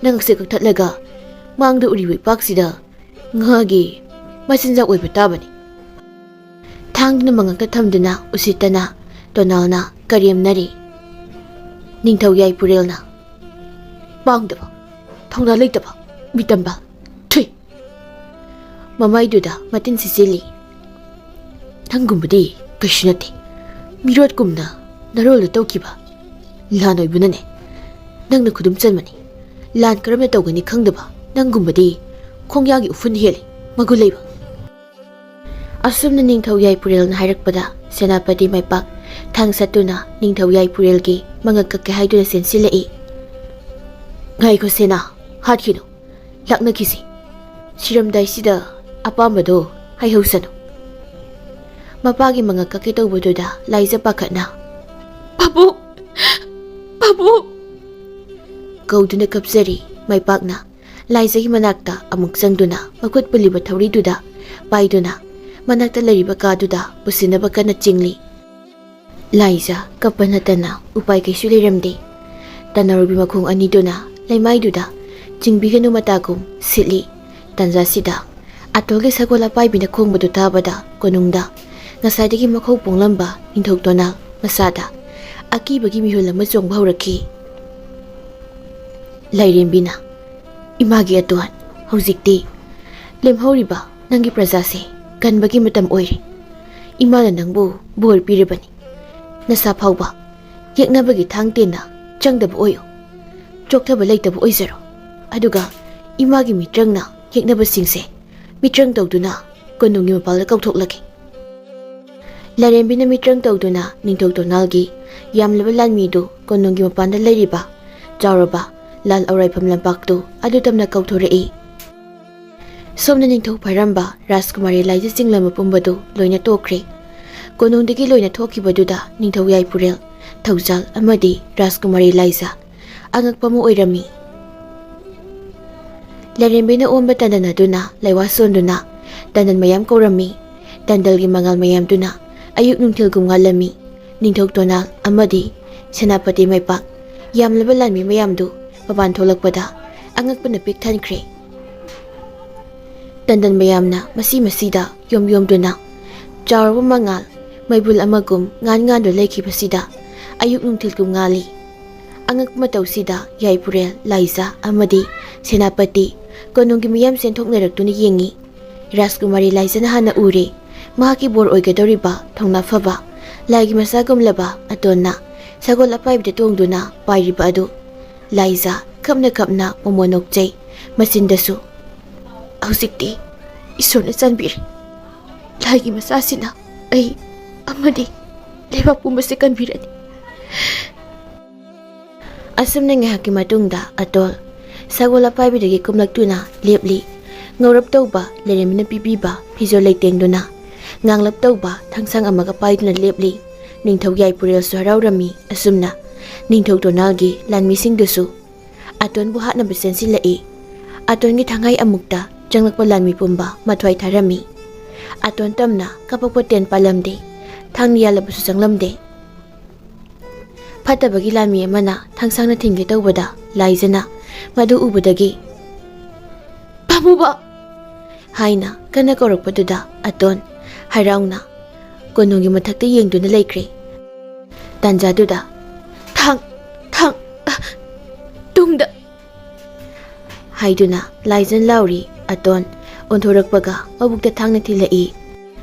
ꯅꯉꯛꯁꯦ ꯀꯛꯊꯠꯂꯒ ꯃꯥꯡꯗ ꯎꯔꯤꯕ ꯏꯄꯥꯛꯁꯤꯗ ꯉꯥꯒꯤ ꯃꯆꯤꯟꯖꯥꯛ ꯑꯣꯏꯕ ꯇꯥꯕꯅꯤ꯫" ꯊꯥꯡꯗꯨꯅ ꯃꯉꯛꯇ ꯊꯝꯗꯨꯅ ꯎꯁꯤꯠꯇꯅ ꯇꯣꯅꯥꯜꯅ ꯀꯔꯦꯝꯅꯔꯤ꯫ ꯅꯤꯡꯊꯧ ꯌꯥꯏꯄꯨꯔꯦꯜꯅ, "ꯄꯥꯡꯗꯕ, ꯊꯧꯅꯥ ꯂꯩꯇꯕ, ꯃꯤꯇꯝꯕ, ꯊꯨꯏ!" ꯃꯃꯥꯏꯗꯨꯗ ꯃꯇꯤꯟ ꯁꯤꯠꯆꯤꯜꯂꯤ꯫ "ꯅꯪꯒꯨꯝꯕꯗꯤ ꯀꯩꯁꯨ ꯅꯠꯇꯦ꯫ ꯃꯤꯔꯣꯠꯀꯨꯝꯅ ꯅꯔꯣꯜꯗ ꯇꯧꯈꯤꯕ ꯂꯥꯟ ꯑꯣꯏꯕꯅꯅꯦ꯫ ꯅꯪꯅ ꯈꯨꯗꯨꯝ ꯆꯟꯕꯅꯤ꯫ ꯂꯥꯟ ꯀꯔꯝꯅ ꯇꯧꯒꯅꯤ ꯈꯪꯗꯕ ꯅꯪꯒꯨꯝꯕꯗꯤ ꯈꯣꯡꯌꯥꯒꯤ ꯎꯐꯨꯟ ꯍꯦꯜꯂꯤ, ꯃꯒꯨꯟ ꯂꯩꯕ!" ꯑꯁꯨꯝꯅ ꯅꯤꯡꯊꯧ ꯌꯥꯏꯄꯨꯔꯦꯜꯅ ꯍꯥꯏꯔꯛꯄꯗ, ꯁꯦꯅꯥꯄꯇꯤ ꯃꯥꯏꯄꯥꯛ ꯊꯥꯡ ꯁꯠꯇꯨꯅ ꯅꯤꯡꯊꯧ ꯌꯥꯏꯄꯨꯔꯦꯜꯒꯤ ꯃꯉꯛ ꯀꯛꯀꯦ ꯍꯥꯏꯗꯨꯅ ꯆꯦꯟꯁꯤꯜꯂꯛꯏ꯫ "ꯉꯥꯏꯈꯣ ꯁꯦꯅꯥ, ꯍꯥꯠꯈꯤꯅꯨ꯫ ꯂꯥꯛꯅꯈꯤꯁꯤ꯫ ꯁꯤꯔꯝꯗꯥꯏꯁꯤꯗ ꯑꯄꯥꯝꯕꯗꯣ ꯍꯩꯍꯧꯁꯅꯨ꯫" ꯃꯄꯥꯒꯤ ꯃꯉꯛ ꯀꯛꯀꯦ ꯇꯧꯕꯗꯨꯗ ꯂꯥꯏꯖ ꯄꯥꯈꯠꯅ, "ꯄꯥꯕꯨꯡ! ꯄꯥꯕꯨꯡ!" ꯀꯧꯗꯨꯅ ꯀꯞꯆꯔꯤ꯫ ꯃꯥꯏꯄꯥꯛꯅ ꯂꯥꯏꯖꯒꯤ ꯃꯅꯥꯛꯇ ꯑꯃꯨꯛ ꯆꯪꯗꯨꯅ ꯃꯈꯨꯠ ꯄꯨꯜꯂꯤꯕ ꯊꯧꯔꯤꯗꯨꯗ ꯄꯥꯏꯗꯨꯅ ꯃꯅꯥꯛꯇ ꯂꯩꯔꯤꯕ ꯀꯥꯗꯨꯗ ꯄꯨꯁꯤꯟꯅꯕ ꯀꯟꯅ ꯆꯤꯡꯂꯤ꯫ ꯂꯥꯏꯖ ꯀꯞꯄ ꯅꯠꯇꯅ ꯎꯄꯥꯏ ꯀꯩꯁꯨ ꯂꯩꯔꯝꯗꯦ꯫ ꯇꯅꯧꯔꯕꯤ ꯃꯈꯣꯡ ꯑꯅꯤꯗꯨꯅ ꯂꯩꯃꯥꯏꯗꯨꯗ ꯆꯤꯡꯕꯤꯒꯅꯨ ꯃꯇꯥꯒꯨꯝ ꯁꯤꯠꯂꯤ꯫ ꯇꯟꯖꯥꯁꯤꯗ ꯑꯇꯣꯜꯒꯤ ꯁꯒꯣꯜ ꯑꯄꯥꯏꯕꯤꯅ ꯈꯣꯡꯕꯗꯨ ꯇꯥꯕꯗ ꯀꯣꯅꯨꯡꯗ ꯉꯁꯥꯏꯗꯒꯤ ꯃꯈꯧ ꯄꯣꯡꯂꯝꯕ ꯅꯤꯡꯊꯧ ꯇꯣꯅꯥꯜ ꯃꯁꯥꯗ ꯑꯀꯤꯕꯒꯤ ꯃꯤꯍꯨꯜ ꯑꯃ ꯆꯣꯡꯕ ꯍꯧꯔꯛꯈꯤ꯫ ꯂꯥꯏꯔꯦꯝꯕꯤꯅ, "ꯏꯃꯥꯒꯤ ꯑꯇꯣꯟ, ꯍꯧꯖꯤꯛꯇꯤ ꯂꯦꯝꯍꯧꯔꯤꯕ ꯅꯪꯒꯤ ꯄ꯭ꯔꯖꯥꯁꯦ ꯀꯟꯕꯒꯤ ꯃꯇꯝ ꯑꯣꯏꯔꯦ꯫ ꯏꯃꯥꯅ ꯅꯪꯕꯨ ꯕꯣꯔ ꯄꯤꯔꯕꯅꯤ꯫ ꯅꯁꯥ ꯐꯥꯎꯕ ꯌꯦꯛꯅꯕꯒꯤ ꯊꯥꯡ ꯇꯦꯟꯅ ꯆꯪꯗꯕ ꯑꯣꯏꯌꯨ꯫ ꯆꯣꯛꯊꯕ ꯂꯩꯇꯕ ꯑꯣꯏꯖꯔꯣ꯫ ꯑꯗꯨꯒ ꯏꯃꯥꯒꯤ ꯃꯤꯇ꯭ꯔꯪꯅ ꯌꯦꯛꯅꯕꯁꯤꯡꯁꯦ ꯃꯤꯇ꯭ꯔꯪ ꯇꯧꯗꯨꯅ ꯀꯣꯅꯨꯡꯒꯤ ꯃꯄꯥꯜꯗ ꯀꯧꯊꯣꯛꯂꯒꯦ꯫" ꯂꯥꯏꯔꯦꯝꯕꯤꯅ ꯃꯤꯇ꯭ꯔꯪ ꯇꯧꯗꯨꯅ ꯅꯤꯡꯊꯧ ꯇꯣꯅꯥꯜꯒꯤ ꯌꯥꯝꯂꯕ ꯂꯥꯟꯃꯤꯗꯨ ꯀꯣꯅꯨꯡꯒꯤ ꯃꯄꯥꯟꯗ ꯂꯩꯔꯤꯕ ꯆꯥꯎꯔꯕ ꯂꯥꯜ ꯑꯧꯔꯥꯏꯐꯝ ꯂꯝꯄꯥꯛꯇꯨ ꯑꯗꯨ ꯇꯝꯅ ꯀꯧꯊꯣꯔꯛꯏ꯫ ꯁꯣꯝꯅ ꯅꯤꯡꯊꯧ ꯐꯥꯏꯔꯝꯕ ꯔꯥꯖꯀꯨꯃꯥꯔꯤ ꯂꯥꯏꯖ ꯆꯤꯡꯂꯝꯕ ꯄꯨꯝꯕꯗꯨ ꯂꯣꯏꯅ ꯇꯣꯛꯈ꯭ꯔꯦ꯫ ꯀꯣꯅꯨꯡꯗꯒꯤ ꯂꯣꯏꯅ ꯊꯣꯛꯈꯤꯕꯗꯨꯗ ꯅꯤꯡꯊꯧ ꯌꯥꯏꯄꯨꯔꯦꯜ, ꯊꯧꯖꯥꯜ ꯑꯃꯗꯤ ꯔꯥꯖꯀꯨꯃꯥꯔꯤ ꯂꯥꯏꯖ ꯑꯉꯛꯄ ꯑꯃ ꯑꯣꯏꯔꯝꯃꯤ꯫ ꯂꯥꯏꯔꯦꯝꯕꯤꯅ ꯑꯣꯟꯕ ꯇꯟꯗꯟ ꯑꯗꯨꯅ ꯂꯩꯋꯥ ꯁꯣꯟꯗꯨꯅ ꯇꯟꯗꯟ ꯃꯌꯥꯝ ꯀꯧꯔꯝꯃꯤ꯫ ꯇꯟꯗꯜꯒꯤ ꯃꯉꯥꯜ ꯃꯌꯥꯝꯗꯨꯅ ꯑꯌꯨꯛ ꯅꯨꯡꯊꯤꯜꯒꯨꯝ ꯉꯥꯜꯂꯝꯃꯤ꯫ ꯅꯤꯡꯊꯧ ꯇꯣꯅꯥꯜ ꯑꯃꯗꯤ ꯁꯦꯅꯥꯄꯇꯤ ꯃꯥꯏꯄꯥꯛ ꯌꯥꯝꯂꯕ ꯂꯥꯟꯃꯤ ꯃꯌꯥꯝꯗꯨ ꯃꯄꯥꯟ ꯊꯣꯛꯂꯛꯄꯗ ꯑꯉꯛꯄꯅ ꯄꯤꯛ ꯊꯟꯈ꯭ꯔꯦ꯫ ꯇꯟꯗꯟ ꯃꯌꯥꯝꯅ ꯃꯁꯤ ꯃꯁꯤꯗ ꯌꯣꯝ ꯌꯣꯝꯗꯨꯅ ꯆꯥꯎꯔꯕ ꯃꯉꯥꯜ ꯃꯩꯕꯨꯜ ꯑꯃꯒꯨꯝ ꯉꯥꯟ ꯉꯥꯟꯗꯨꯅ ꯂꯩꯈꯤꯕꯁꯤꯗ ꯑꯌꯨꯛ ꯅꯨꯡꯊꯤꯜꯒꯨꯝ ꯉꯥꯜꯂꯤ꯫ ꯑꯉꯛꯄ ꯃꯇꯧꯁꯤꯗ ꯌꯥꯏꯄꯨꯔꯦꯜ, ꯂꯥꯏꯖꯥ ꯑꯃꯗꯤ ꯁꯦꯅꯥꯄꯇꯤ ꯀꯣꯅꯨꯡꯒꯤ ꯃꯤꯌꯥꯝ ꯆꯦꯟꯊꯣꯛꯅꯔꯛꯇꯨꯅ ꯌꯦꯡꯉꯤ꯫ ꯔꯥꯖꯀꯨꯃꯥꯔꯤ ꯂꯥꯏꯖꯥꯅ ꯍꯥꯟꯅ ꯎꯔꯦ꯫ ꯃꯍꯥꯛꯀꯤ ꯕꯣꯔ ꯑꯣꯏꯒꯗꯧꯔꯤꯕ ꯊꯧꯅꯥ ꯐꯕ ꯂꯥꯏꯒꯤ ꯃꯆꯥꯒꯨꯝꯂꯕ ꯑꯇꯣꯟꯅ ꯁꯒꯣꯜ ꯑꯄꯥꯏꯕꯤꯗ ꯇꯣꯡꯗꯨꯅ ꯄꯥꯏꯔꯤꯕ ꯑꯗꯨ꯫ ꯂꯥꯏꯖꯥ ꯈꯞꯅ ꯈꯞꯅ ꯃꯣꯃꯣꯟ ꯅꯣꯛꯆꯩ꯫ ꯃꯆꯤꯟꯗꯁꯨ, "ꯍꯧꯖꯤꯛꯇꯤ ꯏꯁꯣꯔꯅ ꯆꯥꯟꯕꯤꯔꯦ꯫ ꯂꯥꯏꯒꯤ ꯃꯆꯥꯁꯤꯅ ꯑꯩ ꯑꯃꯗꯤ ꯂꯩꯕꯥꯛ ꯄꯨꯝꯕꯁꯦ ꯀꯟꯕꯤꯔꯅꯤ꯫" ꯑꯁꯨꯝꯅ ꯉꯥꯏꯍꯥꯛꯀꯤ ꯃꯇꯨꯡꯗ ꯑꯇꯣꯜ ꯁꯒꯣꯜ ꯑꯄꯥꯏꯕꯤꯗꯒꯤ ꯀꯨꯝꯂꯛꯇꯨꯅ ꯂꯦꯞꯂꯤ꯫ ꯉꯧꯔꯞ ꯇꯧꯕ ꯂꯩꯔꯦꯝꯕꯤꯅ ꯄꯤꯕꯤꯕ ꯐꯤꯖꯣꯜ ꯂꯩꯇꯦꯡꯗꯨꯅ, ꯉꯥꯡꯂꯞ ꯇꯧꯕ ꯊꯥꯡꯁꯥꯡ ꯑꯃꯒ ꯄꯥꯏꯗꯨꯅ ꯂꯦꯞꯂꯤ꯫ ꯅꯤꯡꯊꯧ ꯌꯥꯏꯄꯨꯔꯦꯜꯁꯨ ꯍꯔꯥꯎꯔꯝꯃꯤ꯫ ꯑꯁꯨꯝꯅ ꯅꯤꯡꯊꯧ ꯇꯣꯅꯥꯜꯒꯤ ꯂꯥꯟꯃꯤꯁꯤꯡꯗꯨꯁꯨ ꯑꯇꯣꯟꯕꯨ ꯍꯥꯠꯅꯕ ꯆꯦꯟꯁꯤꯜꯂꯛꯏ꯫ ꯑꯇꯣꯟꯒꯤ ꯊꯥꯡꯍꯩ ꯑꯃꯨꯛꯇ ꯆꯪꯂꯛꯄ ꯂꯥꯟꯃꯤ ꯄꯨꯝꯕ ꯃꯊ꯭ꯋꯥꯏ ꯊꯥꯔꯝꯃꯤ꯫ ꯑꯇꯣꯟ ꯇꯝꯅ ꯀꯥꯄꯛꯄ ꯇꯦꯟ ꯄꯥꯜꯂꯝꯗꯦ꯫ ꯊꯥꯡꯅ ꯌꯥꯜꯂꯕꯁꯨ ꯆꯪꯂꯝꯗꯦ꯫ ꯐꯠꯇꯕꯒꯤ ꯂꯥꯟꯃꯤ ꯑꯃꯅ ꯊꯥꯡꯁꯥꯡꯅ ꯊꯤꯟꯒꯦ ꯇꯧꯕꯗ ꯂꯥꯏꯖꯅ ꯃꯗꯨ ꯎꯕꯗꯒꯤ, "ꯄꯥꯝꯃꯨꯕ!" ꯍꯥꯏꯅ ꯀꯟꯅ ꯀꯧꯔꯛꯄꯗꯨꯗ ꯑꯇꯣꯟ ꯍꯔꯥꯎꯅ ꯀꯣꯅꯨꯡꯒꯤ ꯃꯊꯛꯇ ꯌꯦꯡꯗꯨꯅ ꯂꯩꯈ꯭ꯔꯦ꯫ ꯇꯥꯟꯖꯥꯗꯨꯗ, "ꯊꯥꯡ! ꯊꯥꯡ! ꯑ, ꯇꯨꯡꯗ!" ꯍꯥꯏꯗꯨꯅ ꯂꯥꯏꯖꯟ ꯂꯥꯎꯔꯤ꯫ ꯑꯇꯣꯟ ꯑꯣꯟꯊꯣꯔꯛꯄꯒ ꯃꯕꯨꯛꯇ ꯊꯥꯡꯅ ꯊꯤꯜꯂꯛꯏ꯫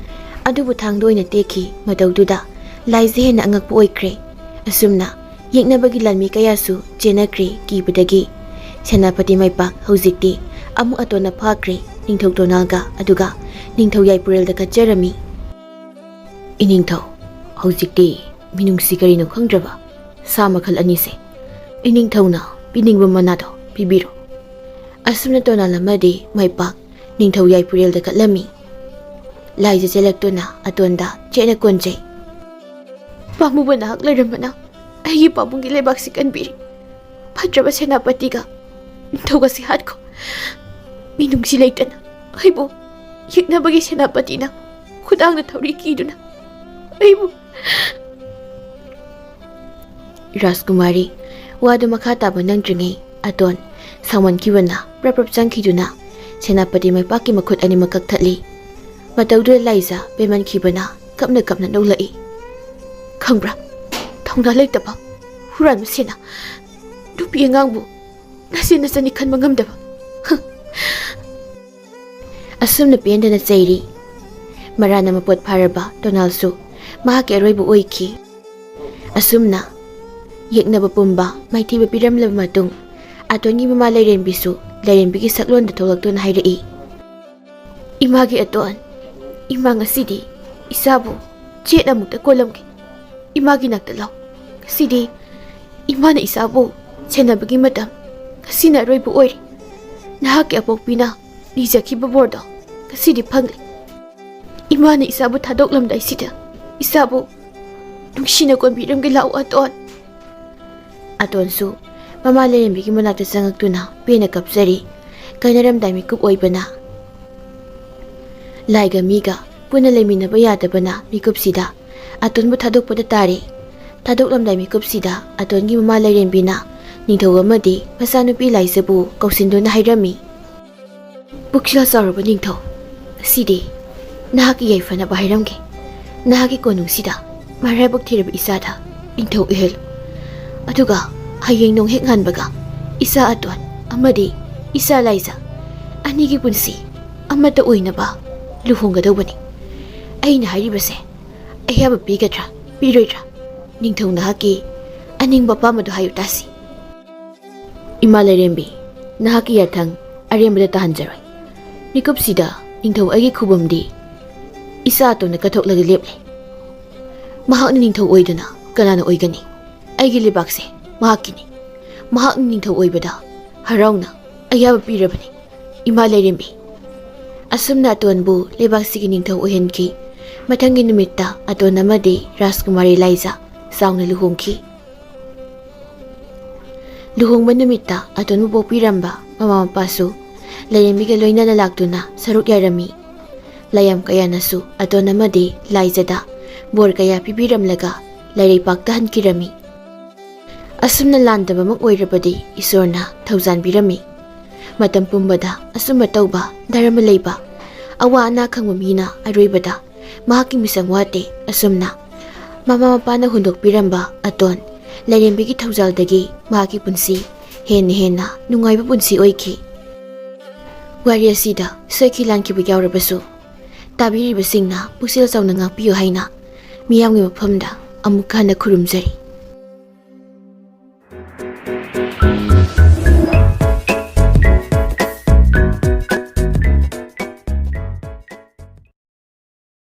ꯑꯗꯨꯕꯨ ꯊꯥꯡꯗ ꯑꯣꯏꯅ ꯇꯦꯛꯈꯤ꯫ ꯃꯇꯧꯗꯨꯗ ꯂꯥꯏꯖ ꯍꯦꯟꯅ ꯑꯉꯛꯄ ꯑꯣꯏꯈ꯭ꯔꯦ꯫ ꯑꯁꯨꯝꯅ ꯌꯦꯛꯅꯕꯒꯤ ꯂꯥꯟꯃꯤ ꯀꯌꯥꯁꯨ ꯆꯦꯟꯅꯈ꯭ꯔꯦ꯫ ꯀꯤꯕꯗꯒꯤ ꯁꯦꯅꯥꯄꯇꯤ ꯃꯥꯏꯄꯥꯛ ꯍꯧꯖꯤꯛꯇꯤ ꯑꯃꯨꯛ ꯑꯇꯣꯟꯅ ꯐꯥꯈ꯭ꯔꯦ꯫ ꯅꯤꯡꯊꯧ ꯇꯣꯅꯥꯜꯒ ꯑꯗꯨꯒ ꯅꯤꯡꯊꯧ ꯌꯥꯏꯄꯨꯔꯦꯜꯗ ꯀꯠꯆꯔꯝꯃꯤ꯫ "ꯏꯅꯤꯡꯊꯧ, ꯍꯧꯖꯤꯛꯇꯤ ꯃꯤꯅꯨꯡꯁꯤ ꯀꯔꯤꯅꯣ ꯈꯪꯗ꯭ꯔꯕ ꯁꯥ ꯃꯈꯜ ꯑꯅꯤꯁꯦ ꯏꯅꯤꯡꯊꯧꯅ ꯄꯤꯅꯤꯡꯕ ꯃꯅꯥꯗꯣ ꯄꯤꯕꯤꯔꯣ꯫" ꯑꯁꯨꯝꯅ ꯇꯣꯅꯥꯜ ꯑꯃꯗꯤ ꯃꯥꯏꯄꯥꯛ ꯅꯤꯡꯊꯧ ꯌꯥꯏꯄꯨꯔꯦꯜꯗ ꯀꯠꯂꯝꯃꯤ꯫ ꯂꯥꯏꯖ ꯆꯦꯜꯂꯛꯇꯨꯅ ꯑꯇꯣꯟꯗ ꯆꯦꯠꯅ ꯀꯣꯟꯖꯩ꯫ "ꯄꯥꯝꯃꯨꯕ ꯅꯍꯥꯛ ꯂꯩꯔꯝꯕꯅ ꯑꯩꯒꯤ ꯄꯥꯕꯨꯡꯒꯤ ꯂꯩꯕꯥꯛꯁꯤ ꯀꯟꯕꯤꯔꯤ꯫ ꯐꯠꯇ꯭ꯔꯕ ꯁꯦꯅꯥꯄꯇꯤꯒ ꯅꯤꯡꯊꯧꯒꯁꯤ ꯍꯥꯠꯈꯣ꯫ ꯃꯤꯅꯨꯡꯁꯤ ꯂꯩꯇꯅ ꯑꯩꯕꯨ ꯌꯦꯛꯅꯕꯒꯤ ꯁꯦꯅꯥꯄꯇꯤꯅ ꯈꯨꯗꯥꯡꯗ ꯊꯧꯔꯤ ꯀꯤꯗꯨꯅ ꯑꯩꯕꯨ꯫" ꯔꯥꯖꯀꯨꯃꯥꯔꯤ ꯋꯥꯗꯨ ꯃꯈꯥ ꯇꯥꯕ ꯅꯪꯗ꯭ꯔꯤꯉꯩ ꯑꯇꯣꯟ ꯁꯥꯎꯃꯟꯈꯤꯕꯅ ꯄ꯭ꯔꯞ ꯄ꯭ꯔꯞ ꯆꯪꯈꯤꯗꯨꯅ ꯁꯦꯅꯥꯄꯇꯤ ꯃꯥꯏꯄꯥꯛꯀꯤ ꯃꯈꯨꯠ ꯑꯅꯤꯃꯛ ꯀꯛꯊꯠꯂꯤ꯫ ꯃꯇꯧꯗꯨꯗ ꯂꯥꯏꯖ ꯄꯦꯟꯃꯟꯈꯤꯕꯅ ꯀꯞꯅ ꯀꯞꯅ ꯅꯣꯛꯂꯛꯏ꯫ ꯈꯪꯕ꯭ꯔꯥ? ꯊꯧꯅꯥ ꯂꯩꯇꯕ ꯍꯨꯔꯥꯟꯕ ꯁꯦꯟꯅ ꯅꯨꯄꯤ ꯑꯉꯥꯡꯕꯨ ꯅꯆꯦ ꯅꯆꯟꯅꯤ ꯈꯟꯕ ꯉꯝꯗꯕ꯫ ꯑꯁꯨꯝꯅ ꯄꯦꯟꯗꯅ ꯆꯩꯔꯤ꯫ ꯃꯔꯥꯅ ꯃꯄꯣꯠ ꯐꯥꯔꯕ ꯇꯣꯅꯥꯜꯁꯨ ꯃꯍꯥꯛꯀꯤ ꯑꯔꯣꯏꯕ ꯑꯣꯏꯈꯤ꯫ ꯑꯁꯨꯝꯅ ꯌꯦꯛꯅꯕ ꯄꯨꯝꯕ ꯃꯥꯏꯊꯤꯕ ꯄꯤꯔꯝꯂꯕ ꯃꯇꯨꯡ, ꯑꯇꯣꯟꯒꯤ ꯃꯃꯥ ꯂꯥꯏꯔꯦꯝꯕꯤꯁꯨ ꯂꯥꯏꯔꯦꯝꯕꯤꯒꯤ ꯁꯛꯂꯣꯟꯗ ꯊꯣꯛꯂꯛꯇꯨꯅ ꯍꯥꯏꯔꯛꯏ, "ꯏꯃꯥꯒꯤ ꯑꯇꯣꯟ, ꯏꯃꯥ ꯉꯁꯤꯗꯤ ꯏꯆꯥꯕꯨ ꯆꯦꯠ ꯑꯃꯨꯛꯇ ꯀꯣꯜꯂꯝꯒꯦ꯫ ꯏꯃꯥꯒꯤ ꯅꯥꯛꯇ ꯂꯥꯎ꯫ ꯉꯁꯤꯗꯤ ꯏꯃꯥꯅ ꯏꯆꯥꯕꯨ ꯁꯦꯟꯅꯕꯒꯤ ꯃꯇꯝ, ꯉꯁꯤꯅ ꯑꯔꯣꯏꯕ ꯑꯣꯏꯔꯦ꯫ ꯅꯍꯥꯛꯀꯤ ꯑꯄꯣꯛꯄꯤꯅ ꯅꯤꯖꯈꯤꯕ ꯕꯣꯔꯗꯣ ꯉꯁꯤꯗꯤ ꯐꯪꯂꯦ꯫ ꯏꯃꯥꯅ ꯏꯆꯥꯕꯨ ꯊꯥꯗꯣꯛꯂꯝꯗꯥꯏꯁꯤꯗ ꯏꯆꯥꯕꯨ ꯅꯨꯡꯁꯤꯅ ꯀꯣꯟꯕꯤꯔꯝꯒꯦ ꯂꯥꯛꯑꯣ ꯑꯇꯣꯟ꯫" ꯑꯇꯣꯟꯁꯨ ꯃꯃꯥ ꯂꯥꯏꯔꯦꯝꯕꯤꯒꯤ ꯃꯅꯥꯛꯇ ꯆꯪꯉꯛꯇꯨꯅ ꯄꯦꯟꯅ ꯀꯞꯆꯔꯤ꯫ ꯀꯥꯏꯅꯔꯝꯗꯥꯏ ꯃꯤꯀꯨꯞ ꯑꯣꯏꯕꯅ꯫ ꯂꯥꯏꯒ ꯃꯤꯒ ꯄꯨꯟꯅ ꯂꯩꯃꯤꯟꯅꯕ ꯌꯥꯗꯕꯅ ꯃꯤꯀꯨꯞꯁꯤꯗ ꯑꯇꯣꯟꯕꯨ ꯊꯥꯗꯣꯛꯄꯗ ꯇꯥꯔꯦ꯫ ꯊꯥꯗꯣꯛꯂꯝꯗꯥꯏ ꯃꯤꯀꯨꯞꯁꯤꯗ ꯑꯇꯣꯟꯒꯤ ꯃꯃꯥ ꯂꯥꯏꯔꯦꯝꯕꯤꯅ ꯅꯤꯡꯊꯧ ꯑꯃꯗꯤ ꯃꯆꯥꯅꯨꯄꯤ ꯂꯥꯏꯖꯕꯨ ꯀꯧꯁꯤꯟꯗꯨꯅ ꯍꯥꯏꯔꯝꯃꯤ, "ꯄꯨꯛꯆꯦꯜ ꯆꯥꯎꯔꯕ ꯅꯤꯡꯊꯧ, ꯉꯁꯤꯗꯤ ꯅꯍꯥꯛꯀꯤ ꯌꯥꯏꯐꯅꯕ ꯍꯥꯏꯔꯝꯒꯦ꯫ ꯅꯍꯥꯛꯀꯤ ꯀꯣꯅꯨꯡꯁꯤꯗ ꯃꯔꯥꯏꯕꯛ ꯊꯤꯔꯕ ꯏꯆꯥꯗ ꯅꯤꯡꯊꯧ ꯑꯣꯏꯍꯜꯂꯨ꯫ ꯑꯗꯨꯒ ꯍꯌꯦꯡ ꯅꯣꯡ ꯍꯦꯛ ꯉꯥꯟꯕꯒ ꯏꯆꯥ ꯑꯇꯣꯟ ꯑꯃꯗꯤ ꯏꯆꯥ ꯂꯥꯏꯖ ꯑꯅꯤꯒꯤ ꯄꯨꯟꯁꯤ ꯑꯃꯠꯇ ꯑꯣꯏꯅꯕ ꯂꯨꯍꯣꯡꯒꯗꯧꯕꯅꯤ꯫ ꯑꯩꯅ ꯍꯥꯏꯔꯤꯕꯁꯦ ꯑꯌꯥꯕ ꯄꯤꯒꯗ꯭ꯔꯥ, ꯄꯤꯔꯣꯏꯗ꯭ꯔꯥ? ꯅꯤꯡꯊꯧ ꯅꯍꯥꯛꯀꯤ ꯑꯅꯤꯡꯕ ꯑꯄꯥꯝꯕꯗꯨ ꯍꯥꯏꯌꯨ ꯇꯥꯁꯤ꯫" "ꯏꯃꯥ ꯂꯥꯏꯔꯦꯝꯕꯤ, ꯅꯍꯥꯛꯀꯤ ꯌꯥꯊꯪ ꯑꯔꯦꯝꯕꯗ ꯇꯥꯍꯟꯖꯔꯣꯏ꯫ ꯃꯤꯀꯨꯞꯁꯤꯗ ꯅꯤꯡꯊꯧ ꯑꯩꯒꯤ ꯈꯨꯕꯝꯗꯤ ꯏꯆꯥ ꯑꯇꯣꯟꯅ ꯀꯠꯊꯣꯛꯂꯒ ꯂꯦꯞꯂꯦ꯫ ꯃꯍꯥꯛꯅ ꯅꯤꯡꯊꯧ ꯑꯣꯏꯗꯅ ꯀꯅꯥꯅ ꯑꯣꯏꯒꯅꯤ? ꯑꯩꯒꯤ ꯂꯩꯕꯥꯛꯁꯦ ꯃꯍꯥꯛꯀꯤꯅꯤ꯫ ꯃꯍꯥꯛꯅ ꯅꯤꯡꯊꯧ ꯑꯣꯏꯕꯗ ꯍꯔꯥꯎꯅ ꯑꯌꯥꯕ ꯄꯤꯔꯕꯅꯤ, ꯏꯃꯥ ꯂꯥꯏꯔꯦꯝꯕꯤ꯫" ꯑꯁꯨꯝꯅ ꯑꯇꯣꯟꯕꯨ ꯂꯩꯕꯥꯛꯁꯤꯒꯤ ꯅꯤꯡꯊꯧ ꯑꯣꯏꯍꯟꯈꯤ꯫ ꯃꯊꯪꯒꯤ ꯅꯨꯃꯤꯠꯇ ꯑꯇꯣꯟ ꯑꯃꯗꯤ ꯔꯥꯖꯀꯨꯃꯥꯔꯤ ꯂꯥꯏꯖ ꯆꯥꯎꯅ ꯂꯨꯍꯣꯡꯈꯤ꯫ ꯂꯨꯍꯣꯡꯕ ꯅꯨꯃꯤꯠꯇ ꯑꯇꯣꯟꯕꯨ ꯄꯣꯛꯄꯤꯔꯝꯕ ꯃꯃꯥ ꯃꯄꯥꯁꯨ ꯂꯥꯏꯔꯦꯝꯕꯤꯒ ꯂꯣꯏꯅꯅ ꯂꯥꯛꯇꯨꯅ ꯁꯔꯨꯛ ꯌꯥꯔꯝꯃꯤ꯫ ꯂꯥꯏꯌꯥꯝ ꯀꯌꯥꯅꯁꯨ ꯑꯇꯣꯟ ꯑꯃꯗꯤ ꯂꯥꯏꯖꯗ ꯕꯣꯔ ꯀꯌꯥ ꯄꯤꯕꯤꯔꯝꯂꯒ ꯂꯥꯏꯔꯩꯄꯥꯛꯇ ꯍꯟꯈꯤꯔꯝꯃꯤ꯫ ꯑꯁꯨꯝꯅ ꯂꯥꯟꯗꯕꯃꯛ ꯑꯣꯏꯔꯕꯗꯤ ꯏꯁꯣꯔꯅ ꯊꯧꯖꯥꯟꯕꯤꯔꯝꯃꯤ꯫ ꯃꯇꯝ ꯄꯨꯝꯕꯗ ꯑꯆꯨꯝꯕ ꯇꯧꯕ, ꯙꯔꯃ ꯂꯩꯕ, ꯑꯋꯥ ꯑꯅꯥ ꯈꯪꯕ ꯃꯤꯅ ꯑꯔꯣꯏꯕꯗ ꯃꯍꯥꯛꯀꯤ ꯃꯤꯁꯪ ꯋꯥꯠꯇꯦ꯫ ꯑꯁꯨꯝꯅ ꯃꯃꯥ ꯃꯄꯥꯅ ꯍꯨꯟꯗꯣꯛꯄꯤꯔꯝꯕ ꯑꯇꯣꯟ ꯂꯥꯏꯔꯦꯝꯕꯤꯒꯤ ꯊꯧꯖꯥꯜꯗꯒꯤ ꯃꯍꯥꯛꯀꯤ ꯄꯨꯟꯁꯤ ꯍꯦꯟꯅ ꯍꯦꯟꯅ ꯅꯨꯡꯉꯥꯏꯕ ꯄꯨꯟꯁꯤ ꯑꯣꯏꯈꯤ꯫ ꯋꯥꯔꯤ ꯑꯁꯤꯗ ꯁꯣꯏꯈꯤ ꯂꯥꯟꯈꯤꯕ ꯌꯥꯎꯔꯕꯁꯨ, ꯇꯥꯕꯤꯔꯤꯕꯁꯤꯡꯅ ꯄꯨꯛꯆꯦꯜ ꯆꯥꯎꯅ ꯉꯥꯛꯄꯤꯌꯨ ꯍꯥꯏꯅ ꯃꯤꯌꯥꯝꯒꯤ ꯃꯐꯝꯗ ꯑꯃꯨꯛꯀ ꯍꯟꯅ ꯈꯨꯔꯨꯝꯖꯔꯤ꯫